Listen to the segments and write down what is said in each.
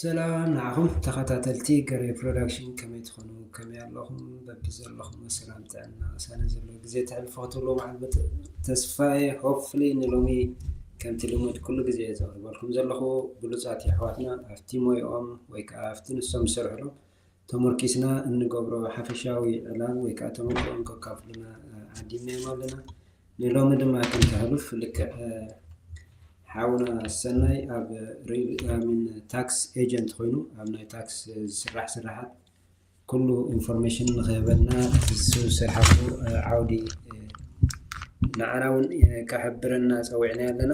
ሰላም ንዓኹም ተኸታተልቲ ገሬ ፕሮዳክሽን፣ ከመይ ትኾኑ? ከመይ ኣለኹም? በብዘለኹም ሰላም ጥዕና ቅሳነት ዘለዎ ግዜ ተሕልፉ ክትብሉ መዓልበት ተስፋ እየ። ሆፕፉሊ ንሎሚ ከምቲ ልሙድ ኩሉ ግዜ ዘቕርበልኩም ዘለኹ ብሉጻት የሕዋትና ኣብቲ ሞይኦም ወይ ከዓ ኣብቲ ንሶም ዝሰርሕሎም ተመርኪስና እንገብሮ ሓፈሻዊ ዕላል ወይ ከዓ ተመክሮኦም ከካፍሉና ዓዲምናዮም ኣለና። ንሎሚ ድማ ክንተሕልፍ ልክዕ ሓውና ሰናይ ኣብ ሪል- I mean ታክስ ኤጀንት ኮይኑ ኣብ ናይ ታክስ ዝስራሕ ስራሓት ኩሉ ኢንፎርሜሽን ንክህበና እሱ ዝሰርሓሉ ዓውዲ ንዓና እውን ከሕብረና ፀዊዕና ኣለና።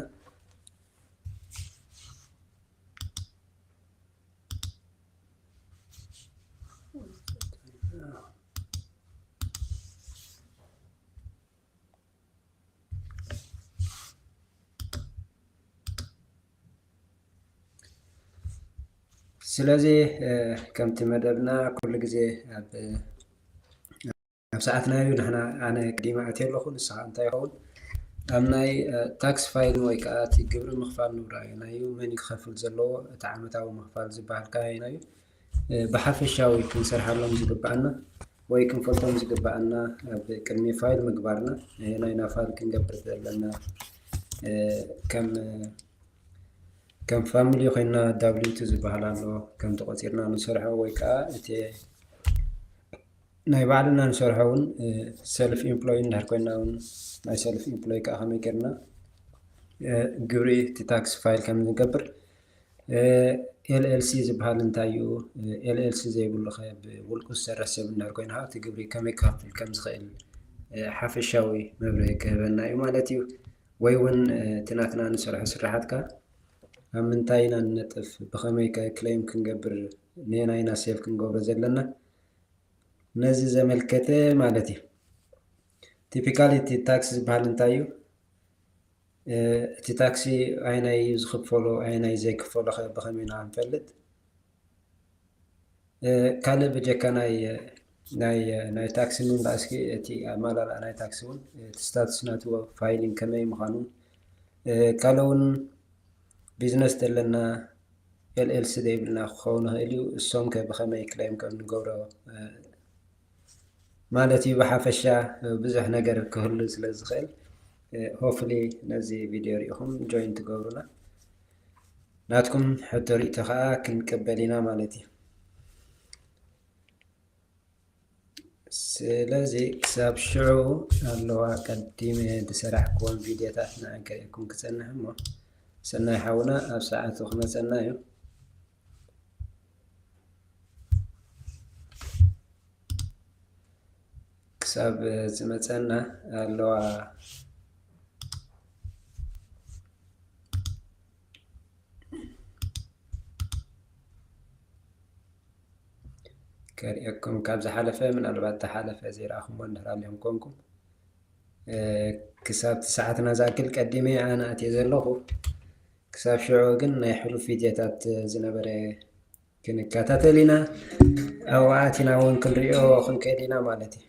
ስለዚ ከምቲ መደብና ኩሉ ግዜ ኣብ ኣብ ሰዓትና እዩ። ንሕና ኣነ ቅዲማ ኣትየ ኣለኹ። ንስኻ እንታይ ይኸውን ኣብ ናይ ታክስ ፋይል ወይ ከዓ እቲ ግብሪ ምኽፋል ንብራ እዩ ናዩ መን ክኸፍል ዘለዎ እቲ ዓመታዊ ምኽፋል ዝበሃል ከ ናዩ ብሓፈሻዊ ክንሰርሓሎም ዝግባኣና ወይ ክንፈልጦም ዝግባኣና ኣብ ቅድሚ ፋይል ምግባርና ናይና ፋይል ክንገብር ዘለና ከም ከም ፋሚሊ ኮይና ዳብሊው ቱ ዝበሃል ኣሎ። ከምቲ ቆፂርና ንሰርሖ ወይ ከዓ እቲ ናይ ባዕልና ንሰርሖ እውን ሰልፍ ኢምፕሎይ እንድሕር ኮይና እውን ናይ ሰልፍ ኢምፕሎይ ከዓ ከመይ ጌርና ግብሪ እቲ ታክስ ፋይል ከም ንገብር ኤልኤልሲ ዝበሃል እንታይ እዩ? ኤልኤልሲ ዘይብሉ ከ ብውልቁ ዝሰርሕ ሰብ እንድሕር ኮይና እቲ ግብሪ ከመይ ክኸፍል ከም ዝኽእል ሓፈሻዊ መብርሂ ክህበና እዩ ማለት እዩ። ወይ እውን እቲ ናትና ንሰርሖ ስራሓት ከ ኣብ ምንታይ ኢና ንነጥፍ? ብኸመይ ከ ክሌም ክንገብር ነየናይ ኢና ሴል ክንገብሮ ዘለና? ነዚ ዘመልከተ ማለት እዩ። ቲፒካሊ እቲ ታክስ ዝበሃል እንታይ እዩ? እቲ ታክሲ ኣየናይ እዩ ዝኽፈሎ ኣየናይ ዘይክፈሎ ከ ብኸመይ ኢና ክንፈልጥ? ካልእ ብጀካ ናይ ናይ ናይ ታክሲ ምምላእ እስኪ እቲ ኣመላልኣ ናይ ታክሲ እውን እቲ ስታቱስ ናቱ ፋይሊንግ ከመይ ምዃኑ ካልእ እውን ቢዝነስ ዘለና ኤልኤልሲ ዘይብልና ክኸውን ይኽእል እዩ። እሶም ከ ብኸመይ ክሌም ከም ንገብሮ ማለት እዩ። ብሓፈሻ ብዙሕ ነገር ክህሉ ስለ ዝኽእል ሆፍሊ ነዚ ቪድዮ ሪኢኹም ጆይን ትገብሩና ናትኩም ሕቶ ሪእቶ ከዓ ክንቀበል ኢና ማለት እዩ። ስለዚ ክሳብ ሽዑ ኣለዋ ቀዲመ ዝሰራሕክዎም ቪድዮታት ንዓን ከርእየኩም ክጸንሕ እሞ ሰናይ ሓውና ኣብ ሰዓቱ ክመጸና እዩ። ክሳብ ዝመጸና ኣለዋ ከርእየኩም ካብ ዝሓለፈ ምናልባት ዝሓለፈ ዘይረኣኹሞ እንድሕር ኣሊኹም ኮንኩም ክሳብ ሰዓትና ዝኣክል ቀዲመ ኣነ ኣትየ ዘለኹ። ክሳብ ሽዑ ግን ናይ ሕሉፍ ቪድዮታት ዝነበረ ክንከታተል ኢና። ኣብኡ ኣቲና እውን ክንሪኦ ክንከይድ ኢና ማለት እዩ።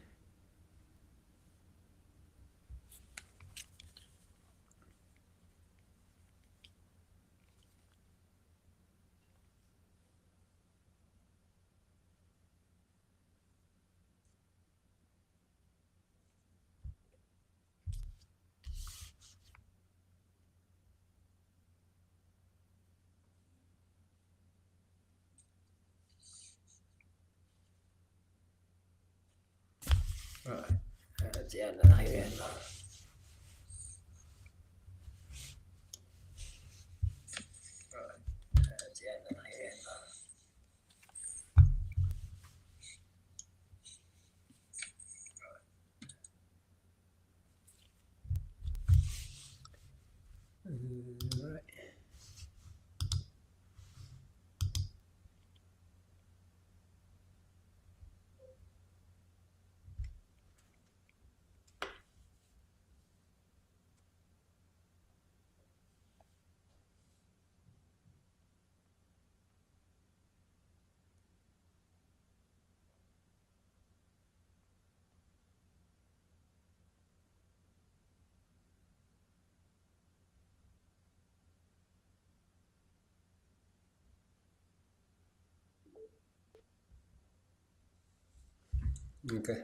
Okay.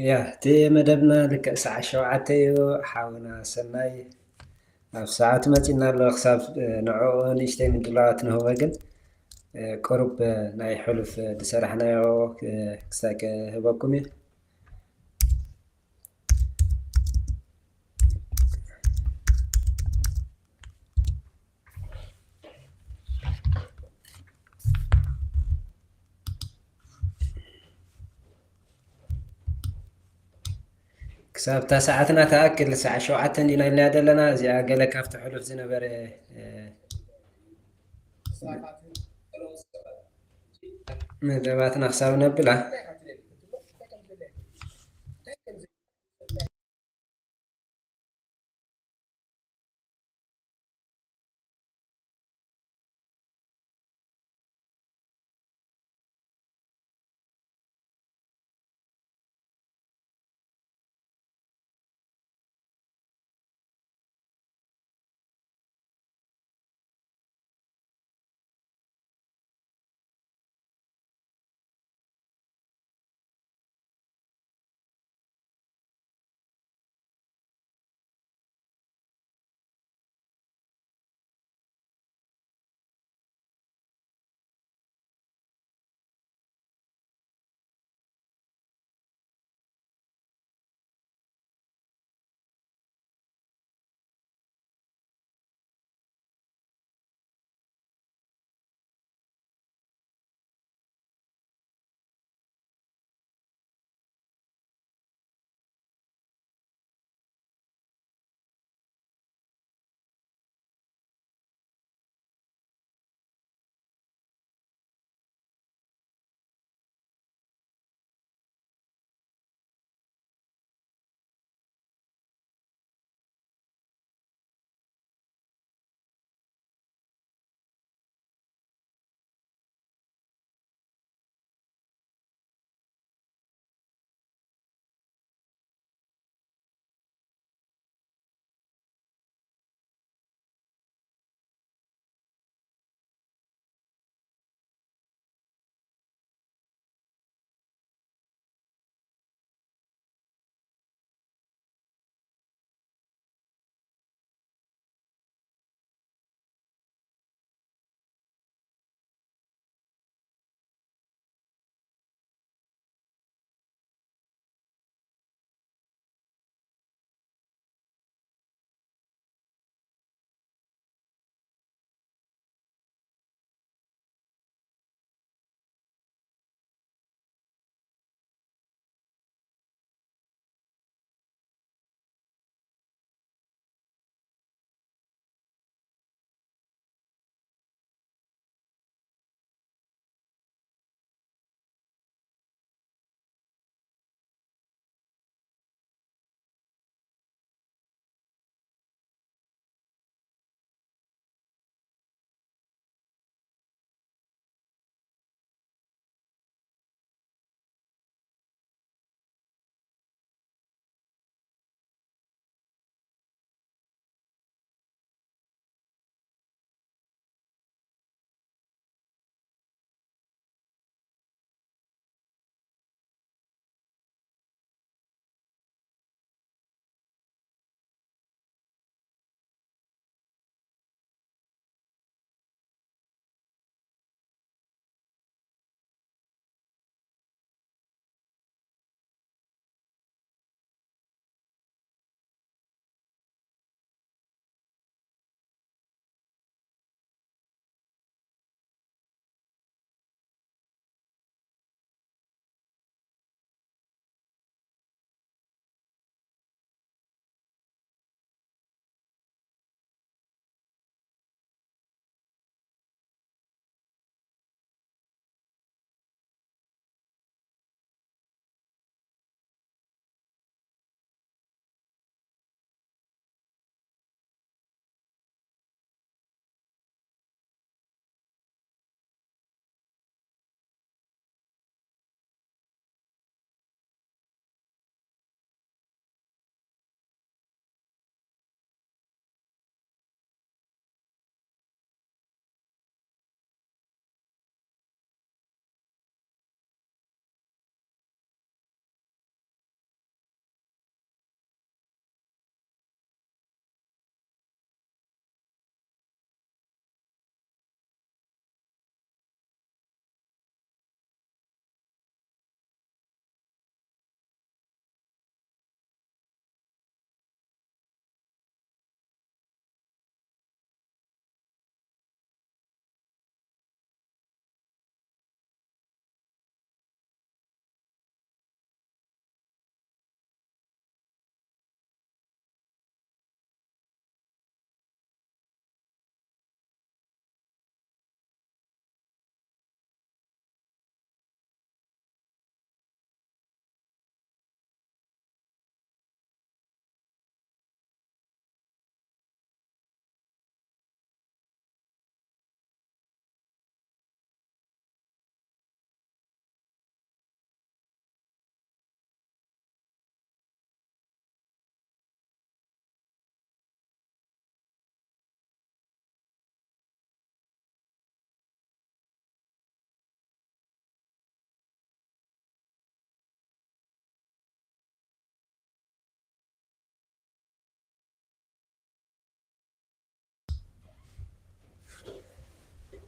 ያ፣ እቲ መደብና ልክዕ ሰዓት ሸውዓተ እዩ። ሓውና ሰናይ ኣብ ሰዓቱ መፂና ኣሎ። ክሳብ፣ እ፣ ንዕኡ ንእሽተይ ምድላዋት ንህቦ፣ ግን፣ እ፣ ቁሩብ፣ እ፣ ናይ ሕሉፍ፣ እ፣ ዝሰራሕናዮ፣ እ፣ ክሳብ ክህበኩም እዩ። ክሳብ እታ ሰዓትና ትኣክል፣ ሰዓት ሸውዓተ እንዲና ኢልና ዘለና። እዚኣ ገለ ካብቲ ሕሉፍ ዝነበረ፣ እ፣ መደባትና ክሳብ ነብላ።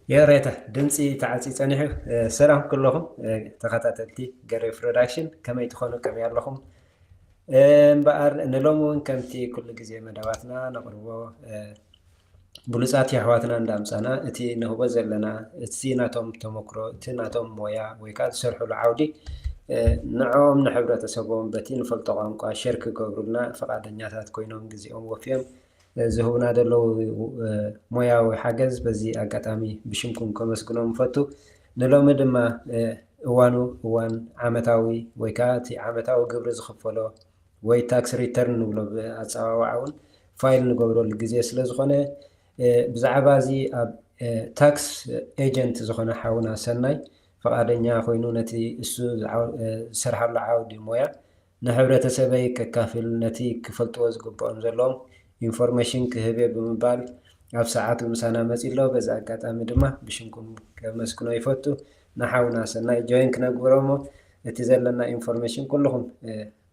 የሬታ ድምፂ ተዓፂ ፀኒሑ። ሰላም ኩለኹም ተኸታተልቲ ገሬ ፕሮዳክሽን፣ ከመይ ትኾኑ? ከመይ ኣለኹም? እምበኣር ንሎሚ እውን ከምቲ ኩሉ ግዜ መደባትና ነቕርቦ ብሉፃት የሕዋትና እንዳምፃና እቲ ንህቦ ዘለና እቲ ናቶም ተመክሮ፣ እቲ ናቶም ሞያ ወይ ከዓ ዝሰርሕሉ ዓውዲ ንዕኦም ንሕብረተሰቦም በቲ ንፈልጦ ቋንቋ ሸር ክገብሩልና ፈቓደኛታት ኮይኖም ግዜኦም ወፍዮም ዝህቡና ዘለዉ ሞያዊ ሓገዝ በዚ ኣጋጣሚ ብሽምኩም ከመስግኖም እፈቱ። ንሎሚ ድማ እዋኑ እዋን ዓመታዊ ወይ ከዓ እቲ ዓመታዊ ግብሪ ዝኽፈሎ ወይ ታክስ ሪተርን ንብሎ ብኣፀዋውዓ እውን ፋይል ንገብረሉ ግዜ ስለ ዝኾነ ብዛዕባ እዚ ኣብ ታክስ ኤጀንት ዝኾነ ሓውና ሰናይ ፈቓደኛ ኮይኑ ነቲ እሱ ዝሰርሓሉ ዓውዲ ሞያ ንሕብረተሰበይ ከካፍል ነቲ ክፈልጥዎ ዝግብኦም ዘለዎም ኢንፎርሜሽን ክህብ እየ ብምባል ኣብ ሰዓቱ ምሳና መፂ ኣሎ። በዚ ኣጋጣሚ ድማ ብሽምኩም ከመስግኖ ይፈቱ። ንሓውና ሰናይ ጆይን ክነግብሮ እሞ እቲ ዘለና ኢንፎርሜሽን ኩልኹም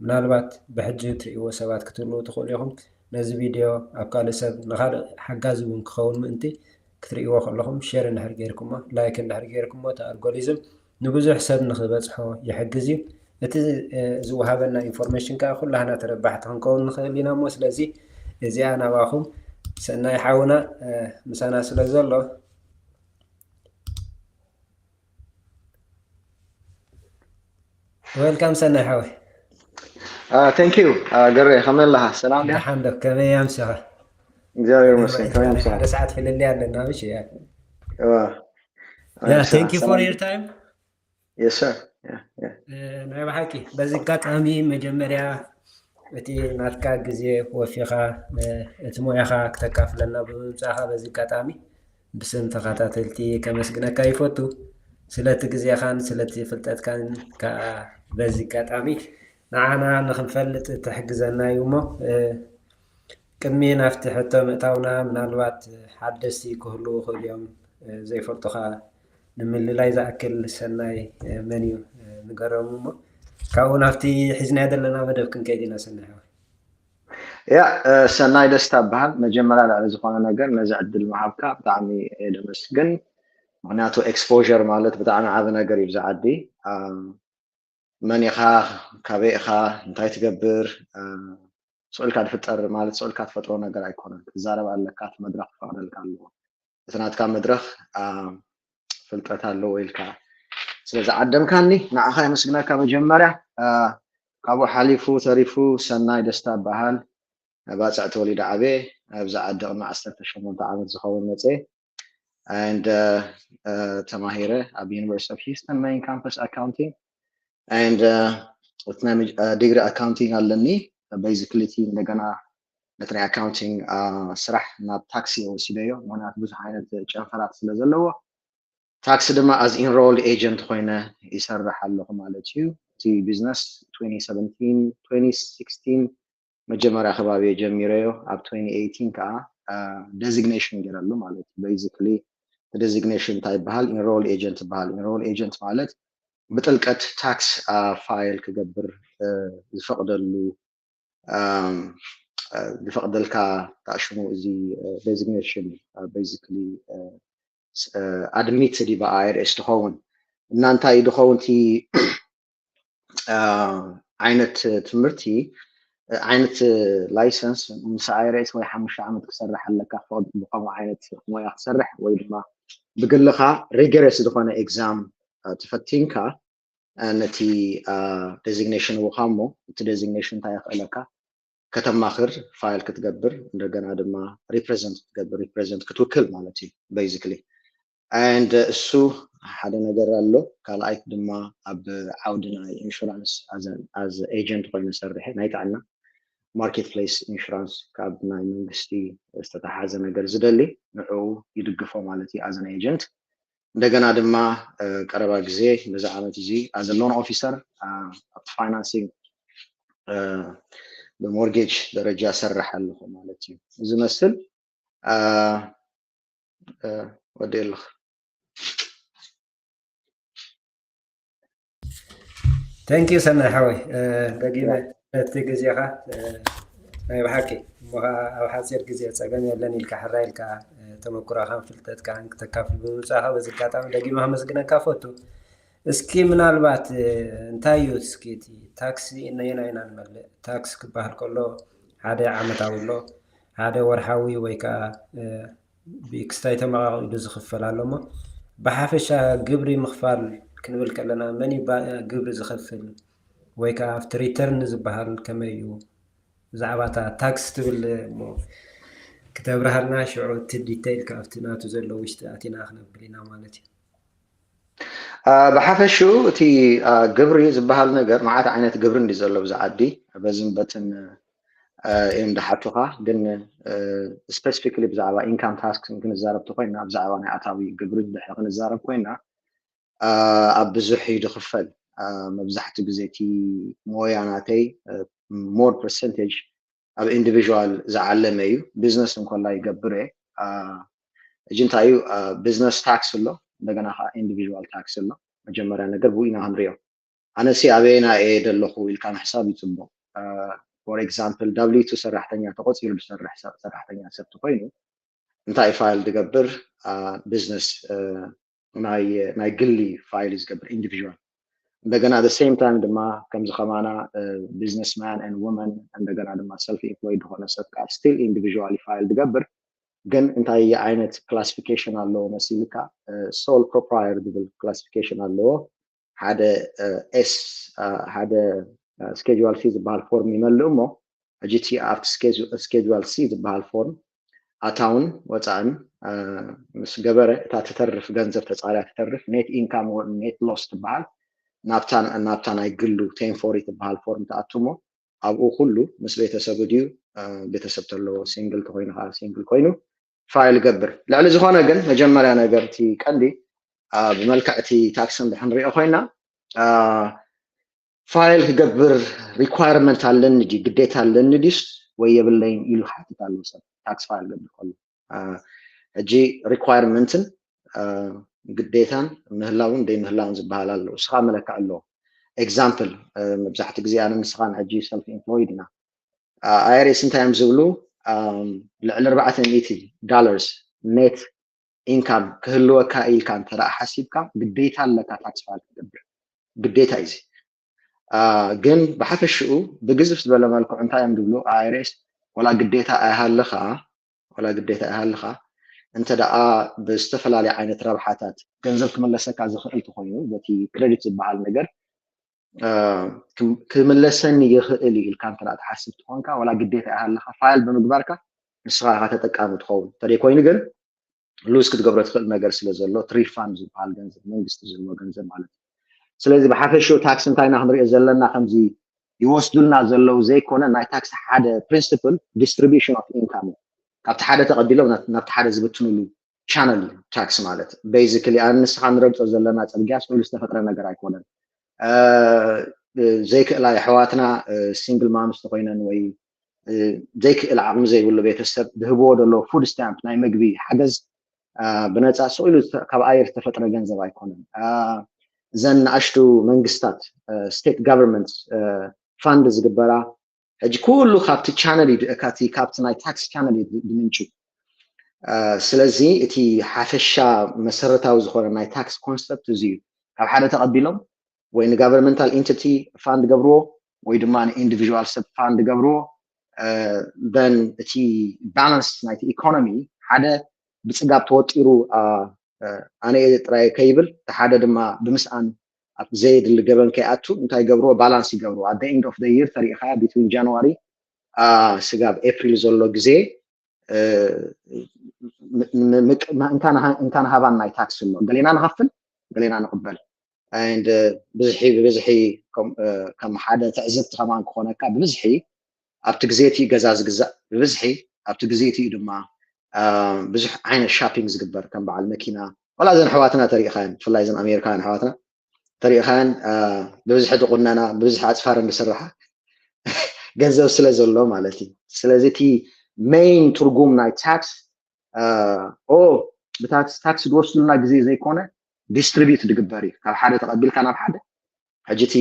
ምናልባት ብሕጂ ትርእይዎ ሰባት ክትህልዉ ትኽእሉ ኢኹም። ነዚ ቪድዮ ኣብ ካልእ ሰብ ንኻልእ ሓጋዚ እውን ክኸውን ምእንቲ ክትርእይዎ ከለኹም ሼር እንድሕር ጌርኩሞ፣ ላይክ እንድሕር ጌርኩሞ እቲ ኣልጎሪዝም ንብዙሕ ሰብ ንኽበፅሖ ይሕግዝ እዩ። እቲ ዝወሃበና ኢንፎርሜሽን ከዓ ኩላህና ተረባሕቲ ክንከውን ንኽእል ኢና እሞ ስለዚ እዚኣ ናባኹም ሰናይ ሓውና ምሳና ስለ ዘሎ ዌልካም ሰናይ ሓወይ። Thank you ገሬ፣ ከመይ ኣለኻ? ሰላም ድያ? ደሓን ዶ? ከመይ ኣምሲኻ? እግዚኣብሔር ይመስገን። ከመይ ኣምሲኻ? ሓደ ሰዓት ፍልልይ ኣለና። ምሽ Yeah, thank you for your time. Yes sir. ናይ ብሓቂ በዚ ኣጋጣሚ መጀመርያ እቲ ናትካ ግዜ ወፊኻ እቲ ሞያኻ ክተካፍለና ብምምፃእኻ በዚ ኣጋጣሚ ብስም ተኸታተልቲ ከመስግነካ ይፈቱ። ስለቲ ግዜኻን ስለቲ ፍልጠትካን ከዓ በዚ ኣጋጣሚ ንዓና ንክንፈልጥ ትሕግዘና እዩ እሞ ቅድሚ ናብቲ ሕቶ ምእታውና ምናልባት ሓደስቲ ክህልዉ ይኽእሉ እዮም ዘይፈልጡኻ ንምልላይ ዝኣክል ሰናይ መን እዩ ንገሮም እሞ ካብኡ ናብቲ ሒዝናዮ ዘለና መደብ ክንከይድ ኢና። ሰናይ ሓወይ። ያ ሰናይ ደስታ እበሃል። መጀመርያ ልዕሊ ዝኾነ ነገር ነዚ ዕድል ምሃብካ ብጣዕሚ እየ ደመስግን። ምክንያቱ exposure ማለት ብጣዕሚ ዓቢ ነገር እዩ ብዚ ዓዲ። መን ኢኻ፣ ካበይ ኢኻ፣ እንታይ ትገብር፣ ስቕ ኢልካ ዝፍጠር ማለት ስቕ ኢልካ ትፈጥሮ ነገር ኣይኮነን። ክትዛረብ ኣለካ፣ እቲ መድረኽ ክፈቕደልካ ኣለዎ። እቲ ናትካ መድረኽ ፍልጠት ኣለዎ ኢልካ ስለ ዝዓደምካኒ ንዓኻ የመስግነካ። መጀመርያ ካብኡ ሓሊፉ ተሪፉ ሰናይ ደስታ እበሃል። ባጽዕ ተወሊደ ዓብየ ኣብዚ ዓዲ ቅድሚ ዓሰርተ ሸሞንተ ዓመት ዝኸውን መጽየ and ተማሂረ ኣብ University of Houston main campus accounting and እቲ ናይ ዲግሪ accounting ኣለኒ። Basically እቲ እንደገና ነቲ ናይ accounting ስራሕ ናብ ታክሲ ወሲደዮ፣ ምክንያቱ ብዙሕ ዓይነት ጨንፈራት ስለ ዘለዎ። ታክሲ ድማ as enrolled agent ኮይነ ይሰርሕ ኣለኹ ማለት እዩ። እቲ ቢዝነስ twenty seventeen twenty sixteen መጀመርያ ከባቢ ጀሚረዮ፣ ኣብ twenty eighteen ከዓ designation ገይረሉ ማለት እዩ። Basically designation እንታይ ይበሃል? Enrolled agent ይበሃል። Enrolled agent ማለት ብጥልቀት ታክስ ፋይል ክገብር ዝፈቕደሉ ዝፈቕደልካ ታሽሙ እዚ designation basically admitted ዩ ብኣይርኤስ ትኸውን እና እንታይ እዩ ዝኸውን እቲ ዓይነት ትምህርቲ ዓይነት license ምስ ኣይርኤስ ወይ ሓሙሽተ ዓመት ክሰርሕ ኣለካ ክፈቕድ ብከምኡ ዓይነት ሞያ ክሰርሕ ወይ ድማ ብግልኻ rigorous ዝኾነ exam ተፈቲንካ ነቲ designation ውሃ እሞ እቲ designation እንታይ የኽእለካ ከተማኽር ፋይል ክትገብር እንደገና ድማ represent ክትገብር represent ክትውክል ማለት እዩ basically and እሱ ሓደ ነገር ኣሎ። ካልኣይ ድማ ኣብ ዓውዲ ናይ insurance as agent ኮይኑ ሰርሐ ናይ ጥዕና marketplace insurance ካብ ናይ መንግስቲ ዝተተሓዘ ነገር ዝደሊ ንዕኡ ይድግፎ ማለት እዩ as an agent። እንደገና ድማ ቀረባ ግዜ ነዚ ዓመት እዚ as a loan officer ኣብቲ financing ብ mortgage ደረጃ ሰርሕ ኣለኹ ማለት እዩ። እዚ መስል ወዲ ኣለኹ። Thank you ሰናይ ሓወይ ደጊመ እቲ ግዜኻ ናይ ብሓቂ እሞ ኸዓ ኣብ ሓፂር ግዜ ፀገም የለን ኢልካ ሕራይ ኢልካ ተመኩሮኻን ፍልጠትካን ክተካፍል ብምምፃእኻ በዚ ኣጋጣሚ ደጊመ ከመስግነካ እፈቱ። እስኪ ምናልባት እንታይ እዩ እስኪ እቲ ታክሲ ነየናይ ኢና ንመልእ? ታክስ ክበሃል ከሎ ሓደ ዓመታዊ ኣሎ፣ ሓደ ወርሓዊ ወይ ከዓ ብኤክስታይ ተመቓቒሉ ዝኽፈል ኣሎ እሞ ብሓፈሻ ግብሪ ምኽፋል ክንብል ከለና መን እዩ ግብሪ ዝኸፍል ወይ ከዓ ኣብቲ ሪተርን ዝበሃል ከመይ እዩ? ብዛዕባ እታ ታክስ ትብል እሞ ክተብርሃልና ሽዑ እቲ ዲተይል ካብቲ ናቱ ዘሎ ውሽጢ ኣቲና ክነብል ኢና ማለት እዩ። ብሓፈሽኡ እቲ ግብሪ ዝበሃል ነገር መዓት ዓይነት ግብሪ እንዲ ዘሎ ብዛ ዓዲ በዝን በትን እዮም ድሓቱኻ ግን ስፔሲፊክሊ ብዛዕባ ኢንካም ታክስ ክንዛረብ ተኮይና ብዛዕባ ናይ ኣታዊ ግብሪ ድሕሪ ክንዛረብ ኮይና ኣብ ብዙሕ እዩ ድኽፈል መብዛሕትኡ ግዜ እቲ ሞያ ናተይ ሞር ፐርሰንቴጅ ኣብ ኢንዲቪዥዋል ዝዓለመ እዩ። ቢዝነስ እንኮላ ይገብር እየ። ሕጂ እንታይ እዩ ቢዝነስ ታክስ ኣሎ፣ እንደገና ከዓ ኢንዲቪዥዋል ታክስ ኣሎ። መጀመርያ ነገር ብኡ ኢና ክንሪኦ። ኣነሲ ኣበየና እየ ደለኹ ኢልካ ምሕሳብ ይፅቡቕ። ፎር ኤግዛምፕል ዳብሊው ቱ ሰራሕተኛ ተቆፂሩ ዝሰርሕ ሰራሕተኛ ሰብ ተኮይኑ እንታይ ፋይል ዝገብር ቢዝነስ ናይ ግሊ ፋይል ዝገብር ኢንዲቪዥዋል እንደገና the same time ድማ ከምዚ ከማና businessman and woman እንደገና ድማ self employed ዝኾነ ሰብ ከዓ still individually file ዝገብር ግን እንታይ ዓይነት classification ኣለዎ መሲልካ sole proprietor ዝብል classification ኣለዎ ሓደ S ሓደ schedule C ዝበሃል form ይመልእ እሞ ሕጂ እቲ ኣብቲ schedule C ዝበሃል form ኣታውን ወፃእን ምስ ገበረ እታ ትተርፍ ገንዘብ ተፃርያ ትተርፍ net income net loss ትበሃል ናብታ ናይ ግሉ ten forty ትበሃል form ትኣቱ እሞ ኣብኡ ኩሉ ምስ ቤተሰቡ ድዩ ቤተሰብ ተለዎ ሲንግል ተኮይኑ ከዓ ሲንግል ኮይኑ ፋይል ገብር ልዕሊ ዝኾነ ግን መጀመርያ ነገር እቲ ቀንዲ ብመልክዕ እቲ ታክስ እንድሕር ንሪኦ ኮይና ፋይል ክገብር requirement ኣለኒ ድዩ ግዴታ ኣለኒ ድዩስ ወይ የብለይን ኢሉ ክሓትት ኣለዎ ሰብ tax file ክገብር ከሎ ሕጂ requirement ን ግዴታን ምህላውን ዘይምህላውን ዝበሃል ኣሎ እስኻ መለክዕ ኣለዎ example መብዛሕትኡ ግዜ ኣነ ንስኻን ሕጂ self employed ኢና I R S እንታይ እዮም ዝብሉ ልዕሊ ኣርባዕተ ሚእቲ dollars net income ክህልወካ ኢልካ እንተ ሓሲብካ ግዴታ ኣለካ tax file ክትገብር ግዴታ እዩ ግን ብሓፈሽኡ ብግዝፍ ዝበለ መልክዑ እንታይ እዮም ዝብሉ I R S ወላ ግዴታ ኣይሃልኻ ወላ ግዴታ ኣይሃልኻ እንተ ደኣ ብዝተፈላለዩ ዓይነት ረብሓታት ገንዘብ ክምለሰካ ዝኽእል ተኮይኑ በቲ credit ዝበሃል ነገር ክምለሰኒ ይኽእል እዩ ኢልካ እንተ ትሓስብ ትኾንካ ወላ ግዴታ ይሃልኻ file ብምግባርካ ንስኻ ኢኻ ተጠቃሚ ትኸውን እንተደይ ኮይኑ ግን lose ክትገብሮ ትኽእል ነገር ስለ ዘሎ refund ዝበሃል ገንዘብ መንግስቲ ዝህቦ ገንዘብ ማለት እዩ ስለዚ ብሓፈሽኡ ታክስ እንታይ ኢና ክንሪኦ ዘለና ከምዚ ይወስዱልና ዘለዉ ዘይኮነ ናይ ታክስ ሓደ principle distribution of income ካብቲ ሓደ ተቐቢሎም ናብቲ ሓደ ዝብትንሉ channel እዩ tax ማለት basically ኣነ ንስኻ ንረግፆ ዘለና ፅርግያ ስሉ ዝተፈጥረ ነገር ኣይኮነን ዘይክእላ የሕዋትና single moms ተኮይነን ወይ ዘይክእል ዓቕሚ ዘይብሉ ቤተሰብ ዝህብዎ ዘሎ food stamp ናይ ምግቢ ሓገዝ ብነፃ ስቕ ኢሉ ካብ ኣየር ዝተፈጥረ ገንዘብ ኣይኮነን እዘን ንኣሽቱ መንግስታት state government fund ዝግበራ ሕጂ ኩሉ ካብቲ channel እዩ ካብቲ ናይ tax channel እዩ ዝምንጩ ስለዚ እቲ ሓፈሻ መሰረታዊ ዝኾነ ናይ tax concept እዚ እዩ ካብ ሓደ ተቐቢሎም ወይ ን governmental entity fund ገብርዎ ወይ ድማ ን individual ሰብ fund ገብርዎ then እቲ balance ናይቲ economy ሓደ ብፅጋብ ተወጢሩ ኣነ ጥራይ ከይብል እቲ ሓደ ድማ ብምስኣን ኣብቲ ዘየድሊ ገበን ከይኣቱ እንታይ ገብርዎ balance ይገብርዎ at the end of the year ተሪኢኻ between January ስጋብ April ዘሎ ግዜ እንታን ሃባን ናይ tax ኣሎ ገሌና ንኸፍል ገሌና ንቕበል and ብዝሒ ብብዝሒ ከም ሓደ ትዕዝብቲ ከማን ክኾነካ ብብዝሒ ኣብቲ ግዜ እቲ ገዛ ዝግዛእ ብብዝሒ ኣብቲ ግዜ እቲ ድማ ብዙሕ ዓይነት shopping ዝግበር ከም በዓል መኪና ወላ ዘን ኣሕዋትና ተሪኢኻየን ብፍላይ ዘን ኣሜሪካውያን ኣሕዋትና ተሪኢኻየን ብብዝሒ ዝቑነና ብብዝሒ ኣፅፋረን ዝስርሓ ገንዘብ ስለ ዘሎ ማለት እዩ ስለዚ እቲ main ትርጉም ናይ tax ኦ ብታክስ ታክስ ዝወስዱልና ግዜ ዘይኮነ distribute ዝግበር እዩ ካብ ሓደ ተቐቢልካ ናብ ሓደ ሕጂ እቲ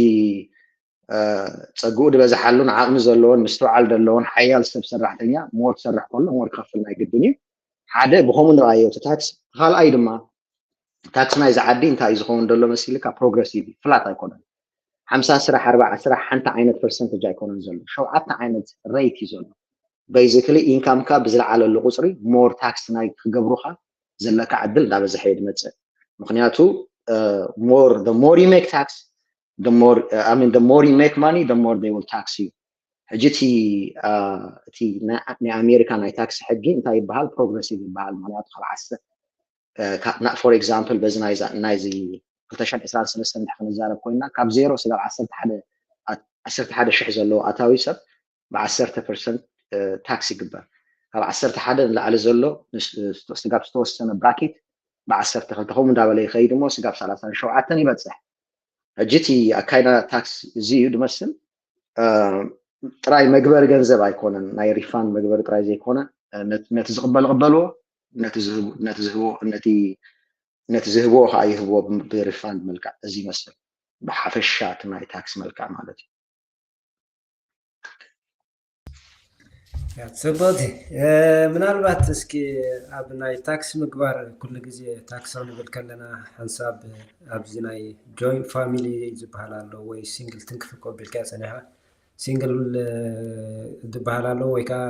ጸግኡ ዝበዝሓሉን ዓቕሚ ዘለዎን ምስትውዓል ዘለዎን ሓያል ሰብ ሰራሕተኛ more ክሰርሕ ከሎ more ክኸፍል ናይ ግድን እዩ። ሓደ ብኸምኡ ንርኣዮ እቲ ታክስ። ካልኣይ ድማ ታክስ ናይዚ ዓዲ እንታይ እዩ ዝኸውን ዘሎ መሲልካ? ፕሮግረሲቭ እዩ፣ ፍላት ኣይኮነን። ሓምሳ ስራሕ ኣርባዓ ስራሕ ሓንቲ ዓይነት ፐርሰንተጅ ኣይኮነን ዘሎ፣ ሸውዓተ ዓይነት ሬት እዩ ዘሎ። ቤዚክሊ ኢንካምካ ብዝለዓለሉ ቁፅሪ more ታክስ ናይ ክገብሩኻ ዘለካ ዕድል እንዳበዝሐ እዩ ዝመፅእ። ምክንያቱ more the more you make tax the more I mean the more you make money the more they will tax you። ሕጂ እቲ እቲ ናይ ኣሜሪካ ናይ ታክስ ሕጊ እንታይ ይበሃል? ፕሮግረሲቭ ይበሃል። ምክንያቱ ካብ ዓሰርተ for example በዚ ናይዚ ክልተ ሽሕን ዕስራን ሰለስተን እንድሕር ክንዛረብ ኮይና ካብ ዜሮ ስጋብ ዓሰርተ ሓደ ሺሕ ዘለዎ ኣታዊ ሰብ ብዓሰርተ ፐርሰንት ታክስ ይግበር። ካብ ዓሰርተ ሓደ ንላዕሊ ዘሎ ስጋብ ዝተወሰነ ብራኬት ብዓሰርተ ክልተ ከምኡ እንዳበለ ይኸይድ እሞ ስጋብ ሰላሳን ሸውዓተን ይበፅሕ። ሕጂ እቲ ኣካይዳ ታክስ እዚ እዩ ዝመስል። ጥራይ መግበሪ ገንዘብ ኣይኮነን፣ ናይ ሪፋንድ መግበሪ ጥራይ ዘይኮነ ነቲ ዝቕበል ይቕበልዎ፣ ነቲ ዝህብዎ ከዓ ይህብዎ ብሪፋንድ መልክዕ። እዚ ይመስል ብሓፈሻ እቲ ናይ ታክስ መልክዕ ማለት እዩ። ጽቡቅ። ምናልባት እስኪ ኣብ ናይ ታክስ ምግባር ኩሉ ግዜ ታክስ ክንብል ከለና ሓንሳብ ኣብዚ ናይ ጆይንት ፋሚሊ ዝበሃል ኣሎ ወይ ሲንግል ትንክፍ እኮ ቢልካ ጸኒሓ ሲንግል ዝበሃል ኣሎ ወይ ከዓ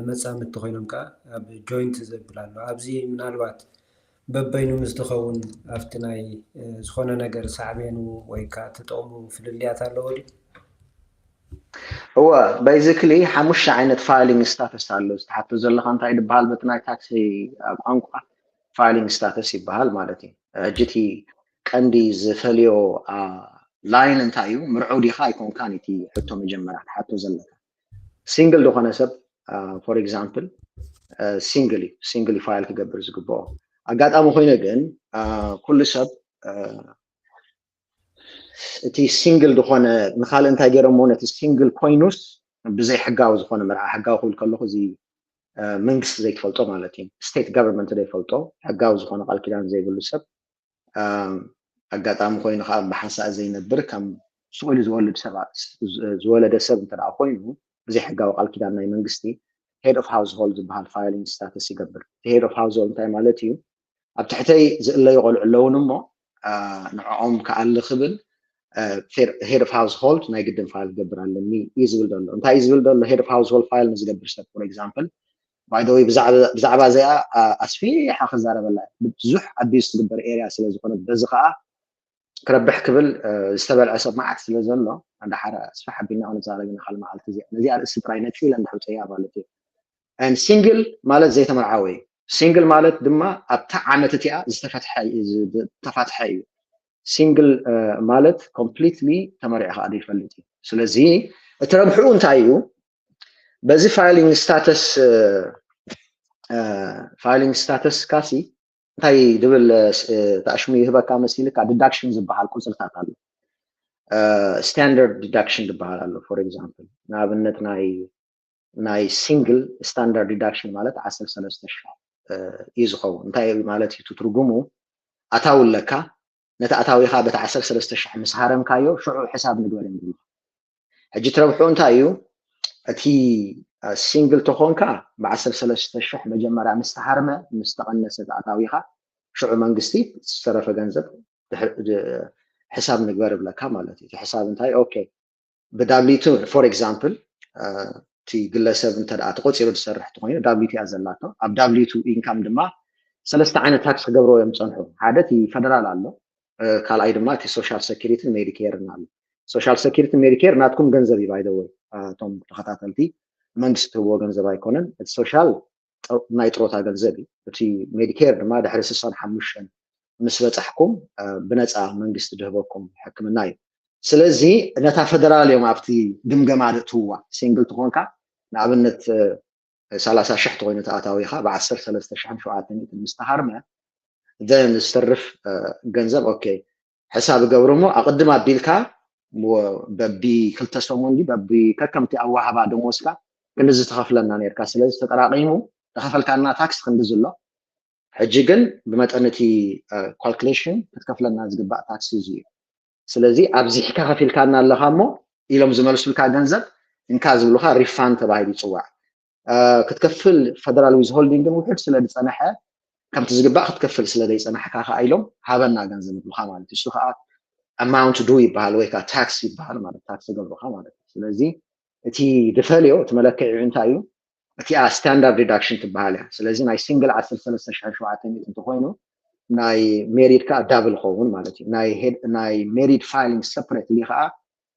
መጻምድቲ ኮይኖም ከዓ ኣብ ጆይንት ዘብል ኣሎ። ኣብዚ ምናልባት በበይኑ ምስ ዝኸውን ኣብቲ ናይ ዝኾነ ነገር ሳዕቤኑ ወይ ከዓ እቲ ጥቕሙ ፍልልያት ኣለዎ ድዩ? እወ፣ basically ሓሙሽተ ዓይነት ፋይሊንግ ስታተስ ኣሎ። ዝተሓቶ ዘለካ እንታይ ዝበሃል በቲ ናይ ታክሲ ቋንቋ ፋይሊንግ ስታተስ ይበሃል ማለት እዩ። ሕጂ እቲ ቀንዲ ዝፈልዮ ላይን እንታይ እዩ? ምርዑው ዲኻ ኣይኮንካን እቲ ሕቶ መጀመርያ ትሓቶ ዘለካ። ሲንግል ዝኾነ ሰብ for example ሲንግል እዩ፣ ሲንግል ፋይል ክገብር ዝግብኦ። ኣጋጣሚ ኮይነ ግን ኩሉ ሰብ እቲ ሲንግል ዝኾነ ንካልእ እንታይ ገይሮሞ ነቲ ሲንግል ኮይኑስ ብዘይ ሕጋዊ ዝኾነ መርዓ፣ ሕጋዊ ክብል ከለኹ እዚ መንግስቲ ዘይትፈልጦ ማለት እዩ፣ ስቴት ጋቨርንመንት ዘይፈልጦ ሕጋዊ ዝኾነ ቃል ኪዳን ዘይብሉ ሰብ ኣጋጣሚ ኮይኑ ከዓ ብሓንሳእ ዘይነብር ከም ስቕ ኢሉ ዝወልድ ዝወለደ ሰብ እንተ ኮይኑ ብዘይ ሕጋዊ ቃል ኪዳን ናይ መንግስቲ ሄድ ኦፍ ሃውስሆልድ ዝበሃል ፋይሊንግ ስታተስ ይገብር። ሄድ ኦፍ ሃውስሆልድ እንታይ ማለት እዩ? ኣብ ትሕተይ ዝእለዩ ቆልዑ ኣለውን እሞ ንዕኦም ክኣሊ ክብል ሄድ ኦፍ ሃውስሆልድ ናይ ግድን ፋይል ክገብር ኣለኒ እዩ ዝብል ዘሎ። እንታይ እዩ ዝብል ዘሎ? ሄድ ኦፍ ሃውስሆልድ ፋይል ንዝገብር ሰብ for example by the way ብዛዕባ እዚኣ ኣስፊሓ ክዛረበላ ብዙሕ ኣቢዩዝ ትግበር ኤርያ ስለ ዝኾነ በዚ ከዓ ክረብሕ ክብል ዝተበልዐ ሰብ መዓት ስለ ዘሎ እንድሓር ኣስፍሕ ኣቢልና ክንዛረብ ኢና ካልእ መዓልቲ እዚኣ ነዚኣ ርእሲ ጥራይ ነፂለ እንድሕውፀያ ማለት እዩ። ሲንግል ማለት ዘይተመርዓወ እዩ። ሲንግል ማለት ድማ ኣብታ ዓመት እቲኣ ዝተፈትሐ ዝተፋትሐ እዩ። ሲንግል ማለት ኮምፕሊትሊ ተመሪዑ ከዓ ዘይፈልጥ እዩ። ስለዚ እቲ ረብሕኡ እንታይ እዩ? በዚ ፋይሊንግ ስታተስ ፋይሊንግ ስታተስ ካሲ እንታይ ድብል ተኣሽሙ ይህበካ መሲልካ ዲዳክሽን ዝበሃል ቁፅርታት ኣሎ። ስታንዳርድ ዲዳክሽን ዝበሃል ኣሎ። for example ንኣብነት ናይ ናይ ሲንግል ስታንዳርድ ዲዳክሽን ማለት ዓሰርተ ሰለስተ ሽሕ እዩ ዝኸውን። እንታይ ማለት እዩ ትርጉሙ? ኣታዊ ኣለካ፣ ነቲ ኣታዊኻ በቲ ዓሰርተ ሰለስተ ሽሕ ምስ ሃረምካዮ ሽዑ ሕሳብ ንግበር እዮም ዝብሉኻ። ሕጂ ትረብሑ እንታይ እዩ? እቲ ሲንግል ተኾንካ ብዓሰርተ ሰለስተ ሽሕ መጀመርያ ምስ ተሃርመ ምስ ተቐነሰ ኣታዊኻ ሽዑ መንግስቲ ዝተረፈ ገንዘብ ሕሳብ ንግበር ይብለካ ማለት እዩ። እቲ ሕሳብ እንታይ? ኦኬ ብዳብሊቱ for example እቲ ግለሰብ እንተ ተቆፂሩ ዝሰርሕ ተኮይኑ ዳብሊቱ እያ ዘላቶ። ኣብ ዳብሊቱ ኢንካም ድማ ሰለስተ ዓይነት ታክስ ክገብርዎ እዮም ዝፀንሑ። ሓደ እቲ ፈደራል ኣሎ፣ ካልኣይ ድማ እቲ ሶሻል ሰኪሪቲን ሜዲኬርን ኣሎ። ሶሻል ሰኪሪቲን ሜዲኬር ናትኩም ገንዘብ እዩ ባይደወይ እቶም ተኸታተልቲ፣ መንግስቲ ትህብዎ ገንዘብ ኣይኮነን። እቲ ሶሻል ናይ ጥሮታ ገንዘብ እዩ። እቲ ሜዲኬር ድማ ድሕሪ ስሳን ሓሙሽተን ምስ በፃሕኩም ብነፃ መንግስቲ ድህበኩም ሕክምና እዩ። ስለዚ ነታ ፈደራል እዮም ኣብቲ ግምገማ ደእትውዋ። ሲንግል ትኾንካ ንኣብነት ሰላሳ ሽሕ ተኮይኑ ተኣታዊኻ ብዓሰርተ ሰለስተ ሽሕን ሸውዓተ ሚእትን ምስ ተሃርመ then ዝተርፍ ገንዘብ ኦኬ ሕሳብ ገብሩ እሞ ኣቕድም ኣቢልካ በቢ ክልተ ሰሙን በቢ ከከምቲ ኣዋህባ ደሞዝካ ክንድዚ ትኸፍለና ነርካ። ስለዚ ተጠራቂሙ ዝኸፈልካና ታክስ ክንድዚ ኣሎ። ሕጂ ግን ብመጠን እቲ ካልኩሌሽን ክትከፍለና ዝግባእ ታክስ እዚ እዩ። ስለዚ ኣብዚሕካ ከፊልካና ኣለኻ እሞ ኢሎም ዝመልሱልካ ገንዘብ እንካ ዝብሉካ refund ተባሂሉ ይፅዋዕ። ክትከፍል federal withholding ግን ውሕድ ስለ ዝፀንሐ፣ ከምቲ ዝግባእ ክትከፍል ስለ ዘይፀናሕካ ከዓ ኢሎም ሃበና ገንዘብ ይብሉካ ማለት እዩ። እሱ ከዓ amount due ይበሃል ወይ ከዓ ታክስ ይበሃል ማለት፣ ታክስ ይገብሩካ ማለት እዩ። ስለዚ እቲ ዝፈልዮ እቲ መለክዒ እንታይ እዩ? እቲኣ standard deduction ትበሃል እያ። ስለዚ ናይ ሲንግል ዓሰርተ ሰለስተ ሽሕን ሸውዓተ ሚእትን እንተኮይኑ ናይ ሜሪድ ከዓ ዳብል ኸውን ማለት እዩ። ናይ married filing separately ከዓ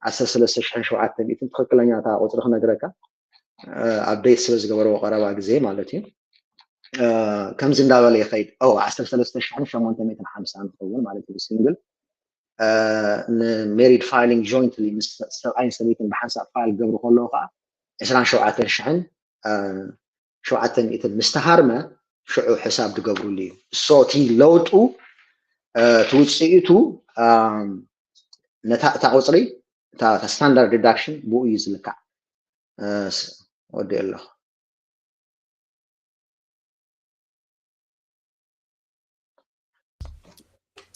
ዓሰርተ ሰለስተ ሽሕን ሸውዓተ ሚእትን ትኽክለኛ እታ ቁፅሪ ክነግረካ፣ update ስለ ዝገበርዎ ቀረባ ግዜ ማለት እዩ። ከምዚ እንዳበለ ይኸይድ። ዓሰርተ ሰለስተ ሽሕን ሸሞንተ ሚእትን ሓምሳን ንኸውን ማለት እዩ። ሲንግል ን married filing jointly ምስ ሰብኣይን ሰበይትን ብሓንሳብ ፋይል ክገብሩ ከለዉ ከዓ ዕስራን ሸውዓተን ሽሕን ሸውዓተ ሚእትን ምስ ተሃርመ ሽዑ ሕሳብ ዝገብሩሉ እዩ። እሶ እቲ ለውጡ እቲ ውፅኢቱ ነታ እታ ቁፅሪ እታ standard deduction ብኡ እዩ ዝልካዕ። ወዲ ኣለኹ።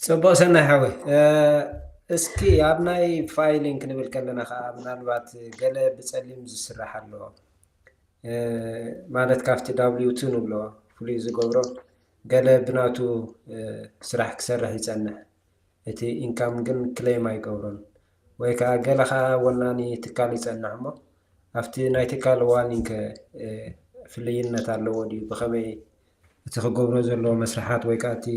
ፅቡቅ ሰናይ ሓወይ፣ እስኪ ኣብ ናይ ፋይሊንግ ክንብል ከለና ከዓ ምናልባት ገለ ብፀሊም ዝስራሕ ኣለዎ። ማለት ካብቲ W two ንብሎ ፍሉይ ዝገብሮ ገለ ብናቱ ስራሕ ክሰርሕ ይፀንሕ፣ እቲ ኢንካም ግን ክሌም ኣይገብሮን። ወይ ከዓ ገለ ከዓ ወናኒ ትካል ይፀንሕ እሞ ኣብቲ ናይ ትካል ዋኒን ከ ፍልይነት ኣለዎ ድዩ? ብኸመይ እቲ ክገብሮ ዘለዎ መስርሓት ወይ ከዓ እቲ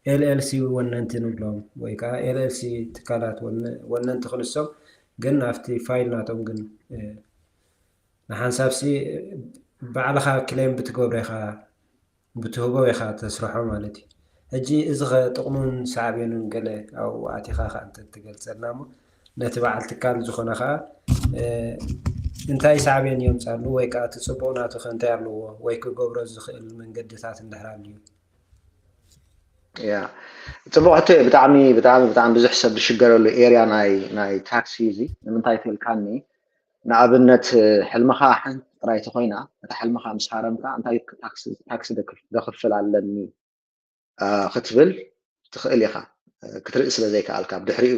LLC ወነንቲ ንብሎም ወይ ከዓ LLC ትካላት ወነንቲ ክንሶም ግን ኣብቲ ፋይል ናቶም ግን ንሓንሳብሲ ባዕልኻ ክሌም ብትገብሮ ኢኻ ብትህቦ ኢኻ ተስርሖ ማለት እዩ። ሕጂ እዚ ኸ ጥቕሙን ሳዕቤኑን ገለ ኣብኡ ኣቲኻ ኸ እንተ ትገልጸልና እሞ ነቲ በዓል ትካል ዝኾነ ኸዓ እንታይ ሳዕቤን የምጻሉ ወይ ከዓ እቲ ጽቡቕ ናቱ ኸ እንታይ ኣለዎ ወይ ክገብሮ ዝኽእል መንገድታት እንድሕር ኣልዩ? ያ ጽቡቕ ሕቶ እዩ። ብጣዕሚ ብጣዕሚ ብጣዕሚ ብዙሕ ሰብ ዝሽገረሉ ኤርያ ናይ ናይ ታክሲ እዩ እዚ። ንምንታይ ተልካኒ ንኣብነት ሕልምኻ ሓንቲ ጥራይ ተኾይና እታ ሕልምኻ ምስ ሃረምካ እንታይ ታክሲ ዘኽፍል ኣለኒ ክትብል ትኽእል ኢኻ ክትርኢ ስለ ዘይከኣልካ ብድሕሪኡ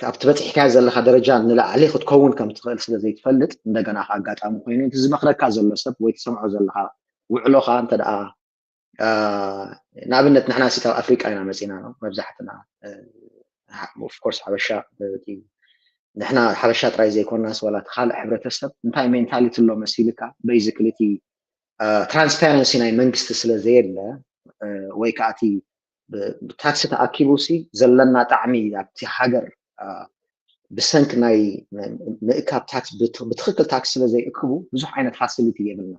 ካብቲ በፂሕካዮ ዘለኻ ደረጃ ንላዕሊ ክትከውን ከም ትኽእል ስለ ዘይትፈልጥ እንደገና ኣጋጣሚ ኮይኑ እቲ ዝመኽረካ ዘሎ ሰብ ወይ ትሰምዖ ዘለኻ ውዕሎኻ እንተ ደኣ ንኣብነት ንሕና ሲ ካብ ኣፍሪቃ ኢና መፂና ነው መብዛሕትና ኦፍኮርስ ሓበሻ ንሕና ሓበሻ ጥራይ ዘይኮናስ ዋላ እቲ ካልእ ሕብረተሰብ እንታይ ሜንታሊቲ ኣሎ መሲልካ basically እቲ transparency ናይ መንግስቲ ስለ ዘየለ ወይ ከዓ እቲ ታክሲ ተኣኪቡ ሲ ዘለና ጣዕሚ ኣብቲ ሃገር ብሰንኪ ናይ ምእካብ ታክስ ብትክክል ታክስ ስለ ዘይእክቡ ብዙሕ ዓይነት ፋሲሊቲ የብልና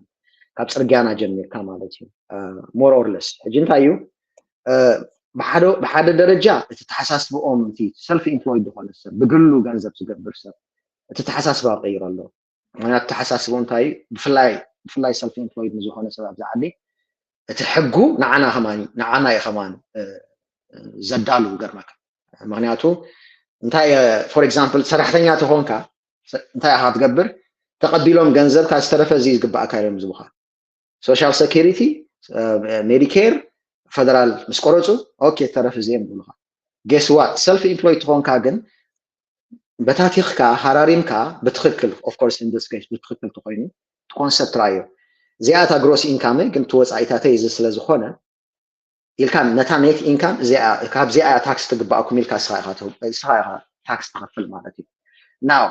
ካብ ፅርግያና ጀሚርካ ማለት እዩ more or less ሕጂ እንታይ እዩ ብሓደ ደረጃ እቲ ተሓሳስብኦም እቲ ሰልፍ ኢምፕሎይድ ዝኾነ ሰብ ብግሉ ገንዘብ ዝገብር ሰብ እቲ ተሓሳስባ ቀይሮ ኣሎ ምክንያቱ ተሓሳስቦ እንታይ ብፍላይ ብፍላይ ሰልፍ ኢምፕሎይድ ንዝኾነ ሰብ ኣብዚ ዓዲ እቲ ሕጉ ንዓና ከማን ንዓና እዩ ከማን ዘዳሉ ገርመካ ምክንያቱ እንታይ for example ሰራሕተኛ ተኾንካ እንታይ ኢኻ ትገብር ተቐቢሎም ገንዘብካ ዝተረፈ እዚ ዝግባእካ እዮም ዝብኻ social security medicare federal ምስ ቆረፁ okay ዝተረፈ እዚ እዮም ዝብሉኻ guess what self employed ተኾንካ ግን በታቲኽካ ሃራሪምካ ብትኽክል of course in this case ብትኽክል ተኾይኑ እቲ concept ራእዮ እዚኣ እታ gross income ግን እቲ ወፃኢታተይ እዚ ስለ ዝኾነ ኢልካ ነታ net income እዚኣ ካብዚኣ እያ ታክስ ትግባኣኩም ኢልካ እስኻ ኢኻ ታክስ ትኸፍል ማለት እዩ now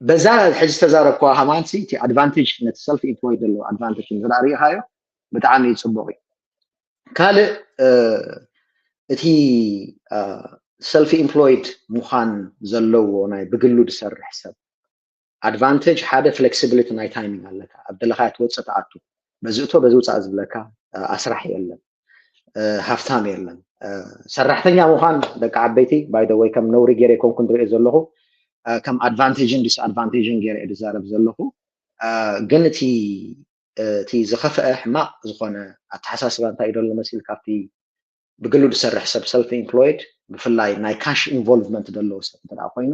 በዛ ሕጂ ዝተዛረብኳ ሃማንሲ እቲ advantage ነቲ self employed ዘለዎ advantage እንተ ርኢኻዮ ብጣዕሚ እዩ ፅቡቅ እዩ ካልእ እቲ self employed ምዃን ዘለዎ ናይ ብግሉ ዝሰርሕ ሰብ advantage ሓደ flexibility ናይ timing ኣለካ ኣብ ደለካ ትወፅእ ትኣቱ በዚ እቶ በዚ ውፃእ ዝብለካ ኣስራሕ የለን ሃፍታም የለን ሰራሕተኛ ምዃን ደቂ ዓበይቲ by the way ከም ነውሪ ገይረ ይኮንኩ ንሪኦ ዘለኹ ከም advantage ን disadvantage ን ገይረ ዝዛረብ ዘለኹ ግን እቲ እቲ ዝኸፍአ ሕማቕ ዝኾነ ኣተሓሳስባ እንታይ እዩ ደሎ መሲል ካብቲ ብግሉ ዝሰርሕ ሰብ self employed ብፍላይ ናይ cash involvement ዘለዎ ሰብ እንተ ኮይኑ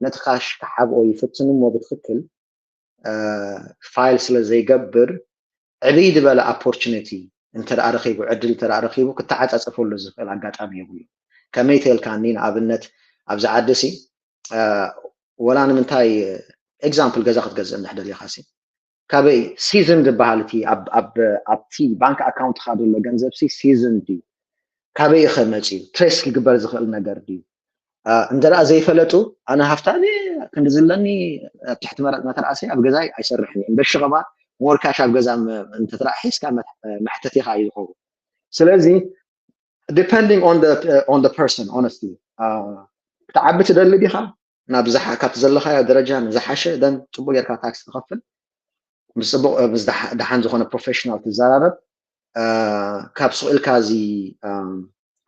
ነቲ ካሽ ክሓብኦ ይፍትን እሞ ብትክክል ፋይል ስለ ዘይገብር ዕብይ ዝበለ opportunity እንተ ረኺቡ ዕድል እንተ ረኺቡ ክተዓፃፀፈሉ ዝኽእል ኣጋጣሚ የብሉ ከመይ ተልካኒ ንኣብነት ኣብዚ ዓዲ ሲ ወላ ንምንታይ example ገዛ ክትገዝእ እንድሕር ደሊኻ ሲ ካበይ season ዝበሃል እቲ ኣብቲ bank account ኻ ዘሎ ገንዘብ ሲ season ድዩ ካበይ ኸ መፅዩ trace ክግበር ዝኽእል ነገር ድዩ እንተ ዘይፈለጡ ኣነ ሃፍታም ክንዲ ዝለኒ ኣብ ትሕቲ መረፅ መተርኣሰ ኣብ ገዛይ ኣይሰርሕን እየ በሽኸባ more cash ኣብ ገዛ እንተትረኣ ሒዝካ መሕተቲኻ እዩ ዝኸውን ስለዚ depending on the on the person honestly ክትዓቢ ትደሊ ዲኻ ናብ ካብቲ ዘለኻዮ ደረጃ ንዝሓሸ ደን ፅቡቅ ጌርካ ታክስ ትኸፍል ምስ ፅቡቅ ምስ ደሓን ዝኾነ professional ትዘራረብ ካብ ስቕ ኢልካ እዚ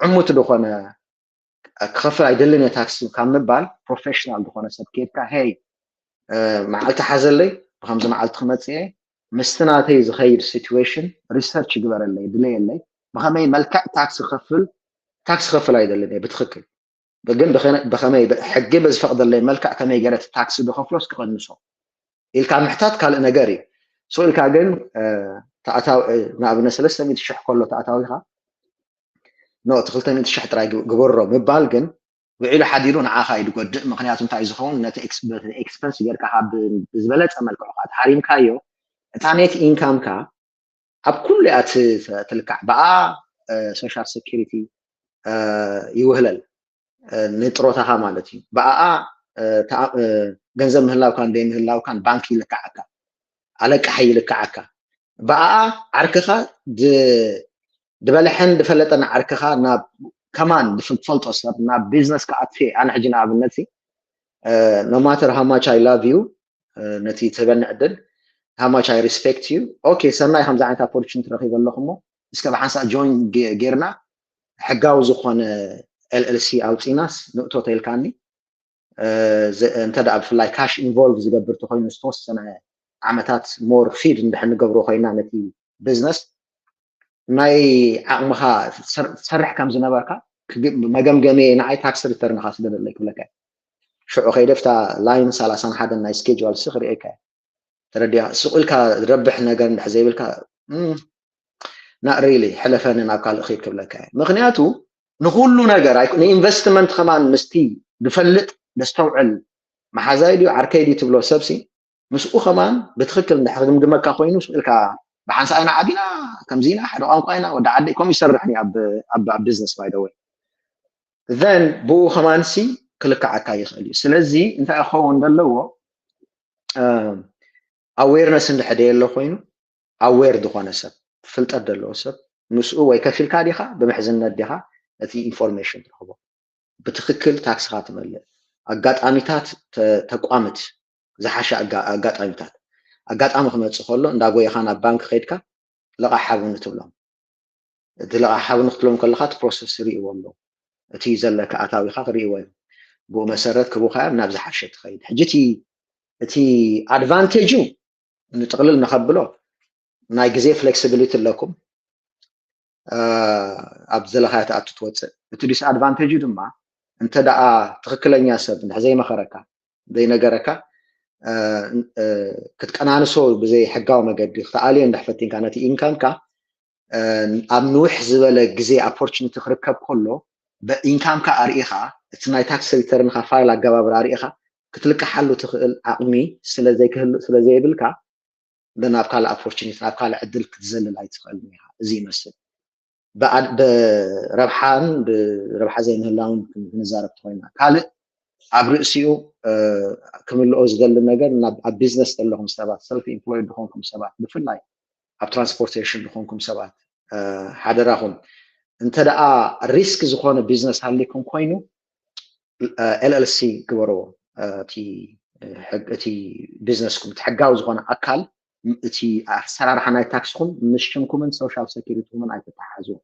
ዕሙት ዝኾነ ክኸፍል ኣይደልን እየ ታክስ ካብ ምባል professional ዝኾነ ሰብ ከድካ ሄይ መዓልቲ ሓዘለይ ብከምዚ መዓልቲ ክመፅእ እየ ምስቲ ናተይ ዝኸይድ situation research ይግበረለይ ድለየለይ ብኸመይ መልክዕ ታክስ ክኸፍል ታክስ ክኸፍል ኣይደልን እየ ብትኽክል ግን ብኸመይ ሕጊ ብዝፈቕደለይ መልክዕ ከመይ ገይረ እቲ ታክሲ ዝኸፍሎስ ክቐንሶ ኢልካ ምሕታት ካልእ ነገር እዩ። ስቕ ኢልካ ግን ንኣብነት ሰለስተ ሚእቲ ሽሕ ከሎ ተኣታዊኻ ኖ እቲ ክልተ ሚእቲ ሽሕ ጥራይ ግበሮ ምባል ግን ውዒሉ ሓዲሩ ንዓኻ እዩ ዝጎድእ። ምኽንያቱ እንታይ እዩ ዝኸውን? ነቲ expense ጌርካ ካብ ብዝበለፀ መልክዑ ከዓ ተሃሪምካዮ እታ net income ካ ኣብ ኩሉ እያ ትልካዕ። ብኣ social security ይውህለል ንጥሮታኻ ማለት እዩ። ብኣኣ ገንዘብ ምህላውካን ዘይምህላውካን ባንክ ይልክዓካ፣ ኣለቃሒ ይልክዓካ። ብኣኣ ዓርክኻ ዝበለሐን ዝፈለጠን ዓርክኻ ናብ ከማን ዝፈልጦ ሰብ ናብ ቢዝነስ ክኣትፍ እየ። ኣነ ሕጂ ንኣብነት no matter how much I love you ነቲ ትህበኒ ዕድል how much I respect you okay ሰናይ ከምዚ ዓይነት opportunity ረኺበ ኣለኹ እሞ እስከ ብሓንሳእ join ጌርና ሕጋዊ ዝኾነ LLC ኣውፂናስ ንእቶ ተልካኒ እንተ ብፍላይ cash involve ዝገብር ተኮይኑ ዝተወሰነ ዓመታት more feed እንድሕር ንገብሮ ኮይና ነቲ business ናይ ዓቕምኻ ትሰርሕ ከም ዝነበርካ መገምገሚ ንዓይ tax return ኻ ስደደለይ ክብለካ ሽዑ ከይደ ፍታ line ሰላሳን ሓደን ናይ schedule ሲ ክርእየካ ተረዲያ ስቕ ኢልካ ዝረብሕ ነገር እንድሕር ዘይብልካ not really ሕለፈኒ ናብ ካልእ ኺድ ክብለካ እየ ምኽንያቱ ንኹሉ ነገር ን investment ከማን ምስቲ ዝፈልጥ ዘስተውዕል መሓዛይ ድዩ ዓርከይ ድዩ ትብሎ ሰብሲ ምስኡ ከማን ብትኽክል እንድሕር ክግምግመካ ኮይኑ ስቕ ኢልካ ብሓንሳእ ኢና ዓቢና ከምዚ ኢና ሓደ ቋንቋ ኢና ወዲ ዓዲ ከምኡ ይሰርሕ ኣብ business by the way then ብኡ ከማንሲ ክልክዓካ ይኽእል እዩ ስለዚ እንታይ ክኸውን ዘለዎ awareness እንድሕር ደየሎ ኮይኑ aware ዝኾነ ሰብ ፍልጠት ዘለዎ ሰብ ምስኡ ወይ ከፊልካ ዲኻ ብምሕዝነት ዲኻ እቲ information ትረኽቦ ብትኽክል ታክስኻ ትመልእ ኣጋጣሚታት ተቋምት ዝሓሸ ኣጋጣሚታት ኣጋጣሚ ክመፅእ ከሎ እንዳጎየኻ ናብ ባንክ ከይድካ ልቓሕ ሃቡኒ ትብሎም እቲ ልቓሕ ሃቡኒ ክትብሎም ከለኻ እቲ process ይርእይዎ ኣለዉ እቲ ዘለካ ኣታዊኻ ክርእይዎ እዮም ብኡ መሰረት ክቡኻዮም ናብ ዝሓሸ ትኸይድ ሕጂ እቲ advantage ኡ ንጥቕልል ንኸብሎ ናይ ግዜ flexibility ኣለኩም ኣብ ዘለኻዮ ትኣቱ ትወፅእ እቲ disadvantage ኡ ድማ እንተ ደኣ ትኽክለኛ ሰብ እንድሕር ዘይመኸረካ ዘይነገረካ ክትቀናንሶ ብዘይ ሕጋዊ መገዲ ክትኣልዮ እንድሕር ፈቲንካ ነቲ income ካ ኣብ ንውሕ ዝበለ ግዜ opportunity ክርከብ ከሎ income ካ ኣርኢኻ እቲ ናይ tax return ኻ file ኣገባብራ ኣርኢኻ ክትልቅሓሉ ትኽእል ዓቕሚ ስለዘይክህሉ ስለዘይብልካ ናብ ካልእ opportunity ናብ ካልእ ዕድል ክትዘልል ኣይትኽእልን ኢኻ እዚ ይመስል ብረብሓን ብረብሓ ዘይምህላውን ክንዛረብ ተኾይና ካልእ ኣብ ርእሲኡ ክምልኦ ዝደሊ ነገር ኣብ business ዘለኹም ሰባት self employed ዝኾንኩም ሰባት ብፍላይ ኣብ transportation ዝኾንኩም ሰባት ሓደራኹም እንተ ደኣ risk ዝኾነ business ሃሊኩም ኮይኑ LLC ግበርዎ እቲ business ኩም እቲ ሕጋዊ ዝኾነ ኣካል እቲ ኣሰራርሓ ናይ ታክስኹም ምስ ሽምኩምን social security ኹምን ኣይተተሓሓዝዎ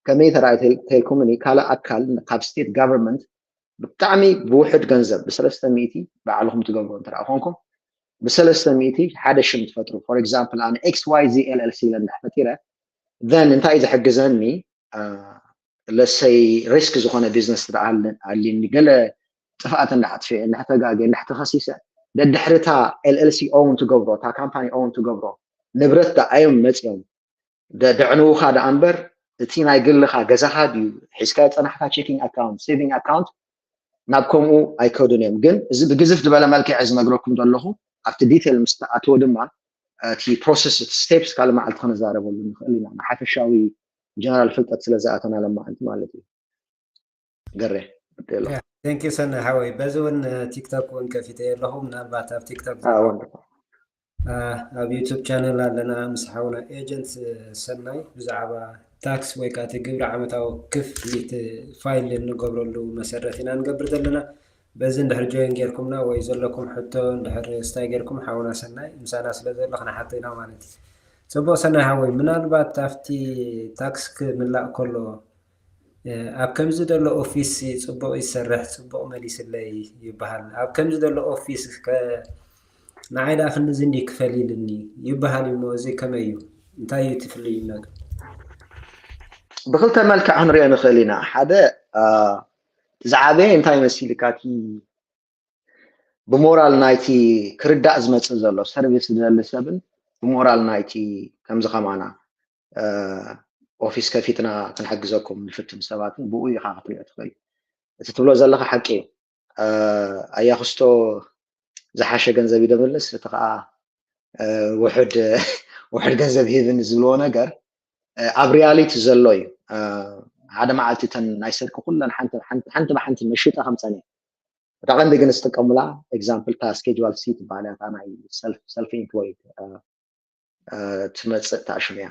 ከመይ ተራእዩ ተልኩምኒ ካልእ ኣካል ካብ state government ብጣዕሚ ብውሕድ ገንዘብ ብሰለስተ ሚእቲ ባዕልኹም ትገብሩ እንተ ኮንኩም ብሰለስተ ሚእቲ ሓደ ሽም ትፈጥሩ for example ኣነ XYZ LLC ኢለ እንድሕር ፈጢረ then እንታይ እዩ ዝሕግዘኒ let's say risk ዝኾነ business ኣሊኒ ገለ ጥፍኣት እንዳሓጥፈ እንዳተጋገ እንዳተኸሲሰ ደድሕርታ LLC own ትገብሮ እታ company own ትገብሮ ንብረት ዳ ኣዮም መፅኦም ደዕንውኻ ደኣ እምበር እቲ ናይ ግልኻ ገዛኻ ድዩ ሒዝካ ፀናሕካ checking account saving account ናብ ከምኡ ኣይከዱን እዮም። ግን እዚ ብግዝፍ ዝበለ መልክዕ ዝነግረኩም ዘለኹ ኣብቲ ዲቴል ምስ ተኣትዎ ድማ እቲ ፕሮሰስ እቲ ስቴፕስ ካልእ መዓልቲ ክንዛረበሉ ንኽእል ኢና። ንሓፈሻዊ ጀነራል ፍልጠት ስለ ዝኣተና ለማዓንቲ ማለት እዩ። ገሬ ቴንክ ዩ ሰናይ ሓወይ። በዚ እውን ቲክቶክ እውን ከፊተ ኣለኹ። ምናልባት ኣብ ቲክቶክ ኣብ ዩቱብ ቻነል ኣለና ምስ ሓውና ኤጀንት ሰናይ ብዛዕባ ታክስ ወይ ከዓ እቲ ግብሪ ዓመታዊ ክፍሊት ፋይል እንገብረሉ መሰረት ኢና ንገብር ዘለና። በዚ እንድሕር ጆይን ጌርኩምና ወይ ዘለኩም ሕቶ እንድሕር ስታይ ጌርኩም ሓውና ሰናይ ምሳና ስለ ዘሎ ክነሓቶ ኢና ማለት እዩ። ፅቡቅ ሰናይ ሓወይ፣ ምናልባት ኣብቲ ታክስ ክምላእ ከሎ ኣብ ከምዚ ዘሎ ኦፊስ ፅቡቅ ይሰርሕ ፅቡቅ መሊስለይ ይበሃል፣ ኣብ ከምዚ ዘሎ ኦፊስ ንዓይ ደኣ ክንድዚ እንዲ ክፈል ኢልኒ ይበሃል እሞ እዚ ከመይ እዩ? እንታይ እዩ እቲ ፍልይነቱ? ብክልተ መልክዕ ክንሪኦ ንኽእል ኢና። ሓደ ዝዓበየ እንታይ መሲልካ እቲ ብሞራል ናይቲ ክርዳእ ዝመፅእ ዘሎ ሰርቪስ ዝደሊ ሰብን ብሞራል ናይቲ ከምዚ ከማና ኦፊስ ከፊትና ክንሕግዘኩም ንፍትን ሰባትን ብኡ ኢኻ ክትሪኦ ትኽእል። እቲ ትብሎ ዘለኻ ሓቂ እዩ። ኣያክስቶ ዝሓሸ ገንዘብ ይደምልስ እቲ ከዓ ውሕድ ውሕድ ገንዘብ ሂብን ዝብልዎ ነገር ኣብ ሪያሊቲ ዘሎ እዩ። ሓደ መዓልቲ እተን ናይ ስልኪ ኩለን ሓንቲ ብሓንቲ መሽጠ ከምፀን እየ። እታ ቀንዲ ግን ዝጥቀሙላ ኤግዛምፕል እታ ስኬጅዋል ሲ ትበሃል እያ። እታ ናይ ሰልፍ ኢምፕሎይድ ትመፅእ እታ ሽም እያ።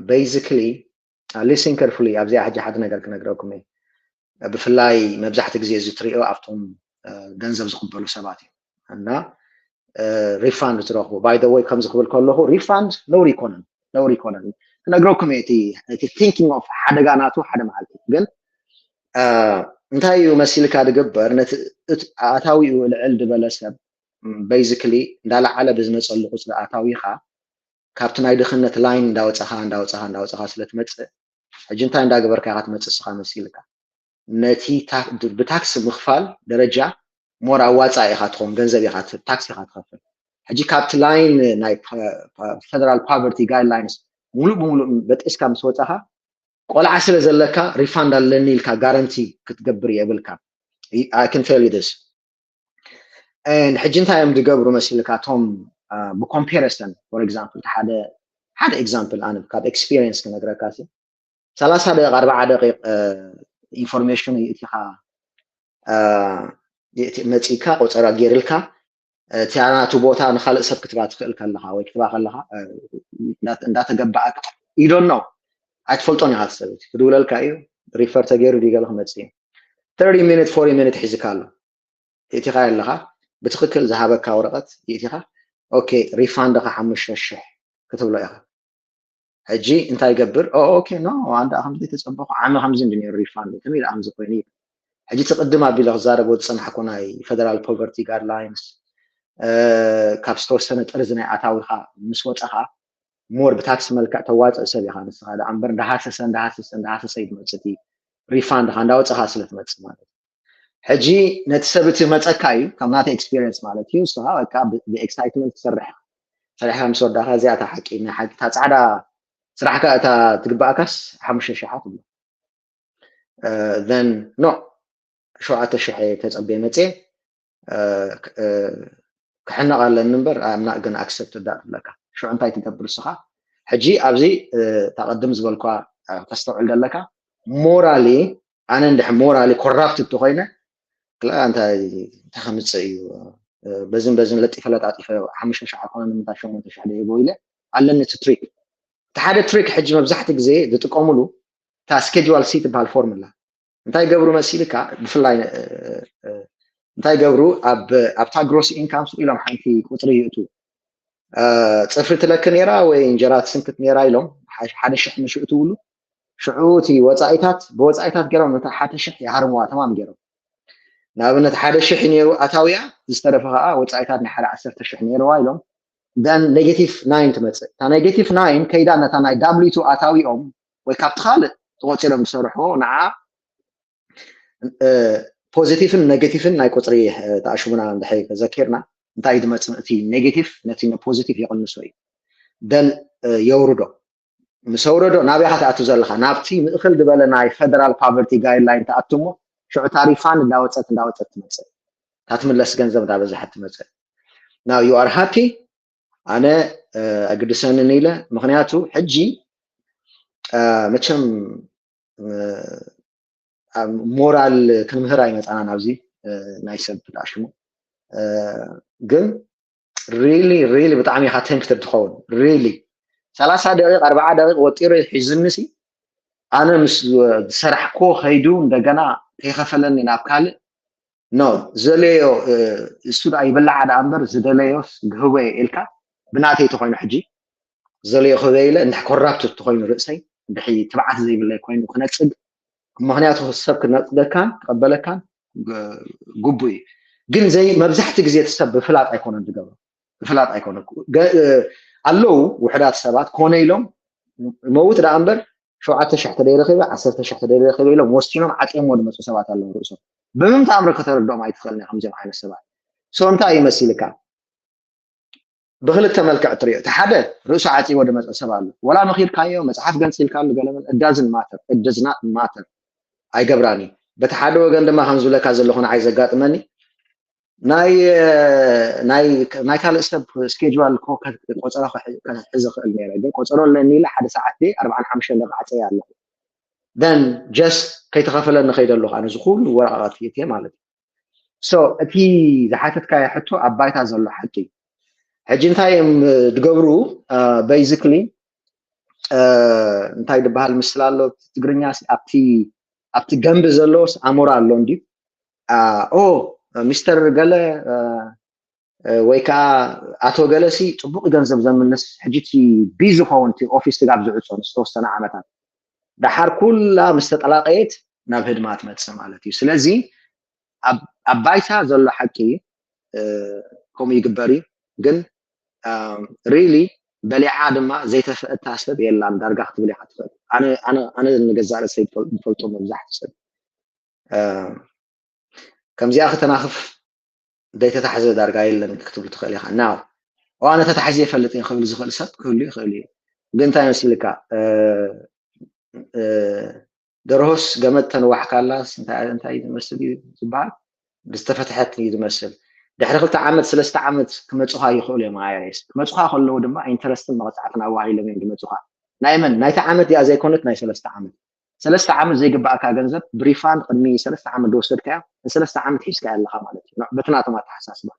ቤዚክሊ ሊስን ከርፉሊ ኣብዚኣ ሕጂ ሓደ ነገር ክነግረኩም እየ። ብፍላይ መብዛሕቲ ግዜ እዚ ትሪኦ ኣብቶም ገንዘብ ዝቕበሉ ሰባት እዩ እና ሪፋንድ ትረኽቡ። ባይ ዘ ወይ ከምዚ ክብል ከለኹ ሪፋንድ ነውሪ ይኮነን ነውሪ ይኮነን ክነግረኩም እየ። እቲ ቲንኪንግ ኦፍ ሓደጋ ናቱ ሓደ መዓልቲ ግን እንታይ እዩ መሲልካ ድግበር ነቲ ኣታዊኡ ልዕል ዝበለ ሰብ ቤዚክሊ እንዳለዓለ ብዝመፀሉ ቁፅሪ ኣታዊኻ ካብቲ ናይ ድኽነት ላይን እንዳወፀኻ እንዳወፀኻ እንዳወፀኻ ስለትመፅእ ሕጂ እንታይ እንዳገበርካ ኢኻ ትመፅእ ስኻ መሲልካ ነቲ ብታክስ ምኽፋል ደረጃ ሞር ኣዋፃ ኢኻ ትኸውን ገንዘብ ኢኻ ታክስ ኢኻ ትኸፍል። ሕጂ ካብቲ ላይን ናይ ፌደራል ፖቨርቲ ጋይድላይንስ ሙሉእ ብሙሉእ በጢስካ ምስ ወፃኻ ቆልዓ ስለ ዘለካ ሪፋንድ ኣለኒ ኢልካ ጋረንቲ ክትገብር የብልካ። I can tell you this. ሕጂ እንታይ እዮም ዝገብሩ መሲልካ እቶም ብኮምፓሪሰን ፎር ኤግዛምፕል ሓደ ሓደ ኤግዛምፕል ኣነ ካብ ኤክስፒሪየንስ ክነግረካ ሲ ሰላሳ ደቂቕ ኣርባዓ ደቂቕ ኢንፎርሜሽን ይእቲኻ መፂካ ቆፀራ ገይርልካ እቲ ናቱ ቦታ ንካልእ ሰብ ክትባ ትኽእል ከለኻ ወይ ክትባ ከለኻ እንዳተገባኣካ ኢዶን ነው ኣይትፈልጦን ኢኻ ትሰብት ክድውለልካ እዩ ሪፈር ተገይሩ ድገለ ክመፅእ እዩ ሚኒት ፎርቲ ሚኒት ሒዝካ ኣሎ ይእቲኻ ኣለኻ ብትኽክል ዝሃበካ ወረቐት ይእቲኻ ኦኬ ሪፋንድኻ ሓሙሽተ ሽሕ ክትብሎ ኢኻ ሕጂ እንታይ ይገብር ኦኬ ኖ ኣንዳ ከምዚ ተፀበኹ ዓመ ከምዚ እንዲ ነይሩ ሪፋንድ ከመይ ደኣ ከምዚ ኮይኑ እዩ ሕጂ እቲ ቅድም ኣቢለ ክዛረቦ ዝፀናሕኩ ናይ ፌደራል ፖቨርቲ ጋይድላይንስ ካብ ዝተወሰነ ጥርዚ ናይ ኣታዊኻ ምስ ወፀኻ ሞር ብታክሲ መልክዕ ተዋፅእ ሰብ ኢኻ ንስኻ ደኣ እምበር እንዳሃሰሰ እንዳሃሰሰ እንዳሃሰሰ እዩ ዝመፅእ እቲ ሪፋንድኻ እንዳወፀኻ ስለ ትመፅእ ማለት እዩ ሕጂ ነቲ ሰብ እቲ መፀካ እዩ ከም ናተ ኤክስፒሪንስ ማለት እዩ ንስኻ በቃ ብኤክሳይትመንት ትሰርሕ ሰሪሕካ ምስ ወዳእካ እዚኣ እታ ሓቂ ናይ ሓቂ እታ ፃዕዳ ስራሕካ እታ ትግባእካስ ሓሙሽተ ሽሓት እሞ then no ሸውዓተ ሽሕ ተፀበየ መፅየ ክሕነቕ ኣለኒ እምበር ኣምና ግን ኣክሰፕት ዳ ትብለካ ሽዑ እንታይ ትገብር እስኻ ሕጂ ኣብዚ እታ ቅድም ዝበልኳ ተስተውዕል ዘለካ ሞራሊ ኣነ እንድሕ ሞራሊ ኮራፕት እንተኮይነ እንታይ ከምፅእ እዩ በዝን በዝን ለጢፈ ለጣጢፈ ሓሙሽተ ሽሕ ኣይኮነ ንምንታይ ሸሞንተ ሽሕ ደይቦ ኢለ ኣለኒ እቲ ትሪክ እቲ ሓደ ትሪክ ሕጂ መብዛሕቲ ግዜ ዝጥቀሙሉ እታ ስኬጅዋል ሲ ትበሃል ፎርሙላ እንታይ ገብሩ መሲልካ ብፍላይ እንታይ ገብሩ ኣብታ ግሮስ ኢንካም ስቕ ኢሎም ሓንቲ ቁፅሪ ይእቱ ፅፍሪ ትለክ ነራ ወይ እንጀራ ትስንክት ነራ ኢሎም ሓደ ሽሕ ምሽ እትውሉ ሽዑ እቲ ወፃኢታት ብወፃኢታት ገይሮም ነታ ሓተ ሽሕ ይሃርምዋ ተማም ገይሮም ንኣብነት ሓደ ሽሕ ነይሩ ኣታውያ ዝተረፈ ከዓ ወፃኢታት ናይ ሓደ ዓሰርተ ሽሕ ነይርዋ ኢሎም then negative nine ትመፅእ እታ negative nine ከይዳ ነታ ናይ ዳብሊቱ ኣታዊኦም ወይ ካብቲ ካልእ ተቆፂሮም ዝሰርሕዎ ንዓ ፖዚቲቭን ኔጌቲቭን ናይ ቁፅሪ ተኣሽሙና እንድሕር ተዘኪርና እንታይ ዝመፅእ እቲ ኔጌቲቭ ነቲ ፖዚቲቭ ይቕንሶ እዩ then የውርዶ ምስ ኣውረዶ ናበይ ኢኻ ትኣቱ ዘለኻ ናብቲ ምእኽል ዝበለ ናይ ፌደራል ፓቨርቲ ጋይድላይን ትኣቱ እሞ ሽዑ ታሪፋን እንዳወፀት እንዳወፀት ትመፅእ፣ ታትምለስ ገንዘብ እንዳበዛሐት ትመፅእ። Now you are happy፣ ኣነ ኣግድሰንን ኢለ። ምክንያቱ ሕጂ መቸም ሞራል ክንምህር ኣይመፃናን ኣብዚ ናይ ሰብ ትኣሽሙ። ግን really really ብጣዕሚ ኢካ tempted ትኸውን። Really ሰላሳ ደቂቅ ኣርባዓ ደቂቅ ወጢሩ ሒዝኒ ሲ ኣነ ምስ ዝሰራሕኮ ከይዱ እንደገና ከይከፈለኒ ናብ ካልእ no ዝደለዮ እሱ ደኣ ይብላዓ ደኣ እምበር ዝደለዮስ ክህቦ እየ ኢልካ ብናተይ ተኮይኑ ሕጂ ዝደለዮ ክህበ ኢለ እንድሕ ኮራፕት ተኮይኑ ርእሰይ እንድሕ ትብዓት ዘይብለይ ኮይኑ ክነፅግ ምክንያቱ ሰብ ክነፅገካን ክቀበለካን ግቡ እዩ። ግን ዘይ መብዛሕቲ ግዜ እቲ ሰብ ብፍላጥ ኣይኮነን ዝገብሮ ብፍላጥ ኣይኮነ ኣለዉ ውሕዳት ሰባት ኮነ ኢሎም መውት ደኣ እምበር ሸውዓተ ሽሕ ተደይረኺበ ዓሰርተ ሽሕ ተደይረኺበ ኢሎም ወሲኖም ዓፅዮሞ ዝመፁ ሰባት ኣለዉ ርእሶም ብምምት ኣምሮ ከተረድኦም ኣይትኽእልን ከምዚኦም ዓይነት ሰባት so እንታይ ይመሲልካ ብክልተ መልክዕ ትሪኦ እቲ ሓደ ርእሱ ዓፂዎ ዝመፀ ሰብ ኣሎ ወላ መኺድካዮ መፅሓፍ ገንፂልካሉ ገለመን እዳዝን ማተር እደዝና ማተር ኣይገብራኒ በቲ ሓደ ወገን ድማ ከም ዝብለካ ዘለኹ ንዓይ ዘጋጥመኒ ናይ ናይ ካልእ ሰብ schedule ቆፀሮ ክሕዝ ክእል ነረ ግን ቆፀሮ ኣለኒ ኢለ ሓደ ሰዓት ደ ኣርባዓን ሓሙሽተን ደቂ ዓፀየ ኣለኹ then just ከይተኸፈለኒ ከይደ ኣለኹ ኣነ ዝኩሉ ወረቃቀት ሂቴ ማለት እዩ so እቲ ዝሓተትካዮ ሕቶ ኣብ ባይታ ዘሎ ሓቂ እዩ ሕጂ እንታይ እዮም ዝገብሩ basically እንታይ ዝበሃል ምስል ኣሎ ትግርኛ ኣብቲ ኣብቲ ገንቢ ዘለዎስ ኣሞራ ኣሎ እንዲ ኦ ሚስተር ገለ ወይ ከዓ ኣቶ ገለሲ ፅቡቅ ገንዘብ ዘምልስ ሕጂ ቢ ዝኸውን ኦፊስ ትጋብ ዝዕፆ ዝተወሰነ ዓመታት ደሓር ኩላ ምስ ተጠላቀየት ናብ ህድማ ትመፅእ ማለት እዩ ስለዚ ኣብ ባይታ ዘሎ ሓቂ ከምኡ ይግበር እዩ ግን really በሊዓ ድማ ዘይተፍእታ ሰብ የላን ዳርጋ ክትብል ኢካ ትኽእል ኣነ ንገዛእ ርእሰይ ዝፈልጦ መብዛሕትኡ ሰብ ከምዚኣ ከተናኽፍ ዘይተታሕዘ ዳርጋ የለን ክትብል ትኽእል ኢኻ now ኣነ ተታሒዘ ይፈልጥ እየ ክብል ዝኽእል ሰብ ክህሉ ይኽእል እዩ ግን እንታይ መሲልካ ደርሆስ ገመድ ተንዋሕካላስ እንታይ ዝመስል እዩ ዝበሃል ዝተፈትሐት እዩ ዝመስል ድሕሪ ክልተ ዓመት ሰለስተ ዓመት ክመፁኻ ይኽእሉ እዮም ኣይሬስ ክመፁኻ ከለዉ ድማ ኢንተረስትን መቕፃዕትን ኣዋሂሎም እዮም ዝመፁኻ ናይ መን ናይቲ ዓመት እዚኣ ዘይኮነት ናይ ሰለስተ ዓመት ሰለስተ ዓመት ዘይግባእካ ገንዘብ ብሪፋንድ ቅድሚ ሰለስተ ዓመት ዝወሰድካዮ ንሰለስተ ዓመት ሒዝካዮ ኣለካ ማለት እዩ በቲ ናቶም ኣተሓሳስባ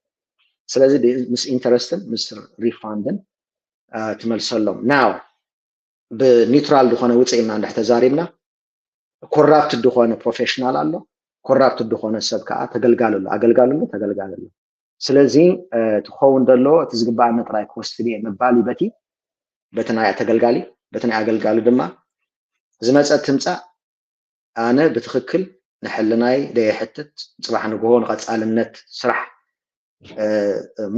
ስለዚ ምስ ኢንተረስትን ምስ ሪፋንድን ትመልሰሎም now ብኒውትራል ዝኾነ ውፅእ ኢልና እንድሕ ተዛሪብና ኮራፕት ዝኾነ ፕሮፌሽናል ኣሎ ኮራፕት ዝኾነ ሰብ ከዓ ተገልጋል ኣሎ ኣገልጋል ኣሎ ተገልጋል ኣሎ ስለዚ ትኸውን ዘሎ እቲ ዝግባኣኒ ጥራይ ክወስድ እየ ምባል እዩ በቲ በቲ ናይ ተገልጋሊ በቲ ናይ ኣገልጋሊ ድማ ዝመፀት ትምፃእ ኣነ ብትኽክል ንሕልናይ ደየሕትት ፅባሕ ንግሆ ንቐፃልነት ስራሕ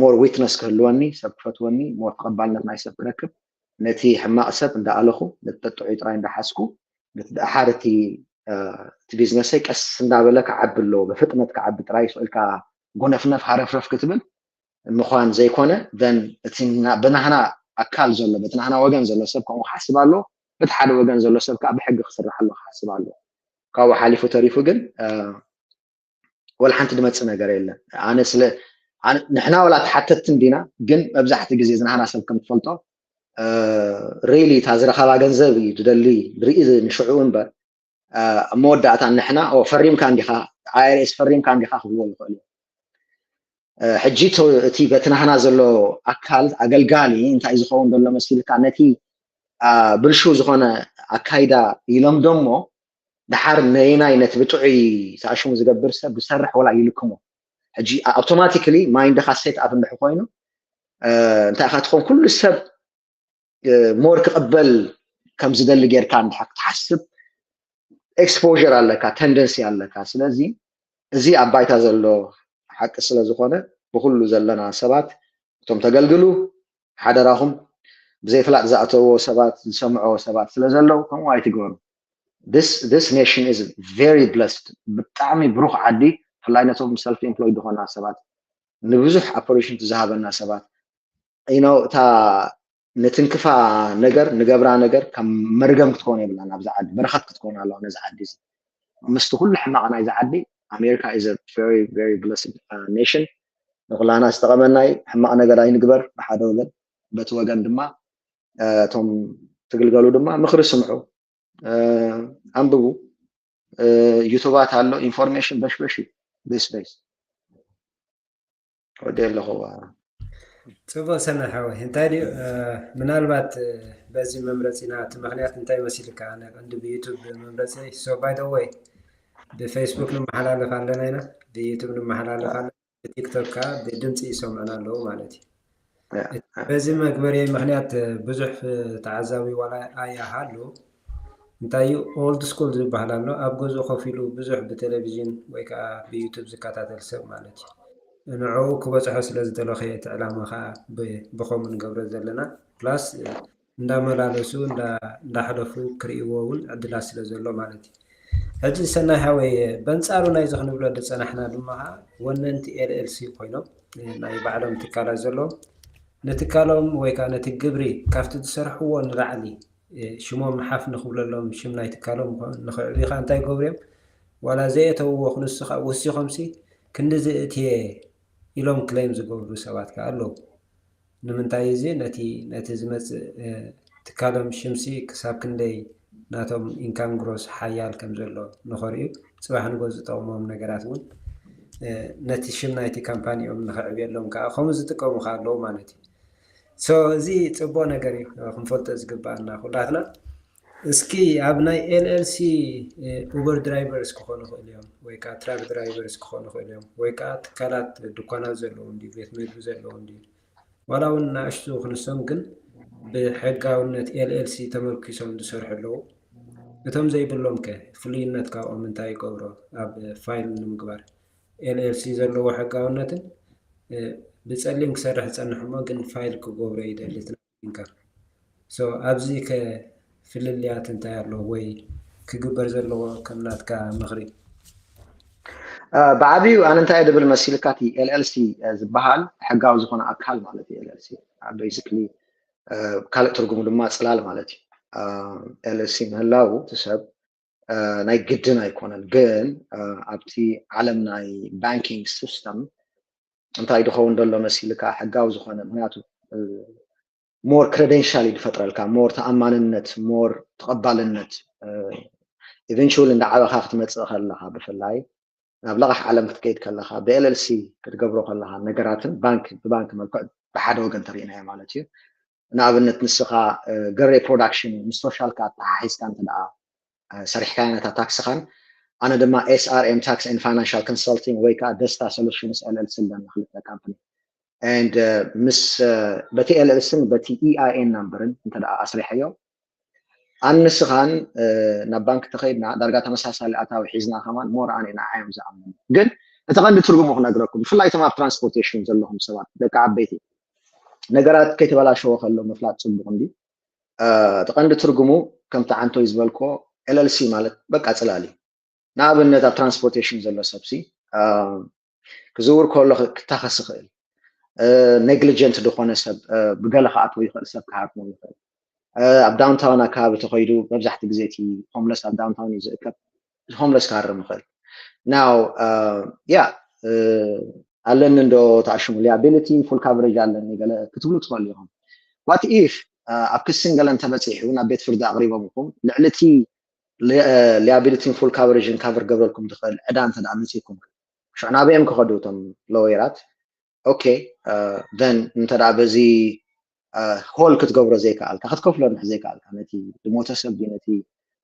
ሞር ዊትነስ ክህልወኒ ሰብ ክፈትወኒ ሞር ተቐባልነት ናይ ሰብ ክረክብ ነቲ ሕማቕ ሰብ እንዳኣለኹ ነቲ ጠጥዑ ጥራይ እንዳሓዝኩ ነቲ ደሓር እቲ እቲ ቢዝነሰይ ቀስ እንዳበለ ክዓቢ ኣለዎ ብፍጥነት ክዓቢ ጥራይ ስኢልካ ጎነፍነፍ ሃረፍረፍ ክትብል ምዃን ዘይኮነ then እቲ ብናህና ኣካል ዘሎ በቲ ናህና ወገን ዘሎ ሰብ ከምኡ ክሓስብ ኣለዎ በቲ ሓደ ወገን ዘሎ ሰብ ከዓ ብሕጊ ክስራሕ ኣሎ ክሓስብ ኣለዎ ካብኡ ሓሊፉ ተሪፉ ግን ወላ ሓንቲ ዝመፅእ ነገር የለን ኣነ ስለ ንሕና ወላ ተሓተትቲ እንዲና ግን መብዛሕቲ ግዜ ዝናህና ሰብ ከም ትፈልጦ ሪሊ እታ ዝረኸባ ገንዘብ እዩ ዝደሊ ርኢ ንሽዑ እምበር ኣብ መወዳእታ ንሕና ፈሪምካ እንዲኻ ኣይርኤስ ፈሪምካ እንዲኻ ክብልዎ ይኽእሉ ሕጂ እቲ በቲ ናህና ዘሎ ኣካል ኣገልጋሊ እንታይ ዝኸውን ዘሎ መሲልካ ነቲ ብልሹ ዝኾነ ኣካይዳ ይለምዶ እሞ ደሓር ነይናይ ነቲ ብጥዑይ ተኣሽሙ ዝገብር ሰብ ዝሰርሕ ወላ ይልክሞ ሕጂ ኣውቶማቲክሊ ማይንድኻ ሴት ኣፕ እንድሕ ኮይኑ እንታይ ኢኻ ትኾን ኩሉ ሰብ ሞር ክቕበል ከም ዝደሊ ጌርካ እንድሕ ክትሓስብ ኤክስፖር ኣለካ ተንደንሲ ኣለካ ስለዚ እዚ ኣብ ባይታ ዘሎ ሓቂ ስለ ዝኾነ ብኩሉ ዘለና ሰባት እቶም ተገልግሉ ሓደራኹም ብዘይፍላጥ ዝኣተዎ ሰባት ዝሰምዖ ሰባት ስለ ዘለዉ ከምኡ ኣይትግበሩ this nation is very blessed ብጣዕሚ ብሩኽ ዓዲ ብፍላይ ነቶም ሰልፍ ኤምፕሎይድ ዝኾና ሰባት ንብዙሕ ኦፖርቹኒቲ ዝሃበና ሰባት you know እታ ንትንክፋ ነገር ንገብራ ነገር ከም መርገም ክትኮን የብላን ኣብዚ ዓዲ በረኸት ክትኮን ኣለዋ ነዚ ዓዲ እዚ ምስቲ ኩሉ ሕማቕ ናይዚ ዓዲ ኣሜሪካ is a very very blessed nation። ንኩላና ዝጠቐመና እዩ። ሕማቕ ነገር ኣይንግበር ብሓደ ወገን፣ በቲ ወገን ድማ እቶም ትግልገሉ ድማ ምኽሪ ስምዑ፣ ኣንብቡ። ዩቱባት ኣሎ፣ ኢንፎርሜሽን በሽበሽ እዩ። This days ወዲ ኣለኹ። ፅቡቅ ሰናይ ሓወይ፣ እንታይ ድዩ ምናልባት በዚ መምረፂና እቲ ምክንያት እንታይ መሲልካ? ኣነ ቀንዲ ብዩቱብ መምረፂ so by the way ብፌስቡክ ንመሓላለፍ ኣለና ኢና፣ ብዩቱብ ንመሓላለፍ ኣለና፣ ብቲክቶክ ከዓ ብድምፂ ይሰምዑና ኣለዉ ማለት እዩ። በዚ መግበሪ ምክንያት ብዙሕ ተዓዛቢ ዋላ ኣይሃሉ፣ እንታይ እዩ old school ዝበሃል ኣሎ፣ ኣብ ገዝኡ ኮፍ ኢሉ ብዙሕ ብቴሌቪዥን ወይ ከዓ ብዩቱብ ዝከታተል ሰብ ማለት እዩ። ንዕኡ ክበፅሖ ስለ ዝደለኸ እቲ ዕላማ ከዓ ብከምኡ ንገብረ ዘለና plus እንዳመላለሱ እንዳሕለፉ ክርእይዎ እውን ዕድላት ስለ ዘሎ ማለት እዩ። ሕጂ ሰናይ ሃወይ በንፃሩ ናይዚ ክንብሎ ዝፀናሕና ድማ ከዓ ወነንቲ ኤልኤልሲ ኮይኖም ናይ ባዕሎም ትካላት ዘለዎም ንትካሎም ወይ ከዓ ነቲ ግብሪ ካብቲ ዝሰርሕዎ ንላዕሊ ሽሞም ሓፍ ንክብለሎም ሽም ናይ ትካሎም ንክዕብኻ እንታይ ገብርዮም ዋላ ዘየተውዎ ክንሱ ከዓ ወሲኾምሲ ክንዲ ዝእትየ ኢሎም ክሌም ዝገብሩ ሰባት ከዓ ኣለዉ። ንምንታይ እዚ ነቲ ነቲ ዝመፅእ ትካሎም ሽምሲ ክሳብ ክንደይ ናቶም ኢንካም ግሮስ ሓያል ከም ዘሎ ንኸርእዩ ፅባሕ ንጎ ዝጠቕሞም ነገራት እውን ነቲ ሽም ናይቲ ካምፓኒኦም ንኸዕብየሎም ከዓ ከምኡ ዝጥቀሙ ከዓ ኣለዉ ማለት እዩ። So እዚ ፅቡቅ ነገር እዩ ክንፈልጦ ዝግባኣና ኩላትና። እስኪ ኣብ ናይ ኤልኤልሲ ኡበር ድራይቨርስ ክኾኑ ይኽእሉ እዮም ወይ ከዓ ትራክ ድራይቨርስ ክኾኑ ይኽእሉ እዮም ወይ ከዓ ትካላት ድኳናት ዘለዎም ድዩ ቤት ምግቢ ዘለዎም ድዩ ዋላ እውን ንኣሽቱ ክንሶም ግን ብሕጋውነት ኤልኤልሲ ተመርኪሶም ዝሰርሑ ኣለዉ። እቶም ዘይብሎም ከ ፍሉይነት ካብኦም እንታይ ይገብሮ? ኣብ ፋይል ንምግባር ኤልኤልሲ ዘለዎ ሕጋውነትን ብፀሊም ክሰርሕ ዝፀንሕ እሞ ግን ፋይል ክገብሮ ይደሊ ትናንካ so ኣብዚ ከ ፍልልያት እንታይ ኣሎ ወይ ክግበር ዘለዎ ከም ናትካ ምኽሪ? ብዓብዩ ኣነ እንታይ ድብል መሲልካ እቲ ኤልኤልሲ ዝበሃል ሕጋዊ ዝኾነ ኣካል ማለት እዩ። ኤልኤልሲ basically ካልእ ትርጉሙ ድማ ፅላል ማለት እዩ። ኤልኤልሲ ምህላው እቲ ሰብ ናይ ግድን ኣይኮነን፣ ግን ኣብቲ ዓለም ናይ ባንኪንግ ሲስተም እንታይ ድኸውን ዘሎ መሲልካ ሕጋዊ ዝኾነ ምክንያቱ more credential እዩ ዝፈጥረልካ፣ more ተኣማንነት፣ more ተቐባልነት። Eventually እንዳዓበኻ ክትመፅእ ከለኻ ብፍላይ ናብ ለቓሕ ዓለም ክትከይድ ከለኻ ብ ኤልኤልሲ ክትገብሮ ከለኻ ነገራትን ባንክ ብባንክ መልክዕ ብሓደ ወገን ተሪእናዮ ማለት እዩ። ንኣብነት ንስኻ ገሬ ፕሮዳክሽን ምስ ሶሻልካ ኣተሓሒዝካ እንተ ደኣ ሰሪሕካዮ ነታ ታክስኻን ኣነ ድማ S R M Tax and Financial Consulting ወይ ከዓ ደስታ ሶሉሽንስ L L C ኣለና ክልተ ካምፕኒ and ምስ በቲ L L C ን በቲ E I N ናምበርን እንተ ደኣ ኣስሪሐዮ ኣንስኻን ናብ ባንክ ተኸይድና ዳርጋ ተመሳሳሊ ኣታዊ ሒዝና ከማን more ኣነ ንዓዮም ዝኣምኑ ግን እቲ ቀንዲ ትርጉሙ ክነግረኩም ብፍላይ እቶም ኣብ ትራንስፖርቴሽን ዘለኹም ሰባት ደቂ ዓበይቲ ነገራት ከይተበላሸወ ከሎ ምፍላጥ ፅቡቅ እንዲ እቲ ቀንዲ ትርጉሙ ከምቲ ዓንቶይ ዝበልኮ L L C ማለት በቃ ፅላል እዩ ንኣብነት ኣብ ትራንስፖርቴሽን ዘሎ ሰብሲ ክዝውር ከሎ ክታኸስ ይኽእል ኔግሊጀንት ዝኾነ ሰብ ብገለ ክኣትዎ ይኽእል ሰብ ክሃርሞ ይኽእል ኣብ ዳውንታውን ኣካባቢ ተኸይዱ መብዛሕቲ ግዜ እቲ ሆምለስ ኣብ ዳውንታውን እዩ ዝእከብ ሆምለስ ክሃርም ይኽእል now yeah ኣለኒ እንዶ ተኣሽሙ liability full coverage ኣለኒ ገለ ክትብሉ ትኽእሉ ኢኹም what if ኣብ ክስን ገለን ተበፂሑ ናብ ቤት ፍርዲ ኣቕሪቦምኩም ልዕሊ እቲ liability ን full coverage ን cover ክገብረልኩም ዝኽእል ዕዳ እንተ ደኣ መፂእኩም ሽዑ ናበይ እዮም ክኸዱ እቶም ሎየራት okay then እንተ ደኣ በዚ ሆል ክትገብሮ ዘይከኣልካ ክትከፍሎ እንድሕር ዘይከኣልካ ነቲ ዝሞተ ሰብ ድዩ ነቲ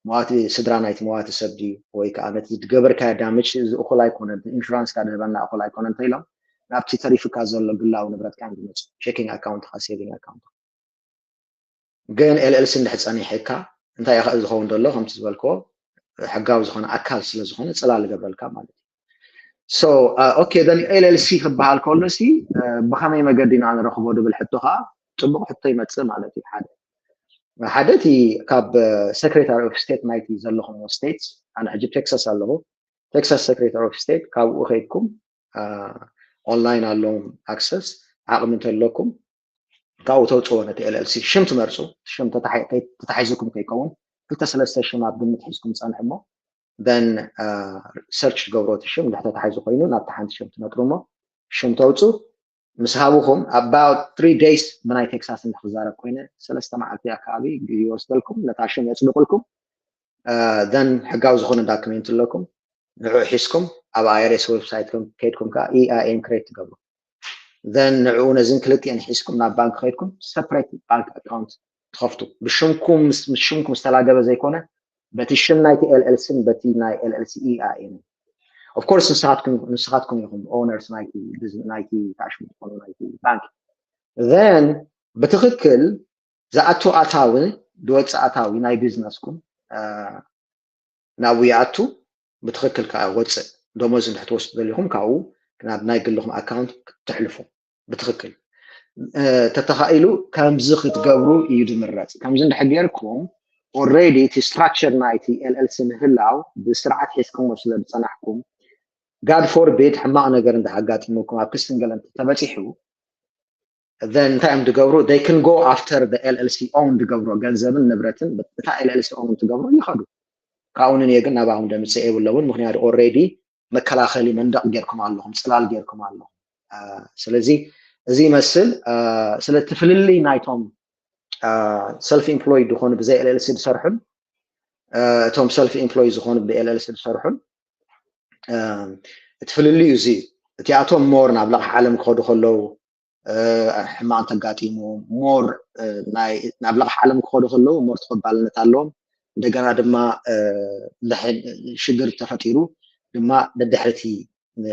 መዋቲ ስድራ ናይቲ መዋቲ ሰብ ድዩ ወይ ከዓ ነቲ ዝገበርካዮ damage እዚ እኹል ኣይኮነን insurance ካ ዝህበና እኹል ኣይኮነን እንተኢሎም ናብቲ ተሪፍካ ዘሎ ግላዊ ንብረትካ እዮም ዝመፁ checking account ኻ saving account ግን L L C እንድሕር ፀኒሕካ እንታይ እዩ ዝኸውን ዘሎ ከምቲ ዝበልክዎ ሕጋዊ ዝኾነ ኣካል ስለ ዝኾነ ፅላል ይገብረልካ ማለት እዩ so okay then L L C ክበሃል ከሎ ሲ ብኸመይ መገዲ ኢና ንረኽቦ ድብል ሕቶ ከዓ ፅቡቅ ሕቶ ይመፅእ ማለት እዩ ሓደ ሓደ እቲ ካብ Secretary of State ናይቲ ዘለኹም ስቴት ኣነ ሕጂ ቴክሳስ ኣለኹ Texas Secretary of State ካብኡ ከይድኩም online ኣለዎም access ዓቕሚ እንተለኩም ካብኡ ተውፅዎ ነቲ L L C ሽም ትመርፁ ሽም ተታሒዝኩም ከይከውን ክልተ ሰለስተ ሽም ኣብ ግምት ሒዝኩም ፀንሑ እሞ then search ትገብሮ እቲ ሽም ድሕተት ሓይዙ ኮይኑ ናብቲ ሓንቲ ሽም ትነጥሩ እሞ ሽም ተውፁ ምስ ሃብኹም about three days ብናይ ቴክሳስ እንድሕር ክዛረብ ኮይነ ሰለስተ መዓልቲ ኣከባቢ ግዜ ይወስደልኩም ነታ ሽም የፅድቁልኩም then ሕጋዊ ዝኾነ document ኣለኩም ንዑ ሒዝኩም ኣብ IRS website ከይድኩም ከዓ EIN create ትገብሩ then ንዕኡ ነዚን ክልቲኤን ሒዝኩም ናብ ባንክ ከይድኩም separate bank account ትኸፍቱ ብሽምኩም ምስ ሽምኩም ዝተላገበ ዘይኮነ በቲ ሽም ናይቲ LLC ን በቲ ናይ LLC EIN of course ንስኻትኩም ንስኻትኩም ኢኹም owners ናይቲ ናይቲ ታሽሙ ትኾኑ ናይቲ ባንክ then ብትኽክል ዝኣቱ ኣታዊ ዝወፅእ ኣታዊ ናይ ቢዝነስኩም ናብኡ ይኣቱ ብትኽክል ከዓ ወፅእ ደሞዝ እንድሕር ትወስዱ ዘሊኹም ካብኡ ናብ ናይ ግልኹም ኣካውንት ክትሕልፉ ብትኽክል ተተኻኢሉ ከምዚ ክትገብሩ እዩ ዝምረፅ ከምዚ እንድሕር ጌርኩም already እቲ structure ናይቲ LLC ምህላው ብስርዓት ሒዝኩሞ ስለ ዝፀናሕኩም God forbid ሕማቕ ነገር እንተኣጋጢሙኩም ኣብ ክስትን ገለን ተበፂሑ then እንታይ እዮም ዝገብሩ they can go after the LLC own ዝገብሮ ገንዘብን ንብረትን እታ LLC own ትገብሮ ይኸዱ ካብኡ ንንየ ግን ናባኹም ደምፅእ የብለውን ምክንያቱ already መከላኸሊ መንደቕ ጌርኩም ኣለኹም ፅላል ጌርኩም ኣለኹም ስለዚ እዚ ይመስል ስለቲ ፍልልይ ናይቶም self employed ዝኾኑ ብዘይ LLC ዝሰርሑን እቶም self employed ዝኾኑ ብ LLC ዝሰርሑን እቲ ፍልልዩ እዚ እቲኣቶም more ናብ ለቕሒ ዓለም ክኸዱ ከለዉ ሕማቕ እንተጋጢሙ more ናብ ለቕሒ ዓለም ክኸዱ ከለዉ more ተቐባልነት ኣለዎም እንደገና ድማ ሽግር ተፈጢሩ ድማ ደድሕርቲ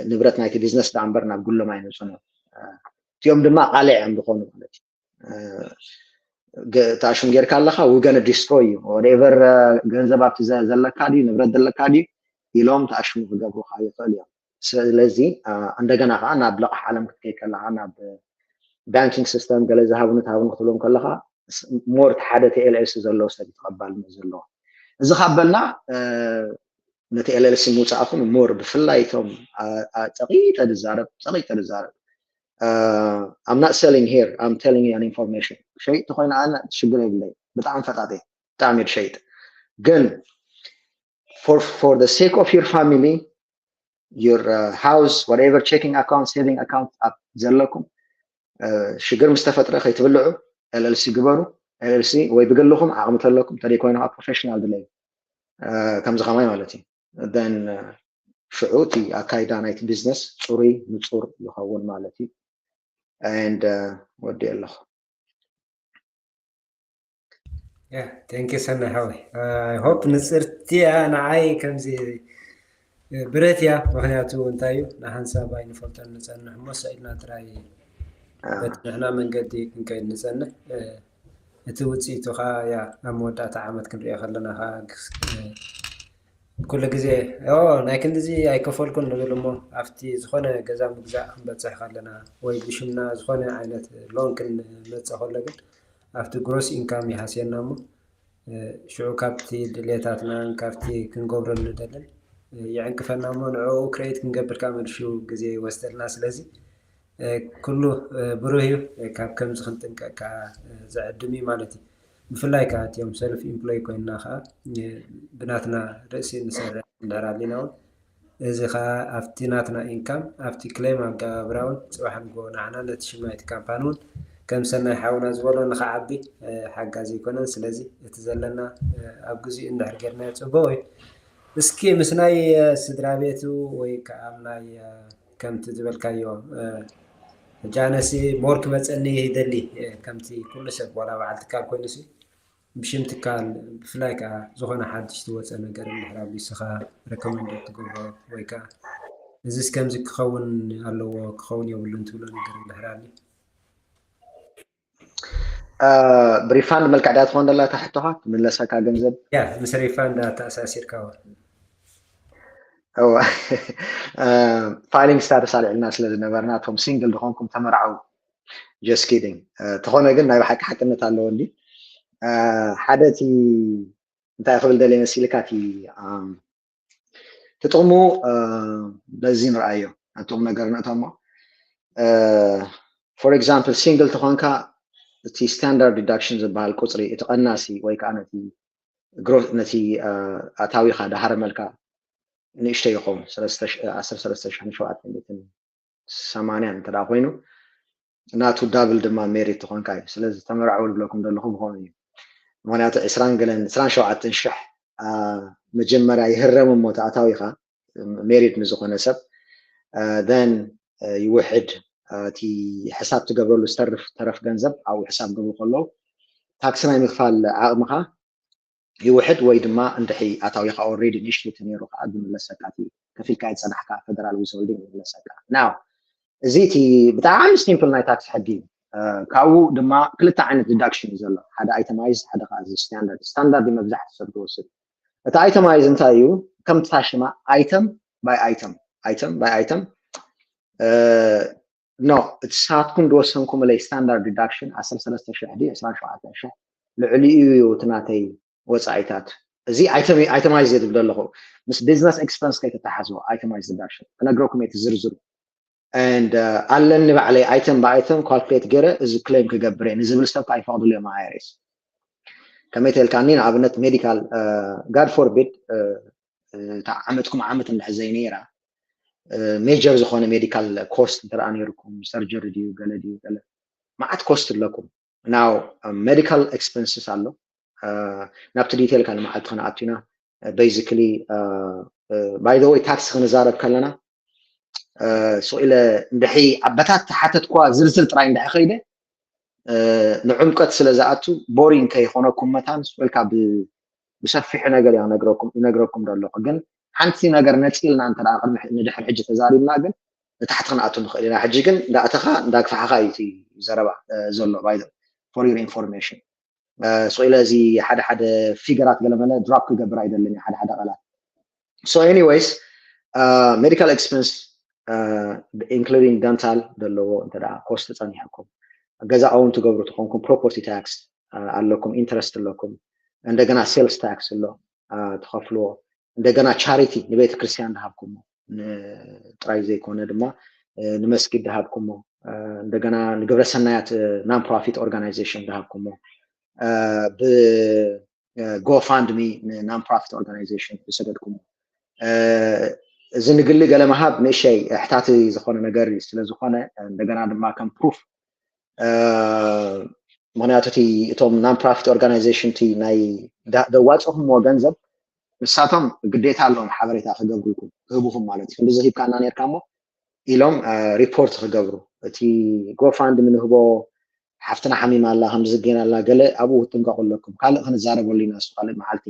ንብረት ናይቲ ቢዝነስ ዳኣ እምበር ናብ ግሎም ኣይመፁን እዮም እቲኦም ድማ ቃልዕ እዮም ዝኾኑ ማለት እዩ ታሽም ጌርካ ኣለካ we gonna destroy you whatever ገንዘብ ኣብቲ ዘለካ ድዩ ንብረት ዘለካ ድዩ ኢሎም ታሽሙ ክገብሩካ ይኽእል እዮም ስለዚ እንደገና ከዓ ናብ ለቕሒ ዓለም ክትከይድ ከለካ ናብ banking system ገለ ዝሃብኑ ትሃብኑ ክትብሎም ከለካ more ሓደ እቲ LLC ዘለዎ ሰብ ተቐባልነት ዘለዎ እዚ ካብ በልና ነቲ LLC ምውፃእኹም more ብፍላይ እቶም ፀቂጠ ዝዛረብ ፀቂጠ ዝዛረብ I'm not selling here I'm telling you an information ሸይጥ ተኮይነ ኣነ ሽግር የብለይ ብጣዕሚ ፈጣጥ ብጣዕሚ ሸይጥ ግን for for the sake of your family your uh, house whatever checking account saving account ኣብ ዘለኩም ሽግር ምስ ተፈጥረ ከይትብልዑ LLC ግበሩ LLC ወይ ብግልኹም ዓቕሚ ተለኩም ተደይ ኮይነ professional ድለዩ ከምዚ ከማይ ማለት እዩ then ሽዑ እቲ ኣካይዳ ናይቲ ቢዝነስ ፅሩይ ንፁር ይኸውን ማለት እዩ and ወዲ ኣለኹ thank you ሰናይ ሓወይ I hope ንፅርቲ እያ ንዓይ ከምዚ ብረት እያ ምክንያቱ እንታይ እዩ ንሓንሳብ ኣይንፈልጦን ንፀንሕ እሞ ሰኢልና ጥራይ በቲ ንሕና መንገዲ ክንከይድ ንፀንሕ እቲ ውፅኢቱ ከዓ ያ ኣብ መወዳእታ ዓመት ክንሪኦ ከለና ከዓ ኩሉ ግዜ ናይ ክንድዚ ኣይከፈልኩን ንብል እሞ ኣብቲ ዝኾነ ገዛ ምግዛእ ክንበፅሕ ከለና ወይ ብሽምና ዝኾነ ዓይነት loan ክንመፅእ ከሎ ግን ኣብቲ gross income ይሃስየና እሞ ሽዑ ካብቲ ድሌታትናን ካብቲ ክንገብሮ ንደልን ይዕንቅፈና እሞ ንዕኡ create ክንገብር ከዓ መልሹ ግዜ ይወስደልና ስለዚ ኩሉ ብሩህ እዩ ካብ ከምዚ ክንጥንቀቅ ከዓ ዝዕድም እዩ ማለት እዩ ብፍላይ ከዓ እቲኦም self employed ኮይንና ከዓ ብናትና ርእሲ ንሰርሕ እንድሕር ኣሊና እውን እዚ ከዓ ኣብቲ ናትና income ኣብቲ claim ኣገባብራ እውን ፅባሕ ንግሆ ንዓና ነቲ ሽም ናይቲ company እውን ከም ሰናይ ሓውና ዝበሎ ንክዓቢ ሓጋዚ ኣይኮነን ስለዚ እቲ ዘለና ኣብ ግዚኡ እንድሕር ጌርናዮ ፅቡቅ እዩ እስኪ ምስ ናይ ስድራ ቤቱ ወይ ከዓ ናይ ከምቲ ዝበልካዮ ሕጂ ኣነሲ more ክመፀኒ ይደሊ ከምቲ ኩሉ ሰብ ዋላ በዓል ትካል ኮይኑ ሲ ብሽም ትካል ብፍላይ ከዓ ዝኾነ ሓድሽ ዝወፀ ነገር እንድሕር ኣብ ንስኻ recommend ትገብሮ ወይ ከዓ እዚስ ከምዚ ክኸውን ኣለዎ ክኸውን የብሉን ትብሎ ነገር እንድሕር ኣሎ ብ refund መልክዕ ድያ ትኾን ዘላ እታ ሕቶኻ ትምለሰካ ገንዘብ ያ ምስ refund ኣተኣሳሲርካ እዋ filing status ኣልዕልና ስለ ዝነበርና እቶም single ዝኾንኩም ተመርዓው just kidding ተኾነ ግን ናይ ብሓቂ ሓቅነት ኣለዎ እንዲ ሓደ እቲ እንታይ ክብል ደልየ መሲልካ እቲ ትጥቕሙ በዚ ንርኣዮ ጥቕም ነገር ንእተሞ for example single ተኾንካ እቲ standard deduction ዝበሃል ቁፅሪ እቲ ቀናሲ ወይ ከዓ ነቲ ነቲ ኣታዊኻ ዳሃረመልካ ንእሽተይ ይኸውን። ዓሰርተ ሰለስተ ሺሕን ሸውዓተ ሚእትን ሰማንያን እንተ ኮይኑ ናቱ ዳብል ድማ ሜሪት ትኾንካ እዩ። ስለዚ ተመርዓው ዝብለኩም ዘለኹ ብኸምኡ እዩ። ምክንያቱ ዕስራን ገለን ዕስራን ሸውዓተን ሽሕ መጀመርያ ይህረም እሞ ተኣታዊኻ ሜሪት ንዝኾነ ሰብ then ይውሕድ እቲ ሕሳብ ትገብረሉ ዝተርፍ ተረፍ ገንዘብ ኣብኡ ሕሳብ ገብሩ ከለዉ ታክሲ ናይ ምክፋል ዓቕምኻ ይውሕድ ወይ ድማ እንድሕሪ ኣታዊኻ ኦሬዲ ንእሽተይ ተነይሩ ከዓ ዝምለሰካ እቲ ከፊልካ ዝፀናሕካ ፌደራል ዊዝሆልዲንግ ይምለሰካ። ናው እዚ እቲ ብጣዕሚ ሲምፕል ናይ ታክስ ሕጊ እዩ። ካብኡ ድማ ክልተ ዓይነት ዲዳክሽን እዩ ዘሎ፣ ሓደ ኣይተማይዝ ሓደ ከዓ እዚ ስታንዳርድ። ስታንዳርድ መብዛሕትኡ ሰብ ዝወስድ። እቲ ኣይተማይዝ እንታይ እዩ? ከምቲ ሽማ ኣይተም ባይ ኣይተም ኣይተም ባይ ኣይተም ኖ እቲ ሳትኩም ዝወሰንኩምለይ ስታንዳርድ ዲዳክሽን ዓሰርተ ሰለስተ ሽሕ ድዩ ዕስራን ሸውዓተን ሽሕ ልዕሊኡ እዩ እቲ ናተይ ወፃኢታት። እዚ ኣይተማይዝ ዝብል ዘለኹ ምስ ቢዝነስ ኤክስፐንስ ከይተተሓዝዎ ኣይተማይዝ ዲዳክሽን ክነግረኩም እቲ ዝርዝሩ ኣለኒ ባዕለይ ኣይተም ብኣይተም ካልኩሌት ገይረ እዚ ክሌም ክገብር እየ ንዝብል ሰብ ኣይፈቕድሉ እዮም ኣይሬስ ከመይ ተልካኒ ንኣብነት ሜዲካል ጋድ ፎርቢድ እታ ዓመትኩም ዓመት እንድሕር ዘይነይራ ሜጀር ዝኾነ ሜዲካል ኮስት እንተ ነይርኩም ሰርጀሪ ድዩ ገለ ድዩ ገለ መዓት ኮስት ኣለኩም ናው ሜዲካል ኤክስፐንስስ ኣሎ ናብቲ ዲቴል ካልእ መዓልቲ ክንኣቱ ኢና basically by the way ታክሲ ክንዛረብ ከለና ስኢለ እንድሕሪ ኣበታት ሓተት ኳ ዝርዝር ጥራይ እንድሕ ከይደ ንዕምቀት ስለ ዝኣቱ ቦሪንግ ከይኮነኩም መታን ስኢልካ ብሰፊሑ ነገር እያ ይነግረኩም ዘለኹ ግን ሓንቲ ነገር ነፂልና እንተ ቅድሚ ንድሕር ሕጂ ተዛሪብና ግን ንታሕቲ ክንኣቱ ንኽእል ኢና ሕጂ ግን እንዳእተኻ እንዳግፋሕኻ እዩ ዘረባ ዘሎ by the for your information ስኢለ እዚ ሓደ ሓደ ፊገራት ገለመለ ድራፕ ክገብር ኣይደልን ሓደ ሓደ ቃላት so anyways medical expense including dental ዘለዎ እንተ ኮስት ጸኒሕኩም ገዛ own ትገብሩ ትኾንኩም property tax ኣለኩም interest ኣለኩም እንደገና sales tax ኣሎ ትኸፍልዎ እንደገና charity ንቤተ ክርስቲያን ዝሃብኩሞ ጥራይ ዘይኮነ ድማ ንመስጊድ ዝሃብኩሞ እንደገና ንግብረ ሰናያት non profit organization ዝሃብኩሞ ብ GoFundMe ን non profit organization ዝሰደድኩሞ እዚ ንግሊ ገለ ምሃብ ንእሸይ ኣሕታቲ ዝኾነ ነገር እዩ ስለ ዝኾነ እንደገና ድማ ከም proof ምክንያቱ እቲ እቶም non profit organization እቲ ናይ ዘዋፅኹምዎ ገንዘብ ንሳቶም ግዴታ ኣለዎም ሓበሬታ ክገብሩልኩም ክህቡኹም ማለት እዩ ክንዲዚ ሂብካና ነርካ እሞ ኢሎም ሪፖርት ክገብሩ እቲ GoFundMe ንህቦ ሓፍትና ሓሚማ ኣላ ከምዚ ጌና ኣላ ገለ ኣብኡ ክትጥንቀቁ ኣለኩም ካልእ ክንዛረበሉ ኢና እሱ ካልእ መዓልቲ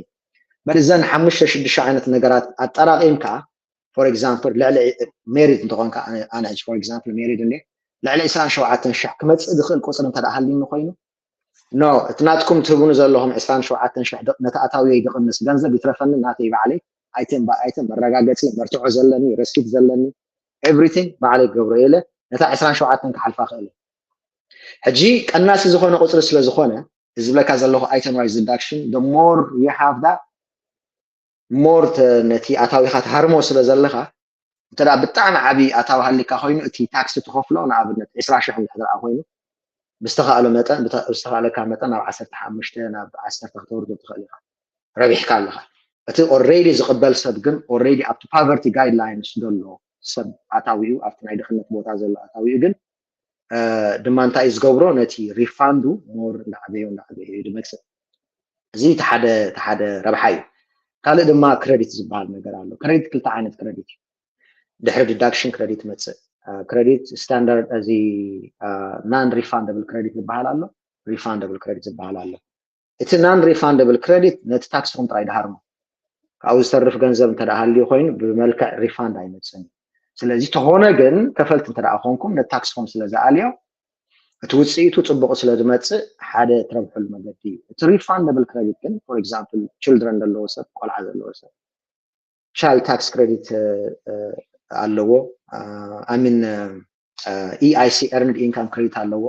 በርዘን ሓሙሽተ ሽዱሽተ ዓይነት ነገራት ኣጠራቂምካ for example ልዕሊ ሜሪድ እንተኾንካ ኣነ ሕጂ for example ሜሪድ እንዴ ልዕሊ ዕስራን ሸውዓተን ሽሕ ክመፅእ ዝኽእል ቁፅሪ እንተ ሃልዩኒ ኮይኑ no እቲ ናትኩም ትህቡኒ ዘለኹም ዕስራን ሸውዓተን ሽሕ ነቲ ኣታውየይ ዝቕንስ ገንዘብ ይትረፈኒ ናተይ ባዕለይ ኣይተም ባይ ኣይተም መረጋገፂ መርትዖ ዘለኒ ረሲት ዘለኒ everything ባዕለይ ክገብሮ ኢለ ነታ ዕስራን ሸውዓተን ክሓልፋ ክእል ሕጂ ቀናሲ ዝኾነ ቁፅሪ ስለ ዝኾነ ዝብለካ ዘለኹ itemized deduction the more you have that more ነቲ ኣታዊኻ ትሃርሞ ስለ ዘለኻ እንተ ብጣዕሚ ዓብዪ ኣታዊ ሃሊካ ኮይኑ እቲ ታክሲ ትኸፍሎ ንኣብነት ዕስራ ሽሕ እንድሕር ኮይኑ ብዝተኻእሎ መጠን ዝተኻእለካ መጠን ናብ ዓሰርተ ሓሙሽተ ናብ ዓሰርተ ክተውርዶ ትኽእል ኢኻ ረቢሕካ ኣለኻ እቲ already ዝቕበል ሰብ ግን already ኣብቲ poverty guidelines ዘሎ ሰብ ኣታዊኡ ኣብቲ ናይ ድኽነት ቦታ ዘሎ ኣታዊኡ ግን ድማ እንታይ እዩ ዝገብሮ ነቲ refund ኡ more እንዳዓበዮ እንዳዓበዮ እዩ ዝመፅእ እዚ ሓደ ሓደ ረብሓ እዩ ካልእ ድማ credit ዝበሃል ነገር ኣሎ credit ክልተ ዓይነት credit እዩ ድሕሪ deduction credit መፅእ credit standard እዚ non refundable credit ዝበሃል ኣሎ refundable credit ዝበሃል ኣሎ እቲ non refundable credit ነቲ ታክስኹም ጥራይ ድሃርሞ ካብኡ ዝተርፍ ገንዘብ እንተ ሃልዩ ኮይኑ ብመልክዕ refund ኣይመፅን እዩ ስለዚ ተኾነ ግን ከፈልቲ እንተ ኮንኩም ነቲ ታክስኹም ስለ ዝኣልዮ እቲ ውፅኢቱ ፅቡቕ ስለ ዝመፅእ ሓደ ትረብሐሉ መገዲ እዩ እቲ refundable credit ግን for example children ዘለዎ ሰብ ቆልዓ ዘለዎ ሰብ child tax credit ኣለዎ I mean EIC earned income credit ኣለዎ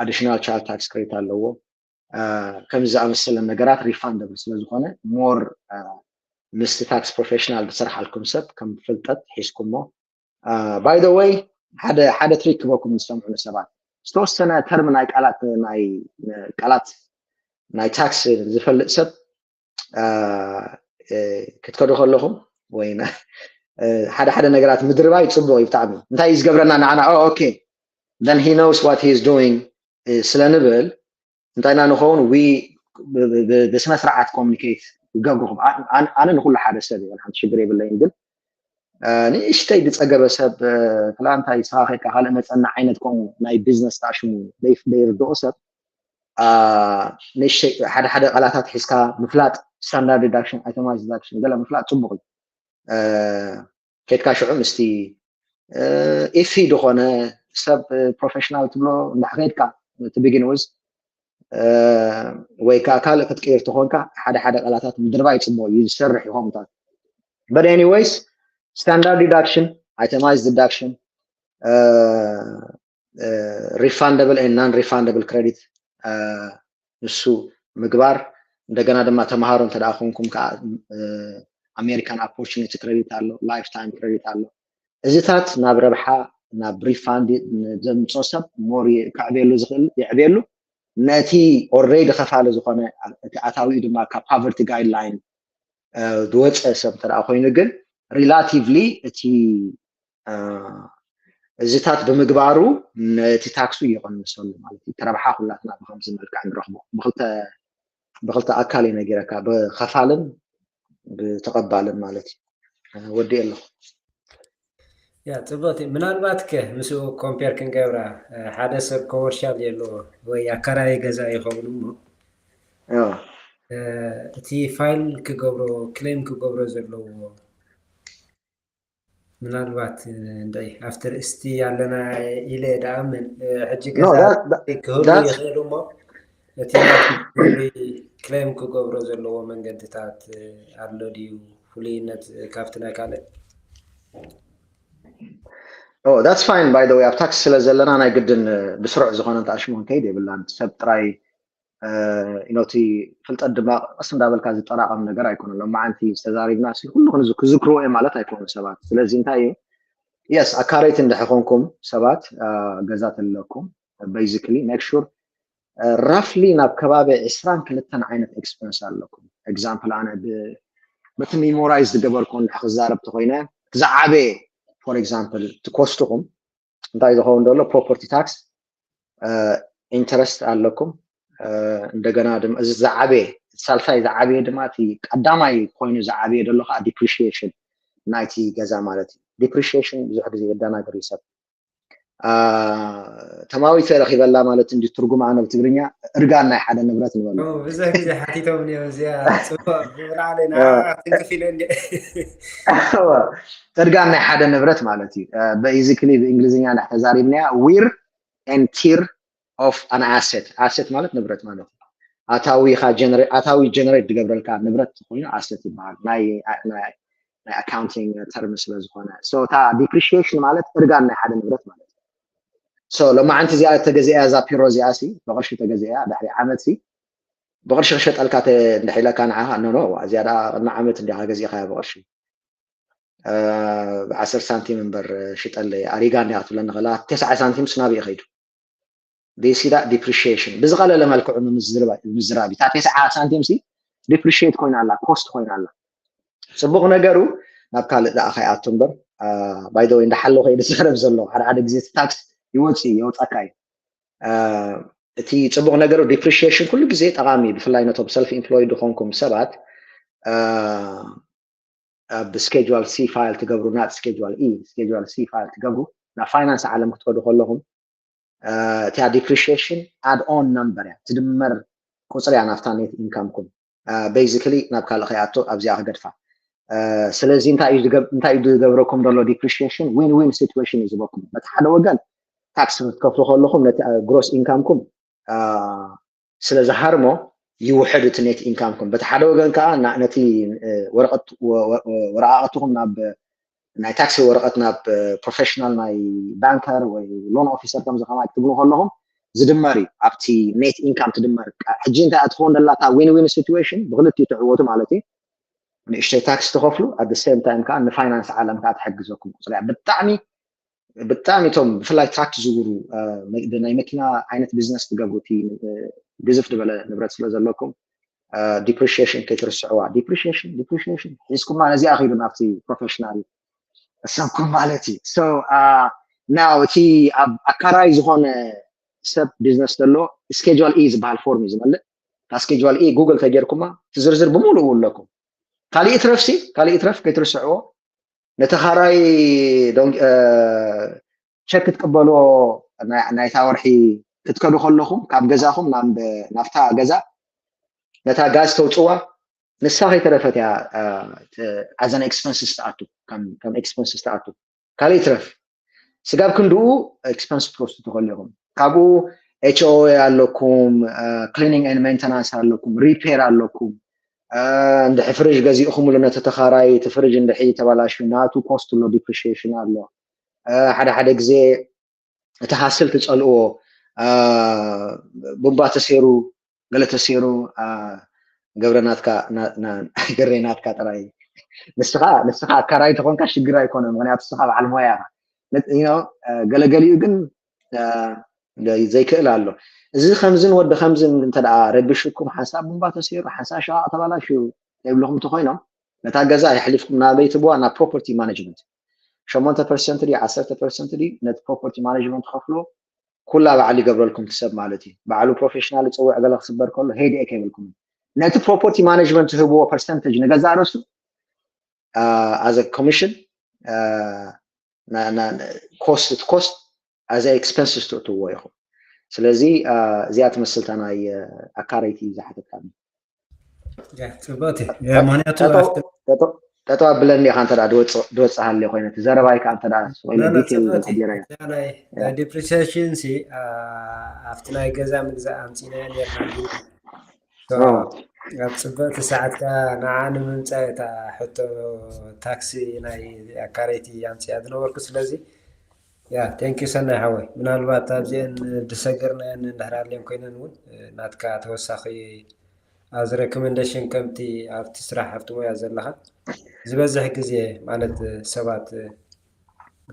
additional child tax credit ኣለዎ ከምዚ ዝኣመሰለ ነገራት refundable ስለ ዝኾነ more ምስቲ tax professional ዝሰርሓልኩም ሰብ ከም ፍልጠት ሒዝኩሞ by the way ሓደ ሓደ trick ክበኩም ዝሰምዑ ሰባት ዝተወሰነ term ናይ ቃላት ናይ ቃላት ናይ tax ዝፈልጥ ሰብ ክትከዱ ከለኹም ወይ ሓደ ሓደ ነገራት ምድርባይ ፅቡቅ እዩ ብጣዕሚ። እንታይ እዩ ዝገብረና ንዓና? Oh, okay, then he knows what he is doing ስለ ንብል እንታይ ኢና ንኸውን? We ብስነ ስርዓት ኮሚኒኬት ይገብርኹም። ኣነ ንኩሉ ሓደ ሰብ ይበል ሓንቲ ሽግር የብለይን፣ ግን ንእሽተይ ዝፀገበ ሰብ ክላ እንታይ ስኻ ከድካ ካልእ መፀና ዓይነት ከምኡ ናይ ቢዝነስ ሽሙ ዘይርድኦ ሰብ ንእሽተይ ሓደ ሓደ ቃላታት ሒዝካ ምፍላጥ፣ standard deduction፣ itemized deduction ገለ ምፍላጥ ፅቡቅ እዩ። ከድካ ሽዑ ምስቲ ኢፊ ዝኾነ ሰብ ፕሮፌሽናል ትብሎ እንዳኸድካ to begin with ወይ ከዓ ካልእ ክትቅይር ተኾንካ ሓደ ሓደ ቃላታት ምድርባይ ፅቡቅ እዩ፣ ዝሰርሕ ይኾምታት። But anyways, standard deduction, itemized deduction, refundable and non refundable credit ንሱ ምግባር፣ እንደገና ድማ ተምሃሮ እንተ ደኣ ኮንኩም ከዓ American Opportunity Credit ኣሎ፣ Lifetime Credit ኣሎ። እዚታት ናብ ረብሓ ናብ ሪፋንድ ዘምፅኦ ሰብ ሞር ከዕብየሉ ዝኽእል የዕብየሉ። ነቲ already ከፋሊ ዝኾነ እቲ ኣታዊኡ ድማ ካብ poverty guideline ዝወፀ ሰብ እንተ ደኣ ኮይኑ ግን relatively እቲ እዚታት ብምግባሩ ነቲ ታክሱ ይቐንሰሉ ማለት እዩ። ረብሓ ኩላትና ብከምዚ መልክዕ ንረኽቦ ብክልተ ኣካል እዩ ነጊረካ፣ ብኸፋልን ብተቐባልን ማለት እዩ። ወዲ ኣለኹ። ያ ፅቡቅ። ምናልባት ከ ምስኡ ኮምፔር ክንገብራ ሓደ ሰብ ኮመርሻል የለዎ ወይ ኣካራይ ገዛ ይኸውን እሞ እቲ ፋይል ክገብሮ ክሌም ክገብሮ ዘለዎ ምናልባት እንታይ ኣብቲ ርእስቲ ኣለና ኢለ ደኣምን ሕጂ ገዛ ክህሉ ይኽእል እሞ እቲ ክሌም ክገብሮ ዘለዎ መንገድታት ኣሎ ድዩ? ፍሉይነት ካብቲ ናይ ካልእ that's fine by the way ኣብ ታክስ ስለ ዘለና ናይ ግድን ብስሩዕ ዝኾነ ተኣሽሙ ክንከይድ የብላን። ሰብ ጥራይ ነቲ ፍልጠት ድማ ቀስ እንዳበልካ ዝጠራቐም ነገር ኣይኮነን። ሎማዓንቲ ዝተዛሪብና ኩሉ ክዝክርዎ እዮም ማለት ኣይኮኑ ሰባት። ስለዚ እንታይ እዩ yes ኣካረይቲ እንድሕር ኮንኩም ሰባት ገዛ ተለኩም basically make sure roughly ናብ ከባቢ ዕስራን ክልተን ዓይነት expense ኣለኩም። Example ኣነ በቲ ሜሞራይዝ ዝገበርኩ እንድሕር ክዛረብ ተኮይነ ዝዓበየ for example እቲ ኮስትኹም እንታይ ዝኸውን ዘሎ property tax፣ interest ኣለኩም። እንደገና ድማ እዚ ዝዓበየ ሳልሳይ ዝዓበየ ድማ እቲ ቀዳማይ ኮይኑ ዝዓበየ ዘሎ ከዓ depreciation ናይቲ ገዛ ማለት እዩ። Depreciation ብዙሕ ግዜ የደናግር እዩ ሰብ። ተማዊተ ረኺበላ ማለት እንዲ ትርጉም ኣነ ብትግርኛ እርጋን ናይ ሓደ ንብረት ንበሎ። ብዙሕ ግዜ ሓቲቶም እዮም እዚኣ ፅቡቅ ብላዕሊ ትንክፍ ኢለ እንዲ እርጋን ናይ ሓደ ንብረት ማለት እዩ። Basically ብእንግሊዝኛ እንድሕር ተዛሪብናያ wear and tear of an asset። Asset ማለት ንብረት ማለት እዩ። ኣታዊኻ ኣታዊ ጀነሬት ዝገብረልካ ንብረት ኮይኑ ኣሰት ይበሃል ናይ ናይ ኣካውንቲንግ ተርም ስለ ዝኾነ። So እታ ዲፕሪሺየሽን ማለት እርጋን ናይ ሓደ ንብረት ማለት እዩ። So ሎማዓንቲ እዚኣ ተገዚኣ እዛ ፒሮ እዚኣ ሲ ብቕርሺ ተገዚኣ ድሕሪ ዓመት ሲ ብቕርሺ ክሸጠልካ እንድሕር ኢለካ ንዓኻ ኖ ኖ እዚኣ ደኣ ቅድሚ ዓመት እንዲኻ ገዚእኻያ ብቕርሺ ብዓሰርተ ሳንቲም እምበር ሽጠለይ ኣሪጋ እንዲያ ክትብለኒ ከላ ተስዓ ሳንቲም ስናብ እዩ ከይዱ። ሲ ዳ ዲፕሪሺየሽን ብዝቐለለ መልክዑ ንምዝራብ እዩ። እታ ተስዓ ሳንቲም ሲ ዲፕሪሺየት ኮይና ኣላ፣ ኮስት ኮይና ኣላ። ፅቡቕ ነገሩ ናብ ካልእ ደኣ ከይኣቱ እምበር ባይ ዘ ወይ እንዳሓለኹ እየ ዝዛረብ ዘለኹ። ሓደ ሓደ ግዜ እቲ ታክስ ይወፅእ እዩ የውፀካ እዩ። እቲ ፅቡቕ ነገሩ ዲፕሪሺየሽን ኩሉ ግዜ ጠቓሚ እዩ፣ ብፍላይ ነቶም ሰልፍ ኢምፕሎይድ ዝኾንኩም ሰባት ኣብ ስኬጁዋል ሲ ፋይል ትገብሩ፣ ናት ስኬጁዋል ኢ፣ ስኬጁዋል ሲ ፋይል ትገብሩ ናብ ፋይናንስ ዓለም ክትኸዱ ከለኹም እቲያ ዲፕሪሺየሽን ኣድ ኦን ነምበር እያ፣ ትድመር ቁፅሪ እያ ናብታ ኔት ኢንካምኩም። ቤዚካሊ ናብ ካልእ ከይኣቱ ኣብዚኣ ክገድፋ። ስለዚ እንታይ እዩ ዝገብረኩም ዘሎ ዲፕሪሺየሽን? ዊን ዊን ሲትዌሽን እዩ ዝበኩም። በቲ ሓደ ወገን ታክስ ክትከፍሉ ከለኹም ነቲ ግሮስ ኢንካምኩም ስለ ዝሃርሞ ይውሕድ እቲ ኔት ኢንካምኩም። በቲ ሓደ ወገን ከዓ ነቲ ወረቐትኩም ናብ ናይ ታክሲ ወረቐት ናብ ፕሮፌሽናል ናይ ባንከር ወይ ሎን ኦፊሰር ከምዚ ከማይ ክትብሉ ከለኹም ዝድመር እዩ፣ ኣብቲ ኔት ኢንካም ትድመር። ሕጂ እንታይ እያ ትኸውን ዘላ እታ ዊን ዊን ሲትዌሽን? ብክልቲኡ ትዕወቱ ማለት እዩ። ንእሽተይ ታክስ ትኸፍሉ፣ ኣት ሴም ታይም ከዓ ንፋይናንስ ዓለም ከዓ ትሕግዘኩም። ቁፅሪ እያ ብጣዕሚ ብጣዕሚ እቶም ብፍላይ ትራክ ትዝውሩ ናይ መኪና ዓይነት ቢዝነስ ትገብሩ እቲ ግዝፍ ዝበለ ንብረት ስለ ዘለኩም ዲፕሪሺየሽን ከይትርስዕዋ። ዲፕሪሺየሽን ዲፕሪሺየሽን ሒዝኩማ ነዚኣ ከይዱ ናብቲ ፕሮፌሽናል ሰብኩም ማለት እዩ። So now እቲ ኣብ ኣካራይ ዝኾነ ሰብ ቢዝነስ ዘሎ Schedule E ዝበሃል ፎርም እዩ ዝመልእ። እታ Schedule E ጉግል ተጌርኩማ እቲ ዝርዝር ብምሉእ ኣለኩም። ካሊእ ትረፍሲ ካሊእ ትረፍ ከይትርስዕዎ። ነቲ ካራይ ቸክ ክትቅበልዎ ናይታ ወርሒ ክትከዱ ከለኹም ካብ ገዛኹም ናብታ ገዛ ነታ ጋዝ ተውፅዋ። ንሳ ከይተረፈት እያ ኣዘን ኤክስፐንስስ ትኣቱ፣ ከም ኤክስፐንስስ ትኣቱ። ካልእ ይትረፍ ስጋብ ክንድኡ ኤክስፐንስ ክትወስዱ ትኽእሉ ኢኹም። ካብኡ ኤች ኦ ኤ ኣለኩም፣ ክሊኒንግ ኤንድ ሜንተናንስ ኣለኩም፣ ሪፔር ኣለኩም። እንድሕር ፍርጅ ገዚእኹምሉ ነቲ ተኻራይ እቲ ፍርጅ እንድሕር ተባላሹ ናቱ ኮስት ኣሎ፣ ዲፕሪሺዬሽን ኣሎ። ሓደ ሓደ ግዜ እቲ ሃስል ትፀልእዎ ቡምባ ተሰይሩ ገለ ተሰይሩ ገብረ ናትካ ገሬ ናትካ ጥራይ ንስኻ ንስኻ ኣካራይ ተኾንካ ሽግር ኣይኮነ፣ ምክንያቱ ንስኻ በዓል ሞያ ኢኻ። ገለገሊኡ ግን ዘይክእል ኣሎ። እዚ ከምዝን ወዲ ከምዝን እንተ ረቢሽኩም ሓንሳብ ቡምባ ተሰይሩ ሓንሳብ ሸቓቕ ተባላሽዩ ዘይብልኹም እንተኮይኖም ነታ ገዛ የሕሊፍኩም ናበይ ትብዋ? ናብ ፕሮፐርቲ ማኔጅመንት። ሸሞንተ ፐርሰንት ድዩ ዓሰርተ ፐርሰንት ድዩ ነቲ ፕሮፐርቲ ማኔጅመንት ከፍሎ ኩላ ባዕሉ ይገብረልኩም ትሰብ ማለት እዩ። ባዕሉ ፕሮፌሽናል ይፅውዕ ገለ ክስበር ከሎ ሄድ ኤክ የብልኩም። ነቲ ፕሮፐርቲ ማኔጅመንት ትህብዎ ፐርሰንተጅ ንገዛ ርእሱ ኣዘ ኮሚሽን ኮስት እቲ ኮስት ኣዘ ኤክስፐንስስ ትእትዎ ኢኹም። ስለዚ እዚኣ ትመስልታ ናይ ኣካረይቲ ዝሓተትካኒ። ፅቡቅ ምክንያቱ ጠጠው ኣብለኒ ኢኻ እንተ ድወፅእ ሃልየ ኮይነ እቲ ዘረባይ ከዓ እንተ ስቆይለ ዲቴል ተዲረ ናይ ዲፕሪሲሽን ሲ ኣብቲ ናይ ገዛ ምግዛእ ኣምፂናዮ ኔርና ኣብ ፅብቅቲ ሰዓት ከዓ ንዓ ንምምፃእ እታ ሕቶ ታክሲ ናይ ኣካረይቲ ኣምፅያ ዝነበርኩ ስለዚ ያ ቴንኪዩ ሰናይ ሓወይ ምናልባት ኣብዚአን ዝሰገርናየን እንድሕር ኣልየን ኮይነን እውን ናትካ ተወሳኺ ኣብዚ ሬኮመንደሽን ከምቲ ኣብቲ ስራሕ ኣብቲ ሞያ ዘለኻ ዝበዝሕ ግዜ ማለት ሰባት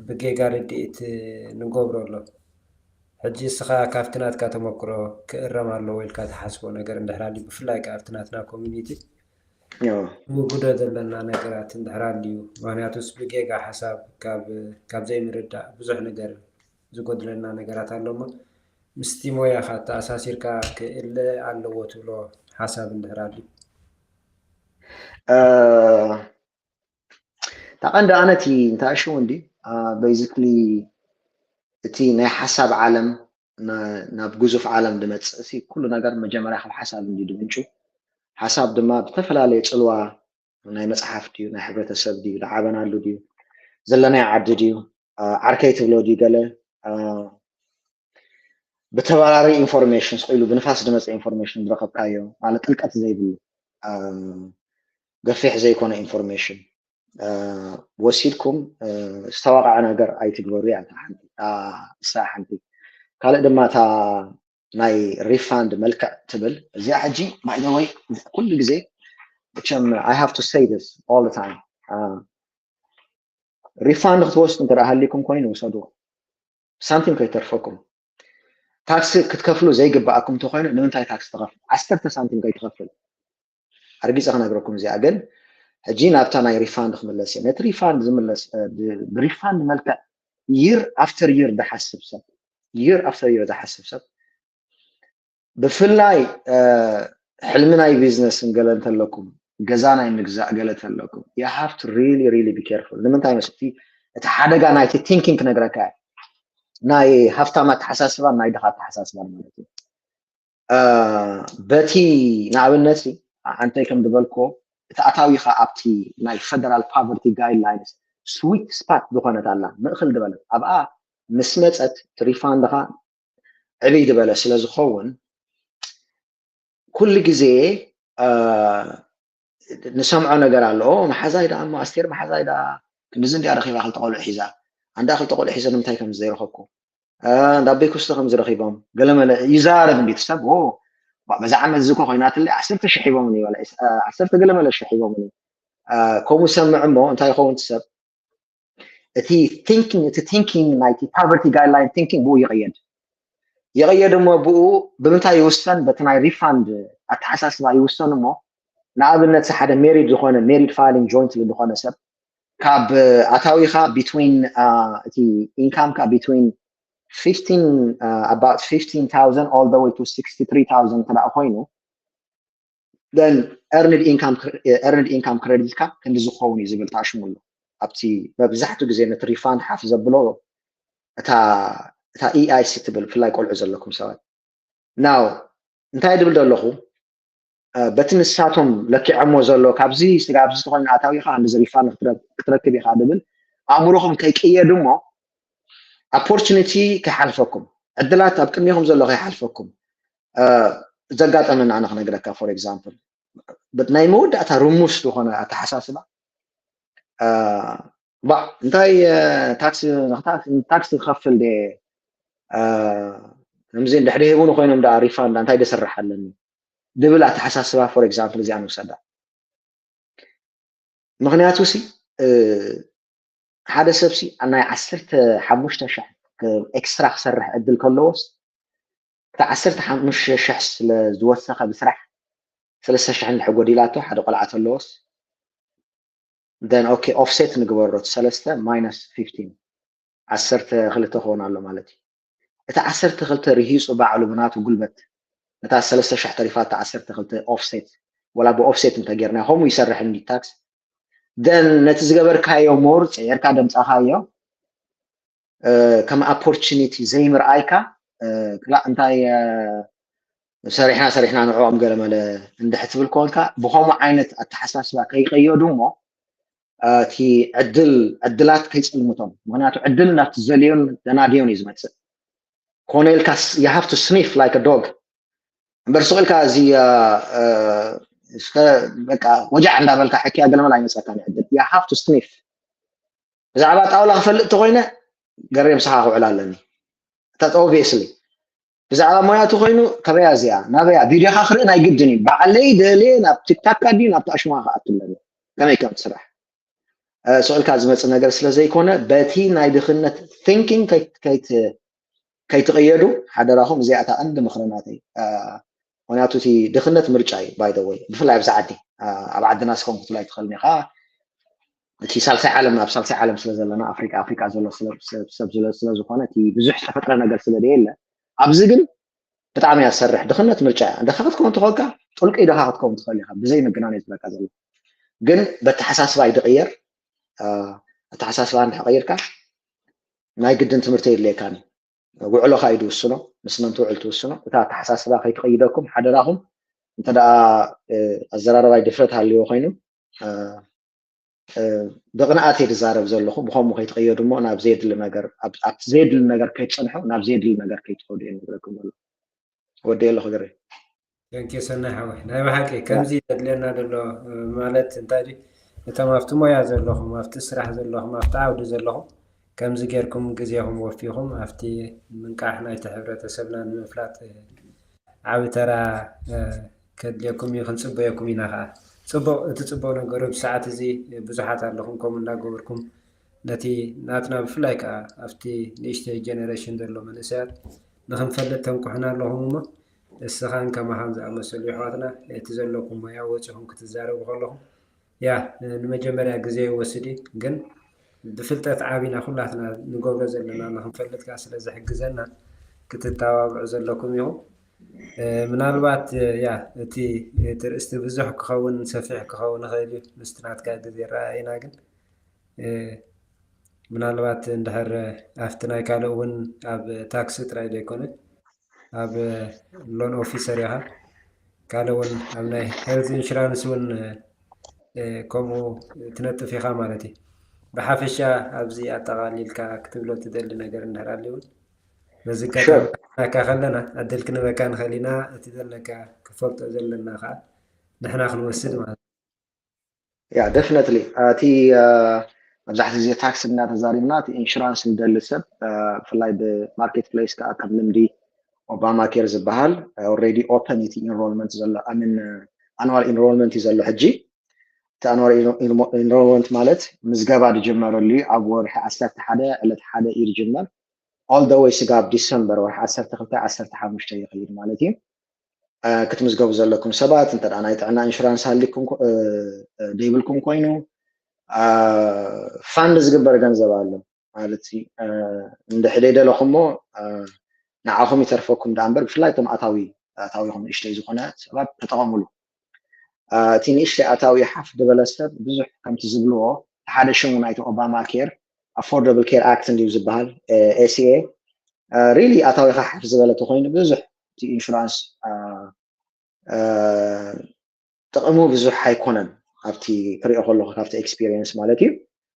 ብጌጋ ርድኢት ንገብሮ ኣሎ ሕጂ እስኻ ካብቲ ናትካ ተመክሮ ክእረም ኣለዎ ኢልካ ትሓስቦ ነገር እንድሕር ኣልዩ ብፍላይ ከዓ ኣብቲ ናትና ኮሚኒቲ ንውግዶ ዘለና ነገራት እንድሕር ኣልዩ ምክንያቱስ ብጌጋ ሓሳብ ካብ ዘይምርዳእ ብዙሕ ነገር ዝጎድለና ነገራት ኣሎ እሞ ምስቲ ሞያኻ ተኣሳሲርካ ክእለ ኣለዎ ትብሎ ሓሳብ እንድሕር ኣልዩ እታ ቀንዲ ኣነ እቲ እንታይ ሽው እንዲ basically እቲ ናይ ሓሳብ ዓለም ናብ ግዙፍ ዓለም ዝመፅእ ኩሉ ነገር መጀመርያ ካብ ሓሳብ እንዲ ድምንጩ ሓሳብ ድማ ብተፈላለየ ፅልዋ ናይ መፅሓፍ ድዩ ናይ ሕብረተሰብ ድዩ ዝዓበናሉ ድዩ ዘለናይ ዓዲ ድዩ ዓርከይ ትብሎ ድዩ ገለ ብተባራሪ ኢንፎርሜሽን ስኢሉ ብንፋስ ዝመፀ ኢንፎርሜሽን ዝረከብካዮ ማለት ጥልቀት ዘይብሉ ገፊሕ ዘይኮነ ኢንፎርሜሽን ወሲድኩም ዝተዋቀዐ ነገር ኣይትግበሩ እያ ሓንቲ እሳ ሓንቲ ካልእ ድማ እታ ናይ ሪፋንድ መልክዕ ትብል እዚኣ ሕጂ ባይደወይ ኩሉ ግዜ ም I have to say this all the time ሪፋንድ ክትወስዱ እንተ ሃሊኩም ኮይኑ ውሰዱ ሳንቲም ከይተርፈኩም ታክሲ ክትከፍሉ ዘይግባኣኩም እንተኮይኑ ንምንታይ ታክሲ ትኸፍል ዓሰርተ ሳንቲም ከይትኸፍል ኣርጊፀ ክነግረኩም እዚኣ ግን ሕጂ ናብታ ናይ ሪፋንድ ክምለስ እየ ነቲ ሪፋንድ ዝምለስ ብሪፋንድ መልክዕ ይር ኣፍተር ይር ዝሓስብ ሰብ ይር ኣፍተር ይር ዝሓስብ ሰብ ብፍላይ ሕልሚ ናይ ቢዝነስ ገለ እንተለኩም ገዛ ናይ ምግዛእ ገለ እንተለኩም you have to really really be careful ንምንታይ መስቲ እቲ ሓደጋ ናይቲ ቲንኪንግ ክነግረካ ናይ ሃፍታም ኣተሓሳስባን ናይ ድኻ ኣተሓሳስባን ማለት እዩ በቲ ንኣብነት ኣንተይ ከም ዝበልኮ እቲ ኣታዊኻ ኣብቲ ናይ federal poverty guidelines sweet spot ዝኾነት ኣላ ምእክል ዝበለት ኣብኣ ምስ መፀት ሪፋንድኻ ዕብይ ዝበለ ስለ ዝኸውን ኩሉ ግዜ ንሰምዖ ነገር ኣሎ መሓዛይ ዳ እሞ ኣስቴር መሓዛይ ዳ ክንድዚ እንዲያ ረኺባ ክልተ ቆልዑ ሒዛ ኣንዳ ክልተ ቆልዑ ሒዘ ንምንታይ ከም ዘይረኸብኩ እንዳ ቤኩስተ ከም ዝረኺቦም ገለመለ ይዛረብ እንዲ ሰብ በዛ ዓመት ዝኮ ኮይናትለ ዓሰርተ ሽሕ ሂቦምኒ ዓሰርተ ገለመለ ሽሕ ሂቦምኒ ከምኡ ሰምዕ እሞ እንታይ ይኸውን ሰብ እቲ ቲንኪንግ እቲ ቲንኪንግ ናይቲ poverty guideline thinking ብኡ ይቕየድ ይቕየድ እሞ ብኡ ብምንታይ ይውሰን በቲ ናይ ሪፋንድ ኣተሓሳስባ ይውሰን እሞ ንኣብነት ሓደ ሜሪድ ዝኾነ ሜሪድ ፋይሊንግ ጆይንት ዝኾነ ሰብ ካብ ኣታዊኻ between እቲ income ካ between fifteen about fifteen thousand all the way to sixty three thousand እንተ ኮይኑ then earned income earned income credit ካ ክንዲ ዝኸውን እዩ ዝብል ተኣሽሙ ኣሎ። ኣብቲ መብዛሕትኡ ግዜ ነቲ refund ሓፍ ዘብሎ እታ እታ E I C ትብል ብፍላይ ቆልዑ ዘለኩም ሰባት now እንታይ ድብል ዘለኹ በቲ ንሳቶም ለኪዐሞ ዘሎ ካብዚ ስጋብ እዚ ተኮይኑ ኣታዊኻ ክንዲ refund ክትረክብ ኢኻ ድብል ኣእምሮኹም ከይቅየድ እሞ opportunity ከይሓልፈኩም ዕድላት ኣብ ቅድሚኹም ዘሎ ከይሓልፈኩም ዘጋጠመና ኣነ ክነግረካ for example ናይ መወዳእታ ርሙስ ዝኾነ ኣተሓሳስባ ባ እንታይ ታክስ ታክስ ክኸፍል ደ ከምዚ እንድሕደ ሂቡኒ ኮይኖም ዳ refund እንታይ ደስራሕ ኣለኒ ድብል ኣተሓሳስባ for example እዚኣ ንውሰዳ ምክንያቱ ሲ ሓደ ሰብ ሲ ናይ ዓሰርተ ሓሙሽተ ሽሕ extra ክሰርሕ ዕድል ከለዎስ እቲ ዓሰርተ ሓሙሽተ ሽሕ ስለ ዝወሰኸ ብስራሕ ሰለስተ ሽሕ እንድሕር ጎዲላቶ ሓደ ቆልዓ ተለዎስ then okay offset ንግበሮ ሰለስተ minus fifteen ዓሰርተ ክልተ ክኾን ኣሎ ማለት እዩ እቲ ዓሰርተ ክልተ ርሂፁ ባዕሉ ብናቱ ጉልበት ነታ ሰለስተ ሽሕ ተሪፋ እቲ ዓሰርተ ክልተ offset ወላ ብ offset እንተጌርና ከምኡ ይሰርሕ እንዲ tax then ነቲ ዝገበርካዮ more ፀየርካ ደምፃኻዮ ከም opportunity ዘይምርኣይካ ክላእ እንታይ ሰሪሕና ሰሪሕና ንዕኦም ገለመለ እንድሕ ትብል ኮንካ ብከምኡ ዓይነት ኣተሓሳስባ ከይቀየዱ እሞ እቲ ዕድል ዕድላት ከይፀልምቶም ምክንያቱ ዕድል ናብቲ ዘልዮን ዘናድዮን እዩ ዝመፅእ ኮነ ኢልካ you have to sniff like a dog እምበር ስቕ ኢልካ እዚ እስከ በቃ ወጃዕ እንዳበልካ ሕክያ ገለመል ኣይመፀካን ዕድል you have to sniff ብዛዕባ ጣውላ ክፈልጥ ተኮይነ ገሬ ምሳኻ ክውዕል ኣለኒ እታት obviously ብዛዕባ ሞያ ተኮይኑ ከበያ እዚኣ ናበያ ቪድዮካ ክርኢ ናይ ግድን እዩ ባዕለይ ደልየ ናብ ቲክታካ ድዩ ናብ ተኣሽማ ክኣቱ ኣለኒ ከመይ ከም ትስራሕ ስቕ ኢልካ ዝመፅእ ነገር ስለ ዘይኮነ በቲ ናይ ድኽነት thinking ከይትቕየዱ ሓደራኹም እዚኣ እታ ቀንዲ ምኽሪ ናተይ ምክንያቱ እቲ ድኽነት ምርጫ እዩ by the way ብፍላይ ኣብዚ ዓዲ ኣብ ዓድና ስከም ክትብላ ኣይትኽእልን ኢኻ እቲ ሳልሳይ ዓለም ናብ ሳልሳይ ዓለም ስለ ዘለና ኣፍሪቃ ኣፍሪቃ ዘሎ ሰብ ስለዝኮነ እቲ ብዙሕ ዝተፈጥረ ነገር ስለ የለ ኣብዚ ግን ብጣዕሚ እያ ዝሰርሕ ድኽነት ምርጫ እያ ድኻ ክትከውን ተኾንካ ጥልቂ ድኻ ክትከውን ትኽእል ኢኻ ብዘይ ምግናን እየ ዝብለካ ዘሎ ግን በተሓሳስባ ይድቕየር ኣተሓሳስባ እንድሕር ቀይርካ ናይ ግድን ትምህርቲ የድልየካን ውዕሎካ እዩ ዝውስኖ ምስ መን ትውዕል ትውስኖ እታ ኣተሓሳስባ ከይትቐይደኩም ሓደራኹም እንተ ደኣ ኣዘራረባይ ድፍረት ሃልዎ ኮይኑ ብቕንኣት እየ ዝዛረብ ዘለኹ ብኸምኡ ከይትቐየዱ እሞ ናብ ዘየድሊ ነገር ኣብቲ ዘየድሊ ነገር ከይትፀንሑ ናብ ዘየድሊ ነገር ከይትኸዱ እየ ንብለኩም ዘሎ ወዲ ኣለኹ ገረ Thank you ሰናይ ሓወይ ናይ ብሓቂ ከምዚ ዘድልየና ዘሎ ማለት እንታይ እቶም ኣብቲ ሞያ ዘለኹም ኣብቲ ስራሕ ዘለኹም ኣብቲ ዓውዲ ዘለኹም ከምዚ ጌርኩም ግዜኹም ወፊኹም ኣብቲ ምንቃሕ ናይቲ ሕብረተሰብና ንምፍላጥ ዓቢ ተራ ከድልየኩም እዩ ክንፅበየኩም ኢና ከዓ ፅቡቅ እቲ ፅቡቅ ነገሩ ብሰዓት እዚ ብዙሓት ኣለኹም ከምኡ እንዳገበርኩም ነቲ ናትና ብፍላይ ከዓ ኣብቲ ንእሽተይ generation ዘሎ መንእሰያት ንክንፈልጥ ተንኩሕና ኣለኹም እሞ እስኻን ከማኻን ዝኣመሰሉ ይሕዋትና እቲ ዘለኩም ሞያ ወፂኹም ክትዛረቡ ከለኹም ያ ንመጀመርያ ግዜ ይወስድ እዩ ግን ብፍልጠት ዓቢና ኩላትና ንገብሮ ዘለና ንክንፈልጥ ከዓ ስለ ዝሕግዘና ክትተባብዑ ዘለኩም ኢኹም ምናልባት ያ እቲ ትርእስቲ ብዙሕ ክኸውን ሰፊሕ ክኸውን ይኽእል እዩ ምስቲ ናትካ ግዜ ረኣይና ግን ምናልባት እንድሕር ኣብቲ ናይ ካልእ እውን ኣብ ታክሲ ጥራይ ዘይኮነ ኣብ loan officer ኢኻ ካልእ እውን ኣብ ናይ health insurance እውን ከምኡ ትነጥፍ ኢኻ ማለት እዩ ብሓፈሻ ኣብዚ ኣጠቓሊልካ ክትብሎ ትደሊ ነገር እንድሕር ኣልዩ እውን በዚ ኣጋጣሚ ከለና ዕድል ክንበካ ንኽእል ኢና እቲ ዘለካ ክፈልጦ ዘለና ከዓ ንሕና ክንወስድ ማለት ያ definitely እቲ መብዛሕትኡ ግዜ ታክስ እናተዛሪብና እቲ insurance ንደሊ ሰብ ብፍላይ ብ market place ከዓ ከም ልምዲ Obamacare ዝበሃል already open እቲ enrollment ዘሎ I mean annual enrollment እዩ ዘሎ ሕጂ እቲ annual enrollment ማለት ምዝገባ ዝጅመረሉ እዩ ኣብ ወርሒ ዓሰርተ ሓደ ዕለት ሓደ እዩ ዝጅመር all the way ስጋብ ዲሰምበር ወርሒ ዓሰርተ ክልተ ዓሰርተ ሓሙሽተ ይኸይድ ማለት እዩ ክትምዝገቡ ዘለኩም ሰባት እንተ ናይ ጥዕና ኢንሹራንስ ሃልኩም ዘይብልኩም ኮይኑ fund ዝግበር ገንዘብ ኣሎ ማለት እንድሕደይ ደለኹሞ ንዓኹም ይተርፈኩም ደኣ እምበር ብፍላይ እቶም ኣታዊ ኣታዊኹም ንእሽተይ ዝኾነ ሰባት ተጠቐምሉ። እቲ ንእሽተይ ኣታዊ ሓፍ ዝበለ ሰብ ብዙሕ ከምቲ ዝብልዎ ሓደ ሽሙ ናይቲ ኦባማ ኬር ኣፎርደብል ኬር ኣክት እንድዩ ዝበሃል ኤሲኤ ሪሊ ኣታዊኻ ሓፍ ዝበለ ተኮይኑ ብዙሕ እቲ ኢንሹራንስ ጥቕሙ ብዙሕ ኣይኮነን ኣብቲ ክሪኦ ከለኹ ካብቲ ኤክስፒሪየንስ ማለት እዩ።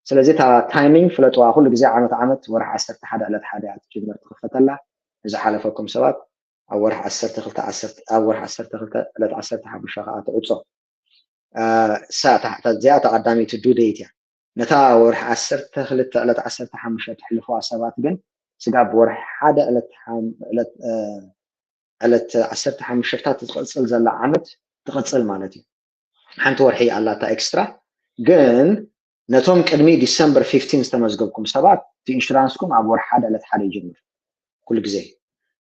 ስለዚ እታ ታይሚንግ ፍለጥዋ ኩሉ ግዜ ዓመት ዓመት ወርሒ ዓሰርተ ሓደ ዕለት ሓደ እያ ትጅምር ትኽፈተላ። ንዝሓለፈኩም ሰባት ኣብ ወርሒ ዓሰርተ ክልተ ኣብ ወርሒ ዓሰርተ ክልተ ዕለት ዓሰርተ ሓሙሽተ ከዓ ትዕጾ። እሳ እዚኣ ተቐዳሚቲ ዱ ደይት እያ። ነታ ወርሒ ዓሰርተ ክልተ ዕለት ዓሰርተ ሓሙሽተ ትሕልፍዋ ሰባት ግን ስጋብ ወርሒ ሓደ ዕለት ዕለት ዓሰርተ ሓሙሽተ ትቕፅል ዘላ ዓመት ትቕፅል ማለት እዩ። ሓንቲ ወርሒ ኣላታ ኤክስትራ ግን ነቶም ቅድሚ ዲሰምበር ፊፍቲን ዝተመዝገብኩም ሰባት እቲ ኢንሹራንስኩም ኣብ ወርሒ ሓደ ዕለት ሓደ ይጅምር ኩሉ ግዜ።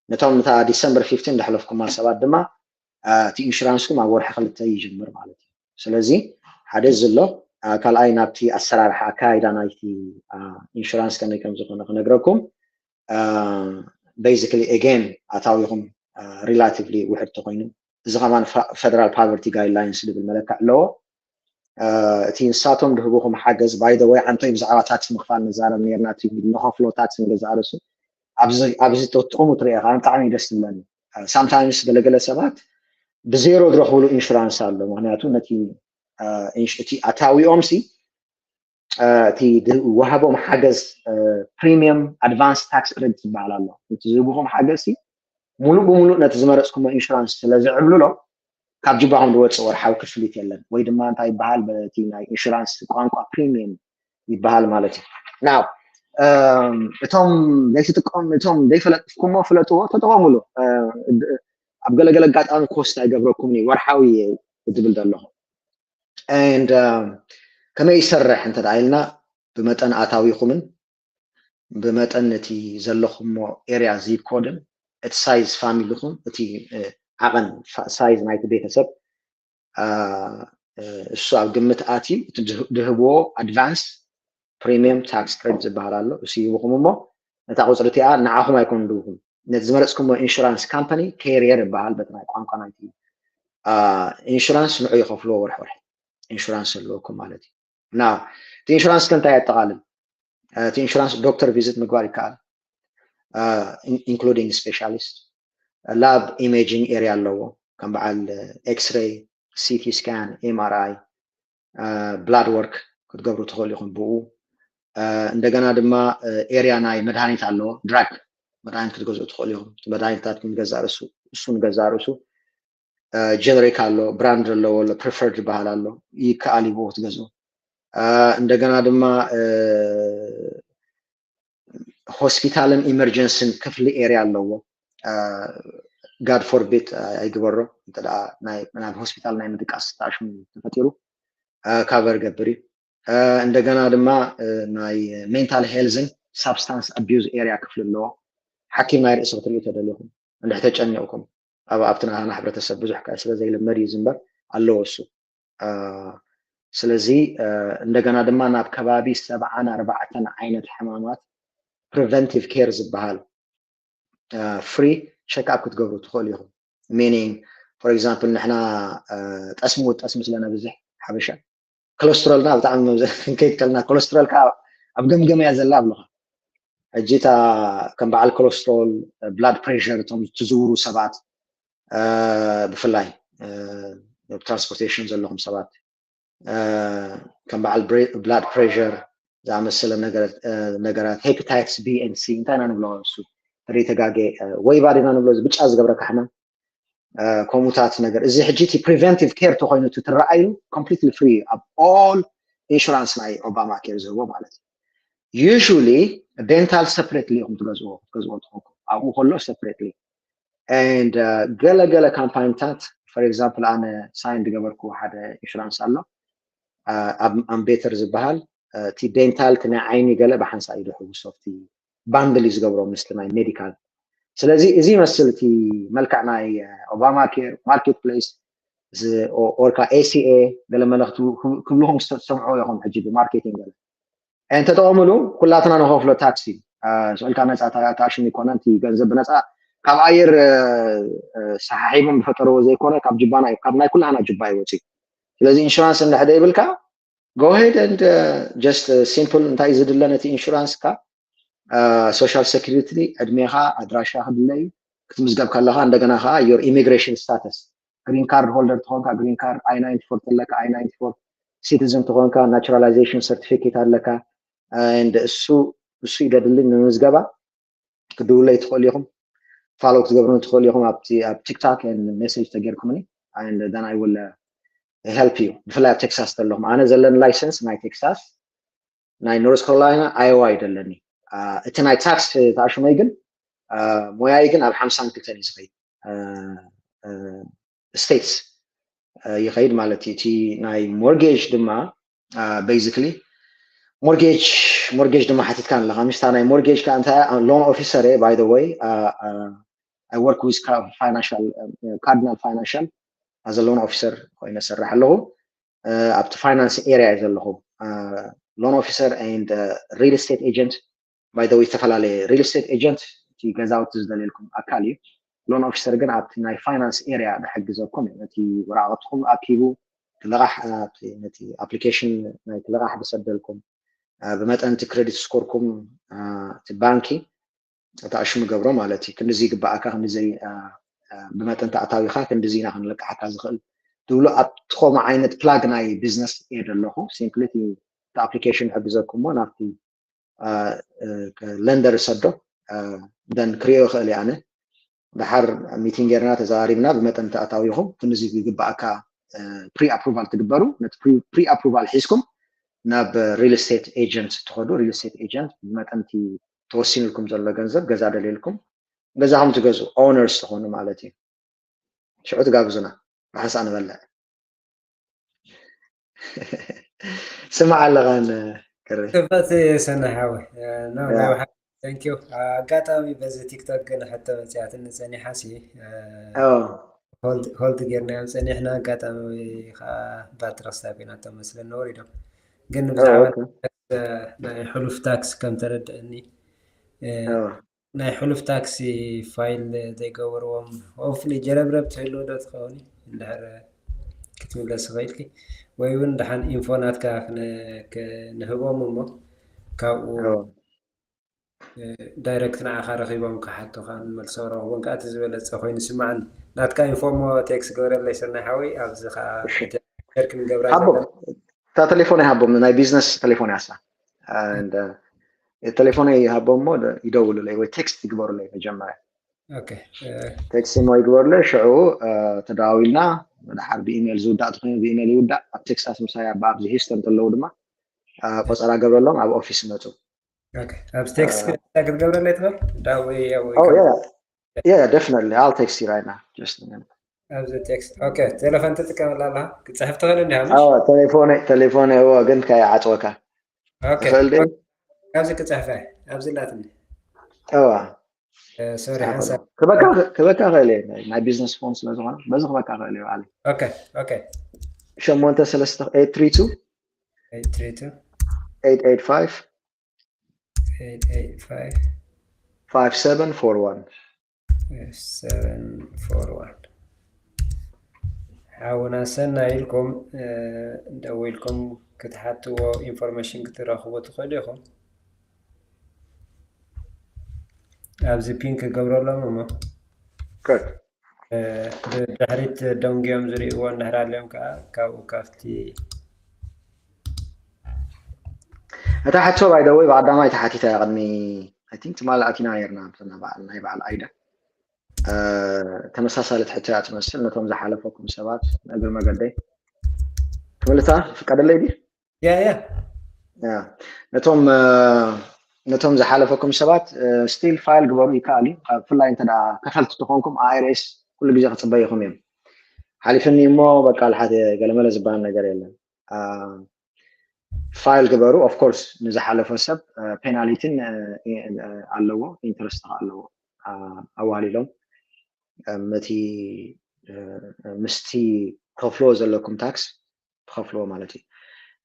ነቶም እታ ዲሰምበር ፊፍቲን ዘሕለፍኩማ ሰባት ድማ እቲ ኢንሹራንስኩም ኣብ ወርሒ ክልተ ይጅምር ማለት እዩ። ስለዚ ሓደ እዚ ኣሎ። ካልኣይ ናብቲ ኣሰራርሓ ኣካይዳ ናይቲ ኢንሹራንስ ከመይ ከም ዝኾነ ክነግረኩም። basically again ኣታዊኹም relatively ውሕድ ተኮይኑ እዚ ከማን federal poverty guidelines ዝብል መለክዕ ኣለዎ። እቲ ንሳቶም ድህቡኹም ሓገዝ by the way ኣንቶይ ብዛዕባ ታክስ ምኽፋል ንዛረብ ነርና እቲ ንኸፍሎ ታክስ ንገዛእ ርእሱ ኣብዚ ጥቕሙ ትሪኦ ከዓ ብጣዕሚ ደስ ትብለኒ። Sometimes ገለገለ ሰባት ብዜሮ ዝረኽብሉ ኢንሹራንስ ኣሎ። ምክንያቱ ነቲ እቲ ኣታዊኦም ሲ እቲ ዝወሃቦም ሓገዝ premium advance tax credit ዝበሃል ኣሎ። እቲ ዝህቡኹም ሓገዝ ሲ ሙሉእ ብሙሉእ ነቲ ዝመረፅኩሞ ኢንሹራንስ ስለ ዝዕብልሎ ካብ ጅባኹም ዝወፅእ ወርሓዊ ክፍሊት የለን። ወይ ድማ እንታይ ይበሃል በቲ ናይ ኢንሹራንስ ቋንቋ ፕሪሚየም ይበሃል ማለት እዩ። ናው እቶም ዘይትጥቀሙ እቶም ዘይፈለጥኩሞ ፍለጥዎ ተጠቐሙሉ። ኣብ ገለገለ ኣጋጣሚ ኮስት ኣይገብረኩምን እዩ ወርሓዊ ዝብል ዘለኹ and ከመይ ይሰርሕ እንተ ኢልና ብመጠን ኣታዊኹምን ብመጠን እቲ ዘለኹሞ ኤርያ ዚፕ ኮድን እቲ ሳይዝ ፋሚሊኹም እቲ ዓቐን ሳይዝ ናይቲ ቤተሰብ እሱ ኣብ ግምት ኣትዩ እቲ ድህብዎ ኣድቫንስ ፕሪሚየም ታክስ ክሬዲት ዝበሃል ኣሎ። እሱ ይህብኹም እሞ ነታ ቁፅሪ እቲኣ ንዓኹም ኣይኮኑን ድህብኹም ነቲ ዝመረፅኩሞ ኢንሹራንስ ካምፓኒ ካሪየር ይበሃል በቲ ናይ ቋንቋ ናይቲ ኢንሹራንስ ንዑ ይኸፍልዎ ወርሒ ወርሒ ኢንሹራንስ ዘለወኩም ማለት እዩ። ናው እቲ ኢንሹራንስ ከ እንታይ የጠቓልል? እቲ ኢንሹራንስ ዶክተር ቪዝት ምግባር ይከኣል including specialist lab imaging area ኣለዎ ከም በዓል ኤክስሬይ፣ ሲቲ ስካን፣ ኤምኣርኣይ፣ ብላድ ወርክ ክትገብሩ ትኽእሉ ኢኹም ብኡ። እንደገና ድማ ኤርያ ናይ መድሃኒት ኣለዎ ድራግ መድሃኒት ክትገዝኡ ትኽእሉ ኢኹም። መድሃኒትታት ንገዛእ ርእሱ እሱ ንገዛእ ርእሱ ጀነሪክ ኣሎ ብራንድ ኣለዎ ኣሎ ፕሪፈርድ ዝበሃል ኣሎ ይከኣል እዩ ብኡ ክትገዝኡ። እንደገና ድማ ሆስፒታልን ኢመርጀንስን ክፍሊ ኤርያ ኣለዎ። ጋድ ፎርቢድ ኣይግበሮ እንተ ናብ ሆስፒታል ናይ ምድቃስ ተኣሽሙ ተፈጢሩ ካቨር ገብር እዩ። እንደገና ድማ ናይ ሜንታል ሄልዝን ሳብስታንስ ኣቢዩዝ ኤርያ ክፍሊ ኣለዎ። ሓኪም ናይ ርእሲ ክትሪኡ ተደሊኹም እንድሕ ተጨኒቕኩም ኣብ ኣብቲ ናህና ሕብረተሰብ ብዙሕ ከ ስለ ዘይልመድ እዩ ዝንበር ኣለዎ እሱ። ስለዚ እንደገና ድማ ናብ ከባቢ ሰብዓን ኣርባዕተን ዓይነት ሕማማት ፕሪቨንቲቭ ኬር ዝበሃል ፍሪ ቸክኣፕ ክትገብሩ ትኽእሉ ኢኹም። ሚኒንግ ፎር ኤግዛምፕል ንሕና ጠስሚ ጠስሚ ስለነብዝሕ ሓበሻ ኮለስትሮልና ብጣዕሚ ክንከይድ ከልና ኮለስትሮል ከዓ ኣብ ገምገም እያ ዘላ ኣብሉካ። ሕጂ እታ ከም በዓል ኮለስትሮል ብላድ ፕሬሸር እቶም ትዝውሩ ሰባት ብፍላይ ትራንስፖርቴሽን ዘለኹም ሰባት ከም በዓል ብላድ ፕሬሸር ዝኣመሰለ ነገራት ሄፓታይትስ ቢ ኤን ሲ እንታይ ኢና ንብሎ እሱ ተደይ ተጋጌ ወይባ ዲና ንብሎ ብጫ ዝገብረካ ሕማም ከምኡታት ነገር እዚ ሕጂ እቲ ፕሪቨንቲቭ ኬር ተኮይኑ እቲ ትረኣዩ ኮምፕሊትሊ ፍሪ ኣብ ኦል ኢንሹራንስ ናይ ኦባማ ኬር ዝህቦ ማለት እዩ። ዩሊ ዴንታል ሰፕሬትሊ ኢኹም ትገዝዎ ክትገዝዎ ትኾንኩም ኣብኡ ከሎ ሰፕሬትሊ and ገለገለ ካምፓኒታት for example ኣነ ሳይን ዝገበርኩ ሓደ ኢንሹራንስ ኣሎ ኣብ ኣምቤተር ዝበሃል እቲ ዴንታል እቲ ናይ ዓይኒ ገለ ብሓንሳ እዩ ድሕውሶ እቲ ባንድል እዩ ዝገብሮ ምስቲ ናይ ሜዲካል። ስለዚ እዚ ይመስል እቲ መልክዕ ናይ ኦባማ ኬር ማርኬት ፕሌስ ኦርካ ኤሲኤ ገለ መለ ክብልኹም ትሰምዑ ኢኹም ሕጂ ብማርኬቲንግ ገለ እንተጠቐምሉ ኩላትና ንኸፍሎ ታክሲ ስእልካ ነፃ ተኣሽም ይኮነ እቲ ገንዘብ ብነፃ ካብ ኣየር ሰሓሒቦም ዝፈጠርዎ ዘይኮነ ካብ ጅባና እዩ ካብ ናይ ኩላና ጅባ ይወፅእ ስለዚ ኢንሹራንስ እንድሕደ ይብልካ go ahead and just simple እንታይ ዝድለ ነቲ ኢንሹራንስ ካ social security ዕድሜኻ ኣድራሻ ክድለ እዩ ክትምዝገብ ከለኻ እንደገና ከዓ your immigration status green card holder ተኾንካ green card I ninety four ተለካ I ninety four citizen ተኾንካ naturalization certificate ኣለካ and እሱ እሱ ይደድልን ንምዝገባ ክትድውለይ ትኽእሉ ኢኹም follow ክትገብሩኒ ትኽእሉ ኢኹም ኣብቲ ኣብ TikTok message ተገይርኩምኒ and then I will help you ብፍላይ ኣብ ቴክሳስ ዘለኹም ኣነ ዘለኒ license ናይ ቴክሳስ ናይ North Carolina Iowa እዩ ዘለኒ እቲ ናይ tax ተኣሽመይ ግን ሞያይ ግን ኣብ ሓምሳን ክልተን እዩ ዝኸይድ states ይኸይድ ማለት እዩ እቲ ናይ mortgage ድማ basically mortgage mortgage ድማ ሓቲትካ ኣለካ ምስታ ናይ mortgage ከ እንታይ loan officer እየ by the way I work with financial cardinal financial as a loan officer ኮይነ ሰርሕ ኣለኹ ኣብቲ finance area እዩ ዘለኹ loan officer and real estate agent by the way ዝተፈላለየ real estate agent እቲ ገዛውቲ ዝደልየልኩም ኣካል እዩ loan officer ግን ኣብቲ ናይ finance area ዝሕግዘኩም እዩ ነቲ ወረቃቅትኩም ኣኪቡ ክልቃሕ ነቲ application ናይ ክልቃሕ ዝሰደልኩም ብመጠን እቲ credit score ኩም እቲ ባንኪ ተኣሽሙ ገብሮ ማለት እዩ ክንድዚ ይግባኣካ ክንድዚ ብመጠን ተኣታዊካ ክንድዚ ኢና ክንልቃሓካ ዝኽእል ትብሉ ኣብቲ ከምኡ ዓይነት plug ናይ business እየ ዘለኹ simply እቲ application ይሕግዘኩም እሞ ናብቲ lender ሰዶ then ክሪኦ ይኽእል እየ ኣነ ድሓር meeting ጌርና ተዘራሪብና ብመጠን ተኣታዊኹም ክንድዚ ይግባኣካ pre approval ትግበሩ ነቲ pre approval ሒዝኩም ናብ real estate agent ትኸዱ real estate agent ብመጠን እቲ ተወሲኑልኩም ዘሎ ገንዘብ ገዛ ደልየልኩም ገዛኹም ትገዝኡ owners ትኾኑ ማለት እዩ ሽዑ ትጋብዙና ብሓንሳእ ንበልዕ ስማዕ ኣለኻን ክሪ ክፈት ሰናይ ሓወይ no no thank you ኣጋጣሚ በዚ ቲክቶክ ግን ሕቶ መፅያትኒ ፀኒሓ ሲ ሆልድ ጌርናዮም ፀኒሕና ኣጋጣሚ ከዓ ባትሪ ክስታብ ኮይናቶ መስለኒ ወሪዶም ግን ብዛዕባ ናይ ሕሉፍ ታክስ ከም ተረድአኒ ናይ ሕሉፍ ታክሲ ፋይል ዘይገበርዎም hopefully ጀረብረብ ትህልው ዶ ትኸውን እንድሕር ክትምለስ ኽኢልኪ ወይ እውን ደሓን ኢንፎ ናትካ ንህቦም እሞ ካብኡ ዳይረክት ንዓኻ ረኺቦም ክሓቱኻ ንመልሶ ረኽቦም ከዓ እቲ ዝበለፀ ኮይኑ ስማዕኒ ናትካ ኢንፎ እሞ ቴክስ ግበረለይ ሰናይ ሓወይ ኣብዚ ከዓ ሸር ክንገብራ እታ ቴሌፎን ይሃቦም ናይ ቢዝነስ ቴሌፎን ያሳ ቴሌፎን ይሃቦም እሞ ይደውሉለይ ወይ ቴክስት ይግበሩለይ መጀመርያ ቴክስት እሞ ይግበሩለይ ሽዑ ተደዋዊልና ድሓር ብኢሜል ዝውዳእ ተኮይኑ ብኢሜል ይውዳእ ኣብ ቴክሳስ ምሳይ ኣብዚ ሂስተን ዘለዉ ድማ ቆፀራ ገብረሎም ኣብ ኦፊስ መፁ ኣብዚ ቴክስት ክትገብረለይ ትኽእል yeah definitely I'll text you right now just a minute ኣብዚ ቴክስት okay ቴሌፎን ትጥቀመላ ኣለካ ክፅሕፍ ትኽእል እንዲሃ ቴሌፎን ቴሌፎን እዎ ግን ከይዓፅወካ ትኽእል ድ ኣብዚ ክፅሕፈ ኣብዚ ላትኒ እዋ ሶሪ ሓንሳ ክበካ ክእል ናይ ቢዝነስ ፎን ስለዝኾነ በዚ ክበካ ክእል እዩ ባዕለይ okay okay ሸሞንተ ሰለስተ eight three two eight three two eight eight five eight eight five five seven four one seven four one ሓውና ሰናይ ኢልኩም ደዊልኩም ክትሓትዎ ኢንፎርሜሽን ክትረኽቡ ትኽእሉ ኢኹም ኣብዚ ፒን ክገብረሎም እሞ good ብድሕሪት ደንጉዮም ዝርእይዎ እንድሕር ኣልዮም ከዓ ካብኡ ካብቲ እታ ሕቶ by the way ብቀዳማይ ተሓቲታ እያ ቅድሚ I think ትማሊ ኣቲና ነርና ናይ በዓል ኣይዳ ተመሳሳሊት ሕቶ እያ ትመስል ነቶም ዝሓለፈኩም ሰባት እግሪ መገደይ ክምልታ ፍቀደለይ ድዩ yeah yeah ነቶም ነቶም ዝሓለፈኩም ሰባት still file ግበሩ ይከኣል እዩ ብፍላይ እንተ ከፈልቲ ተኾንኩም IRS ኩሉ ግዜ ክፅበይኹም እዮም ሓሊፍኒ እሞ በቃ ልሓት ገለመለ ዝበሃል ነገር የለን file ግበሩ of course ንዝሓለፈ ሰብ ፔናሊቲን ኣለዎ ኢንተረስት ኣለዎ ኣዋሊሎም መቲ ምስቲ ትኸፍልዎ ዘለኩም ታክስ ትኸፍልዎ ማለት እዩ።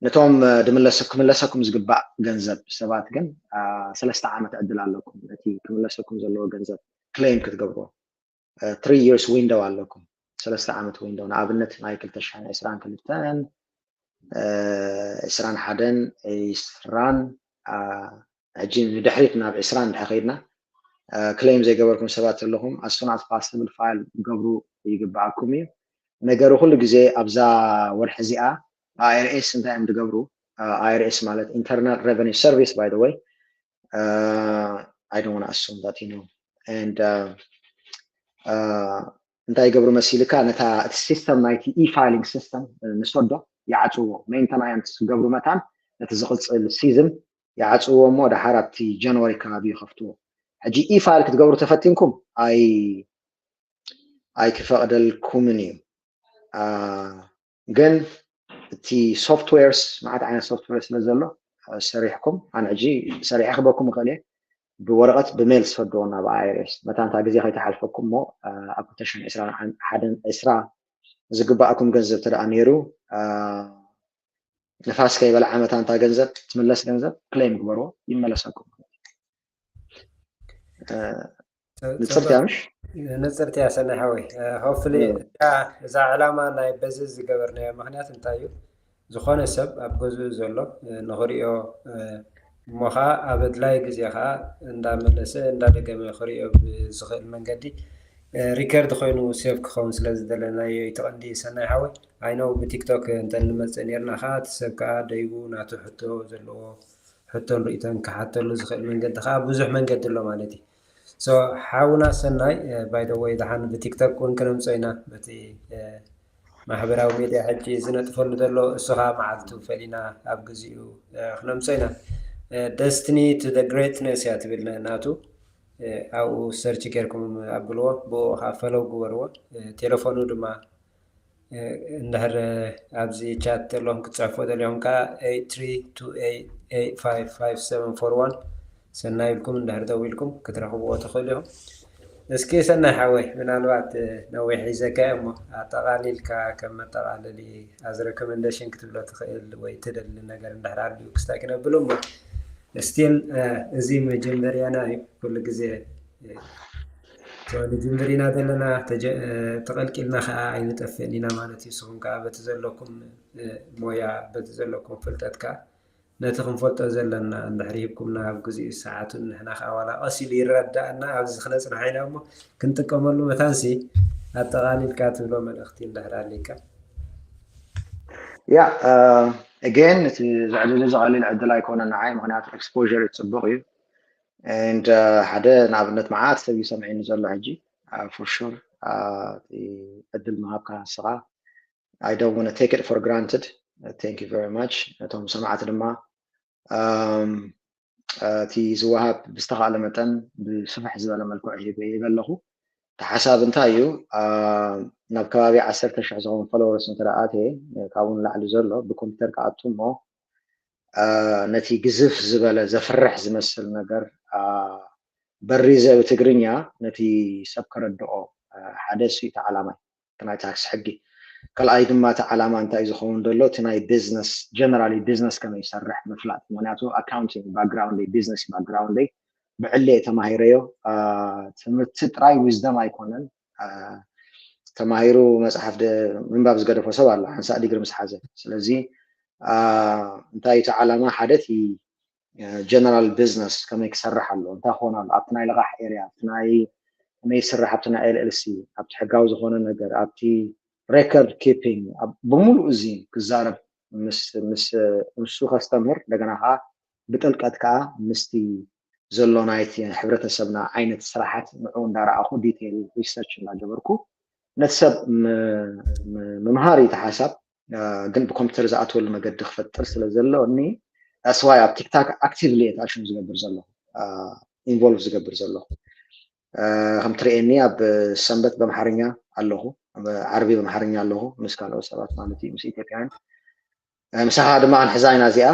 ነቶም ድምለሰ ክምለሰኩም ዝግባእ ገንዘብ ሰባት ግን ሰለስተ ዓመት ዕድል ኣለኩም። እቲ ክምለሰኩም ዘለዎ ገንዘብ ክሌም ክትገብርዎ three years window ኣለኩም። ሰለስተ ዓመት ዊንዶው፣ ንኣብነት ናይ ክልተ ሽሕን ዕስራን ክልተን፣ ዕስራን ሓደን፣ ዕስራን፣ ሕጂ ንድሕሪት ናብ ዕስራን እንድሕር ከይድና፣ ክሌም ዘይገበርኩም ሰባት ኣለኹም፣ ኣሱን ኣስፋስብል ፋይል ገብሩ ይግባኣኩም እዩ። ነገሩ ኩሉ ግዜ ኣብዛ ወርሒ እዚኣ ኣይኣርኤስ እንታይ እዮም ዝገብሩ? ኣይኣርኤስ ማለት ኢንተርናል ሬቨኒ ሰርቪስ፣ ባይ ወይ I don't want to assume that you know and እንታይ ይገብሩ መሲልካ፣ ነታ እቲ ሲስተም ናይቲ ኢፋይሊንግ ሲስተም ንሰዶ ይዓፅዎ፣ ሜንተናንስ ክገብሩ መታን ነቲ ዝቕፅል ሲዝን ይዓፅዎ እሞ ደሓር ኣብቲ ጃንዋሪ ከባቢ ይኸፍትዎ። ሕጂ ኢፋይል ክትገብሩ ተፈቲንኩም ኣይ ኣይክፈቕደልኩምን እዩ። ግን እቲ ሶፍትዌርስ፣ መዓት ዓይነት ሶፍትዌር ስለ ዘሎ ሰሪሕኩም፣ ኣነ ሕጂ ሰሪሐ ክበኩም እኽእል እየ፣ ብወረቐት ብሜል ዝሰድዎ ናብ ኣይኣርኤስ መታንታ ግዜ ከይተሓልፈኩም እሞ ኣብ ክልተ ሽሕን ዕስራን ሓደን ዕስራ ዝግባኣኩም ገንዘብ ተደኣ ነይሩ ንፋስ ከይበልዓ መታንታ ገንዘብ ትምለስ ገንዘብ ክሌም ግበርዎ ይመለሰኩም። ንፅርቲ ምሽ ንፅርቲ እያ ሰናይ ሓወይ። ሆፍሊ እዛ ዕላማ ናይ በዚ ዝገበርናዮ ምክንያት እንታይ እዩ? ዝኾነ ሰብ ኣብ ገዝኡ ዘሎ ንኽሪኦ እሞ ከዓ ኣብ ኣድላይ ግዜ ከዓ እንዳመለሰ እንዳደገመ ክሪኦ ብዝኽእል መንገዲ ሪከርድ ኮይኑ ሴቭ ክኸውን ስለ ዝደለናዮ እዩ። እቲ ቀንዲ ሰናይ ሓወይ፣ ኣይነው ብቲክቶክ እንተንመፅእ ነርና ከዓ እቲ ሰብ ከዓ ደይቡ ናቱ ሕቶ ዘለዎ ሕቶን ርእቶን ክሓተሉ ዝኽእል መንገዲ ከዓ ብዙሕ መንገዲ ኣሎ ማለት እዩ። So ሓውና ሰናይ፣ ባይ ዘ ወይ፣ ደሓን ብቲክቶክ እውን ክነምፅኦ ኢና። በቲ ማሕበራዊ ሚድያ ሕጂ ዝነጥፈሉ ዘሎ እሱ ከዓ መዓልቱ ፈሊና ኣብ ግዚኡ ክነምፅኦ ኢና። ደስትኒ ቱ ዘ ግሬትነስ እያ ትብል ናቱ። ኣብኡ ሰርች ጌርኩም ኣብልዎ፣ ብኡ ከዓ ፈለው ግበርዎ። ቴሌፎኑ ድማ እንድሕር ኣብዚ ቻት ዘለኹም ክትፅሕፎ ደሊኹም ከዓ ኤይት ትሪ ቱ ኤይት ኤይት ፋይቭ ፋይቭ ሰቨን ፎር ዋን ሰናይ ኢልኩም እንድሕር ደዊልኩም ክትረኽብዎ ትኽእሉ ኢኹም። እስኪ ሰናይ ሓወይ፣ ምናልባት ነዊሕ ሒዘካ እየ እሞ ኣጠቓሊልካ ከም መጠቓለሊ ኣዝ ረኮመንዴሽን ክትብሎ ትኽእል ወይ ትደሊ ነገር እንድሕር ኣልዩ ክስታይ ክነብሉ እሞ ስቲል እዚ መጀመርያና እዩ። ኩሉ ግዜ ንጅምር ኢና ዘለና፣ ተቐልቂልና ከዓ ኣይንጠፍእን ኢና ማለት እዩ። ንስኹም ከዓ በቲ ዘለኩም ሞያ፣ በቲ ዘለኩም ፍልጠት ከዓ ነቲ ክንፈልጦ ዘለና እንድሕር ሂብኩምና ኣብ ግዚኡ ሰዓቱን ንሕና ከዓ ዋላ ቀስ ኢሉ ይረዳእና ኣብዚ ክነፅንሖ ኢና እሞ ክንጥቀመሉ መታንሲ ኣጠቓሊልካ ትብሎ መልእኽቲ እንድሕር ኣለካ። ያ ኣጌን እቲ ዝዕድል እዚ ቀሊል ዕድል ኣይኮነን ንዓይ፣ ምክንያቱ ኤክስፖር እዩ ፅቡቅ እዩ። And ሓደ ንኣብነት መዓት ሰብ ይሰምዐኒ ዘሎ ሕጂ for sure እቲ ዕድል ምሃብካ ንስኻ I don't want to take it for granted. Thank you very much። ነቶም ሰማዕቲ ድማ እቲ ዝወሃብ ብዝተኻእለ መጠን ብስፍሕ ዝበለ መልክዑ ሂበ ኣለኹ። እቲ ሓሳብ እንታይ እዩ? ናብ ከባቢ ዓሰርተ ሽሕ ዝኸውን ፎሎወርስ እንተ ኣትየ ካብኡ ንላዕሊ ዘሎ ብኮምፒውተር ክኣቱ እሞ ነቲ ግዝፍ ዝበለ ዘፍርሕ ዝመስል ነገር በሪዘ ብትግርኛ ነቲ ሰብ ከረድኦ ሓደ እሱ እቲ ዓላማይ። እቲ ናይ ታክስ ሕጊ። ካልኣይ ድማ እቲ ዓላማ እንታይ እዩ ዝኸውን ዘሎ? እቲ ናይ ቢዝነስ፣ ጀነራሊ ቢዝነስ ከመይ ይሰርሕ ምፍላጥ። ምክንያቱ ኣካውንቲንግ ባክግራውንደይ፣ ቢዝነስ ባክግራውንደይ ብዕሌ ተማሂረዮ። ትምህርቲ ጥራይ ዊዝደም ኣይኮነን። ተማሂሩ መፅሓፍ ምንባብ ዝገደፎ ሰብ ኣሎ ሓንሳእ ዲግሪ ምስ ሓዘ። ስለዚ እንታይ እቲ ዓላማ? ሓደ እቲ ጀነራል ቢዝነስ ከመይ ክሰርሕ ኣሎ፣ እንታይ ክኾን ኣሎ፣ ኣብቲ ናይ ልቓሕ ኤርያ፣ ኣብቲ ናይ ከመይ ይስራሕ፣ ኣብቲ ናይ ኤል ኤል ሲ፣ ኣብቲ ሕጋዊ ዝኾነ ነገር፣ ኣብቲ ሬከርድ ኪፒንግ፣ ብምሉእ እዚ ክዛረብ ምስ ምስ ንሱ ከስተምህር፣ እንደገና ከዓ ብጥልቀት ከዓ ምስቲ ዘሎ ናይቲ ሕብረተሰብና ዓይነት ስራሓት ንዑ እንዳረኣኹ ዲቴይል ሪሰርች እንዳገበርኩ ነቲ ሰብ ምምሃር እዩ እቲ ሓሳብ። ግን ብኮምፒውተር ዝኣትወሉ መገዲ ክፈጥር ስለ ዘለኒ that's why ኣብ ቲክታክ ኣክቲቭሊ እየ ተኣሽሙ ዝገብር ዘለኹ፣ ኢንቮልቭ ዝገብር ዘለኹ። ከም ትርእየኒ ኣብ ሰንበት በምሓርኛ ኣለኹ፣ ዓርቢ በምሓርኛ ኣለኹ ምስ ካልኦት ሰባት ማለት እዩ፣ ምስ ኢትዮጵያውያን። ምሳኻ ድማ ክንሕዛ ኢና እዚኣ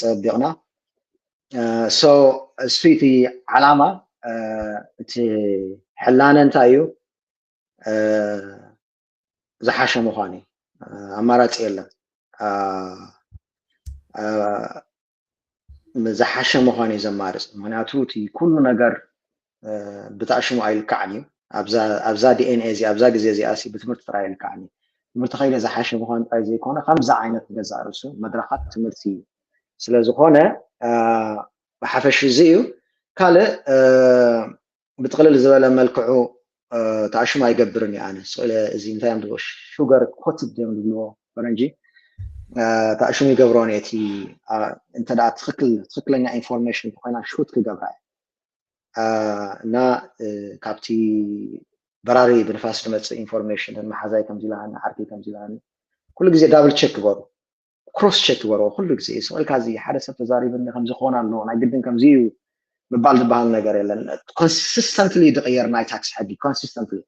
ፀቢቕና። So እሱ እቲ ዓላማ፣ እቲ ሕላነ እንታይ እዩ? ዝሓሸ ምዃን እዩ። ኣማራፂ የለን። ዝሓሸ ምዃን እዩ ዘማርፅ። ምክንያቱ እቲ ኩሉ ነገር ብታሽሙ ኣይልካዕን እዩ። ኣብዛ ዲኤንኤ እዚ ኣብዛ ግዜ እዚኣ ብትምህርቲ ጥራይ ኣይልካዕን እዩ። ትምህርቲ ከይደ ዝሓሸ ምዃን ጥራይ ዘይኮነ ከምዚ ዓይነት ገዛ ርእሱ መድረኻት ትምህርቲ እዩ። ስለዝኾነ ብሓፈሽ እዚ እዩ። ካልእ ብጥቕልል ዝበለ መልክዑ ተኣሽሙ ኣይገብርን እዩ። ኣነ ስለ እዚ እንታይ እዮም ዝብሎ ሹገር ኮትድ እዮም ዝብልዎ ፈረንጂ። ተኣሽሙ ይገብሮ ነቲ እንተ ትክክለኛ ኢንፎርሜሽን እንተኮይና ሹት ክገብራ እያ እና ካብቲ በራሪ ብንፋስ ዝመፅእ ኢንፎርሜሽን መሓዛይ ከምዚ ኢላኒ ዓርኪ ከምዚ ኢላኒ ኩሉ ግዜ ዳብል ቸክ ግበሩ። ክሮስ ቸክ ግበርዎ ኩሉ ግዜ። ስቕ ኢልካ እዚ ሓደ ሰብ ተዛሪብኒ ከምዚ ክኾን ኣለዎ ናይ ግድን ከምዚ እዩ ምባል ዝበሃል ነገር የለን። ኮንሲስተንትሊ ዝቕየር ናይ ታክስ ሕጊ ኮንሲስተንትሊ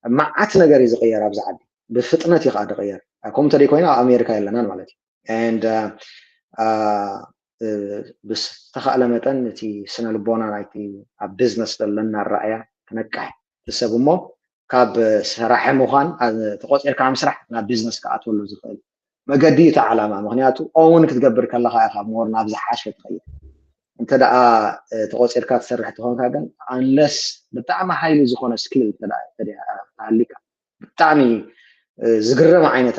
መዓት ነገር እዩ ዝቕየር ኣብዚ ዓዲ። ብፍጥነት እዩ ከዓ ዝቕየር። ከምኡ እንተደይ ኮይና ኣብ ኣሜሪካ የለናን ማለት እዩ። And ብዝተኻእለ መጠን እቲ ስነ ልቦና ናይቲ ኣብ ቢዝነስ ዘለና ኣረኣእያ ክነቅሕ እቲ ሰብ እሞ ካብ ሰራሒ ምዃን ተቆፂርካ ምስራሕ ናብ ቢዝነስ ክኣትወሉ ዝኽእል መገዲ እዩ እቲ ዓላማ። ምክንያቱ ኦውን ክትገብር ከለካ ኢካ ሞር ናብ ዝሓሸ ትኸይድ። እንተ ደኣ ተቆፂርካ ትሰርሕ ተኾንካ ግን unless ብጣዕሚ highly ዝኾነ ስኪል ተሃሊካ ብጣዕሚ ዝግረም ዓይነት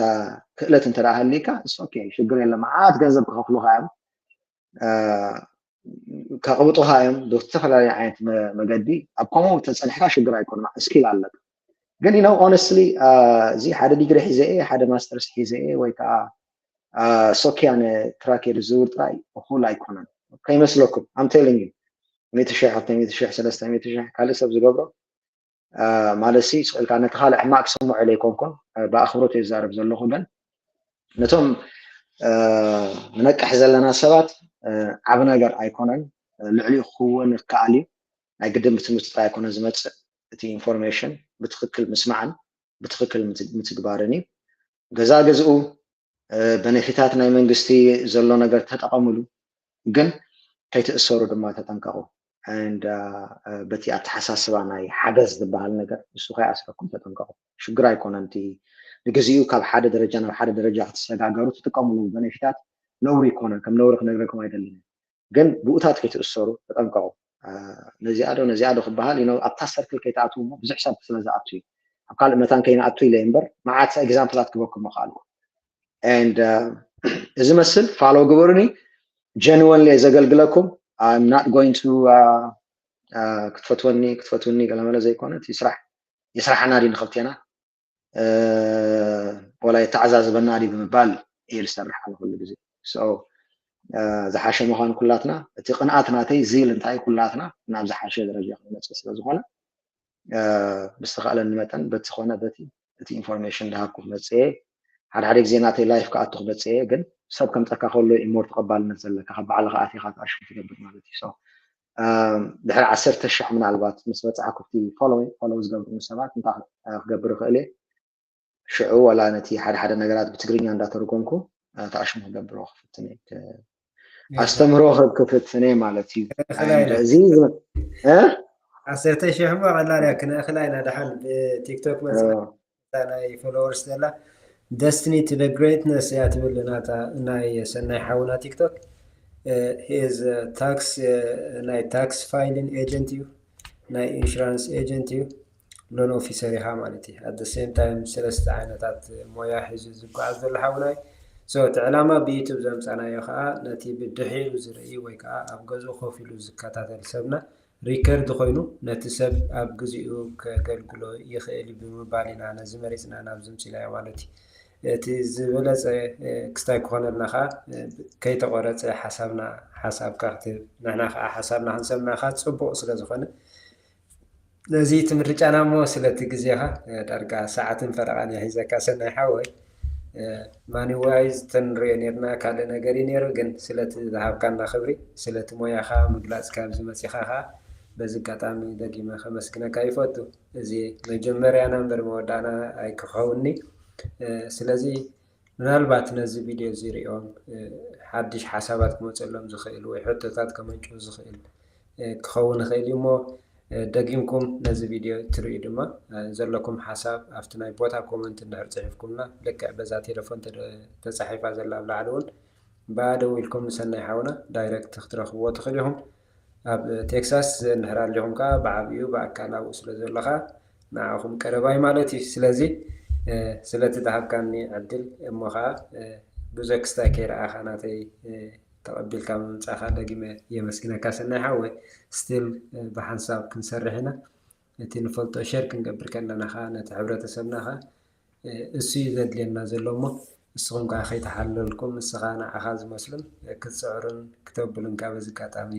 ክእለት እንተ ሃሊካ ኦኬ ሽግር የለ መዓት ገንዘብ ክኸፍሉካ እዮም። ከቕብጡኻ እዮም ብዝተፈላለዩ ዓይነት መገዲ ኣብ ከምኡ ተፀኒሕካ ሽግር ኣይኮነ ስኪል ኣለካ። ግን you know honestly እዚ ሓደ ዲግሪ ሒዘ እየ ሓደ ማስተርስ ሒዘ እየ ወይ ከዓ ሶኪ ኣነ ትራክ እየ ዝዝውር ጥራይ እኹል ኣይኮነን። ከይመስለኩም I'm telling you ሚእቲ ሺሕ ክልተ ሚእቲ ሺሕ ሰለስተ ሚእቲ ሺሕ ካልእ ሰብ ዝገብሮ ማለት ሲ ስቕ ኢልካ ነቲ ካልእ ሕማቕ ክሰምዖ ኢለ ኣይኮንኩን ብኣኽብሮት እየ ዝዛረብ ዘለኹ ግን ነቶም ንነቅሕ ዘለና ሰባት ዓቢ ነገር ኣይኮነን። ልዕሊኡ ክኽወን ይከኣል እዩ። ናይ ግድን ብትምህርቲ ጥራይ ኣይኮነ ዝመፅእ እቲ ኢንፎርሜሽን ብትክክል ምስማዕን ብትክክል ምትግባርን እዩ። ገዛ ገዝኡ በነፊታት ናይ መንግስቲ ዘሎ ነገር ተጠቐምሉ ግን ከይትእሰሩ ድማ ተጠንቀቑ። በቲ ኣተሓሳስባ ናይ ሓገዝ ዝበሃል ነገር ንሱ ከይኣስረኩም ተጠንቀቑ። ሽግር ኣይኮነን እቲ ንግዚኡ ካብ ሓደ ደረጃ ናብ ሓደ ደረጃ ክትሰጋገሩ ትጥቀምሉ በነፊታት ነውሪ ይኮነን። ከም ነውሪ ክነግረኩም ኣይደልን ግን ብኡታት ከይትእሰሩ ተጠንቀቑ። ነዚኣ ዶ ነዚኣ ዶ ክበሃል ኣብታ ሰርክል ከይትኣትዉ እሞ ብዙሕ ሰብ ስለ ዝኣቱ እዩ። ኣብ ካልእ መታን ከይንኣቱ ኢለ እምበር መዓት ኤግዛምፕላት ክበኩም ምኽኣልኩ። እዚ መስል ፋሎ ግበሩኒ። ጀንወንሊ እየ ዘገልግለኩም። I'm not going to ክትፈትወኒ ክትፈትውኒ ገለመለ ዘይኮነ እቲ ስራሕ የስራሓና ድዩ ንክልቴና ወላ የተዓዛዝበና ድዩ ብምባል እየ ዝሰርሕ ኣነ ኩሉ ግዜ። ዝሓሸ ምዃን ኩላትና እቲ ቅንኣት ናተይ ዚል እንታይ ኩላትና ናብ ዝሓሸ ደረጃ ክንመፅእ ስለዝኾነ ብዝተኻእለኒ መጠን በቲ ዝኾነ በቲ እቲ ኢንፎርሜሽን እንዳሃብኩ ክመፅእ እየ። ሓደ ሓደ ግዜ ናተይ ላይፍ ክኣቱ ክመፅእ እየ ግን ሰብ ከምፀካ ከሎ ኢሞር ተቐባልነት ዘለካ ካብ ባዕልኻ ኣቲኻ ትኣሽሙ ትገብር ማለት እዩ። ድሕሪ ዓሰርተ ሻዕ ምናልባት ምስ በፃዕኩ እቲ ፎሎው ዝገብሩኒ ሰባት እንታይ ክገብር ይኽእል እየ ሽዑ ዋላ ነቲ ሓደ ሓደ ነገራት ብትግርኛ እንዳተርጎምኩ ተኣሽሙ ክገብሮ ክፍትን እየ ኣስተምህሮ ክፍትን እየ ማለት እዩ። እዚ ዓሰርተ ሺሕ እሞ ቀላል እያ ክነእክላ ኢና ደሓን ብቲክቶክ መፅና ናይ ፎሎወርስ ዘላ Destiny to the Greatness እያ ትብል ናታ ናይ ሰናይ ሓውና ቲክቶክ is tax ናይ tax filing agent እዩ ናይ insurance agent እዩ loan officer ኢኻ ማለት እዩ at the same time ሰለስተ ዓይነታት ሞያ ሒዙ ዝጓዓዝ ዘሎ ሓውና እዩ so እቲ ዕላማ ብዩቱብ ዘምፃናዮ ከዓ ነቲ ብድሒሩ ዝርኢ ወይ ከዓ ኣብ ገዝኡ ኮፍ ኢሉ ዝከታተል ሰብና ሪከርድ ኮይኑ ነቲ ሰብ ኣብ ግዚኡ ከገልግሎ ይኽእል እዩ ብምባል ኢና ነዚ መሪፅና ናብዚ ምፅኢናዮ ማለት እዩ። እቲ ዝበለፀ ክስታይ ክኾነልና ከዓ ከይተቆረፀ ሓሳብና ሓሳብካ ክትህብ ንሕና ከዓ ሓሳብና ክንሰምዕካ ፅቡቅ ስለዝኾነ ነዚ እቲ ምርጫና እሞ ስለቲ ግዜኻ ዳርጋ ሰዓትን ፈረቓን እያ ሒዘካ ሰናይ ሓወይ ማኒዋይዝ ተንሪኦ ነርና ካልእ ነገር እዩ ነይሩ ግን ስለቲ ዝሃብካና ክብሪ ስለቲ ሞያኻ ምግላፅ ካብዚ መፂኻ ከዓ በዚ ኣጋጣሚ ደጊመ ከመስግነካ ይፈቱ እዚ መጀመርያና እምበር መወዳእና ኣይክኸውኒ ስለዚ ምናልባት ነዚ ቪድዮ እዚ ሪኦም ሓድሽ ሓሳባት ክመፀሎም ዝኽእል ወይ ሕቶታት ከመንጭው ዝኽእል ክኸውን ይኽእል እዩ እሞ ደጊምኩም ነዚ ቪድዮ ትርእዩ ድማ ዘለኩም ሓሳብ ኣብቲ ናይ ቦታ ኮመንት እንድሕር ፅሒፍኩምና፣ ልክዕ በዛ ቴሌፎን ተፃሒፋ ዘላ ኣብ ላዕሊ እውን ብኣ ደው ኢልኩም ንሰናይ ሓውና ዳይረክት ክትረኽብዎ ትኽእሉ ኢኹም። ኣብ ቴክሳስ እንድሕር ኣሊኹም ከዓ ብዓብዩ ብኣካል ኣብኡ ስለ ዘሎ ከዓ ንዓኹም ቀረባይ ማለት እዩ። ስለዚ ስለቲ ዝሃብካኒ ዕድል እሞ ከዓ ብዙ ክስታይ ከይረኣኻ ናተይ ተቐቢልካ ምምፃእካ ደጊመ የመስግነካ ሰናይ ሓወይ። ስቲል ብሓንሳብ ክንሰርሕ ኢና። እቲ ንፈልጦ ሸር ክንገብር ከለና ከዓ ነቲ ሕብረተሰብና ከዓ እሱ እዩ ዘድልየና ዘሎ እሞ ንስኹም ከዓ ከይተሓለልኩም ምስኻ ንዓኻ ዝመስሉን ክትፅዕሩን ክተብሉን ካብ በዚ ኣጋጣሚ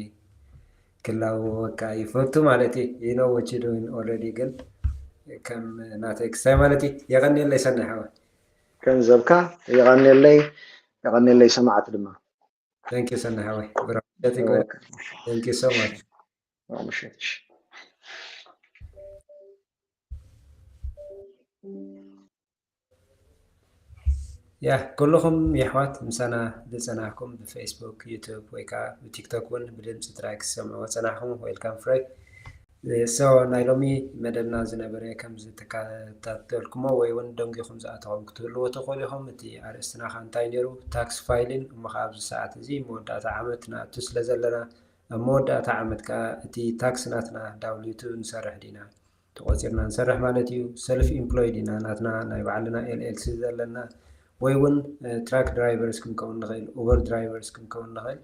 ክላወወካ ይፈቱ ማለት እዩ። You know what you doing already ግን ከም ናተይ ክስታይ ማለት እዩ። የቐንየለይ ሰናይ ሓወይ። ገንዘብካ የቐንየለይ፣ የቐንየለይ ሰማዕቲ ድማ። Thank you ሰናይ ሓወይ። ብራሸት ይግበር። Thank you so much። ምሸት። ያ ኩልኹም የሕዋት ምሳና ዝፀናሕኩም ብፌስቡክ፣ ዩቱብ ወይ ከዓ ብቲክቶክ እውን ብድምፂ ጥራይ ክትሰምዕዎ ፀናሕኩም ዌልካም ፍሬ። So ናይ ሎሚ መደብና ዝነበረ ከም ዝተከታተልኩሞ ወይ እውን ደንጊኹም ዝኣተኹም ክትህልዎ ትኽእሉ ኢኹም። እቲ ኣርእስትና ከዓ እንታይ ነይሩ? ታክስ ፋይሊን እሞ ከዓ ኣብዚ ሰዓት እዚ መወዳእታ ዓመት ንኣቱ ስለ ዘለና ኣብ መወዳእታ ዓመት ከዓ እቲ ታክስ ናትና ዳውሊቱ ንሰርሕ ዲና ተቆፂርና ንሰርሕ ማለት እዩ። ሰልፍ ኢምፕሎይድ ኢና ናትና ናይ ባዕልና ኤልኤልሲ ዘለና ወይ እውን ትራክ ድራይቨርስ ክንከውን ንኽእል፣ ኡበር ድራይቨርስ ክንከውን ንኽእል።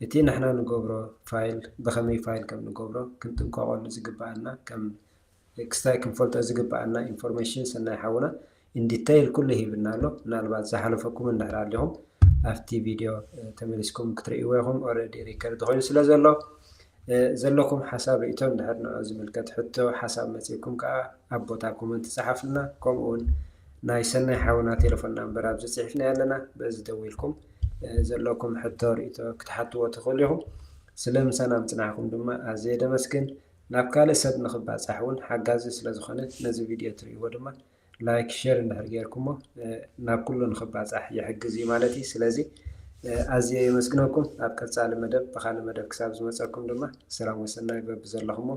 እቲ ንሕና ንገብሮ ፋይል ብኸመይ ፋይል ከም ንገብሮ ክንጥንቀቐሉ ዝግበኣና ከም ክስታይ ክንፈልጦ ዝግበኣና ኢንፎርሜሽን ሰናይ ሓውና ኢንዲተይል ኩሉ ሂብና ኣሎ። ምናልባት ዝሓለፈኩም እንድሕር ኣሊኹም ኣብቲ ቪድዮ ተመሊስኩም ክትርእይዎ ኢኹም። ኦረዲ ሪከርድ ኮይኑ ስለ ዘሎ ዘለኩም ሓሳብ ርእቶ እንድሕር ንዑ ዝምልከት ሕቶ ሓሳብ መፂእኩም ከዓ ኣብ ቦታ ኮመንት ፀሓፍልና። ከምኡ እውን ናይ ሰናይ ሓውና ቴሌፎን ናምበር ኣብዚ ፅሒፍና ኣለና። በዚ ደዊልኩም ዘለኩም ሕቶ ርእቶ ክትሓትዎ ትኽእሉ ኢኹም። ስለ ምሳና ምፅናሕኩም ድማ ኣዝየ ደመስግን። ናብ ካልእ ሰብ ንኽባፃሕ እውን ሓጋዚ ስለ ዝኾነ ነዚ ቪድዮ ትርእይዎ ድማ ላይክ ሼር እንድሕር ጌርኩሞ ናብ ኩሉ ንኽባፃሕ ይሕግዝ እዩ ማለት እዩ። ስለዚ ኣዝየ የመስግነኩም። ኣብ ቀፃሊ መደብ ብኻልእ መደብ ክሳብ ዝመፀኩም ድማ ሰላም ወሰናይ በብዘለኹሞ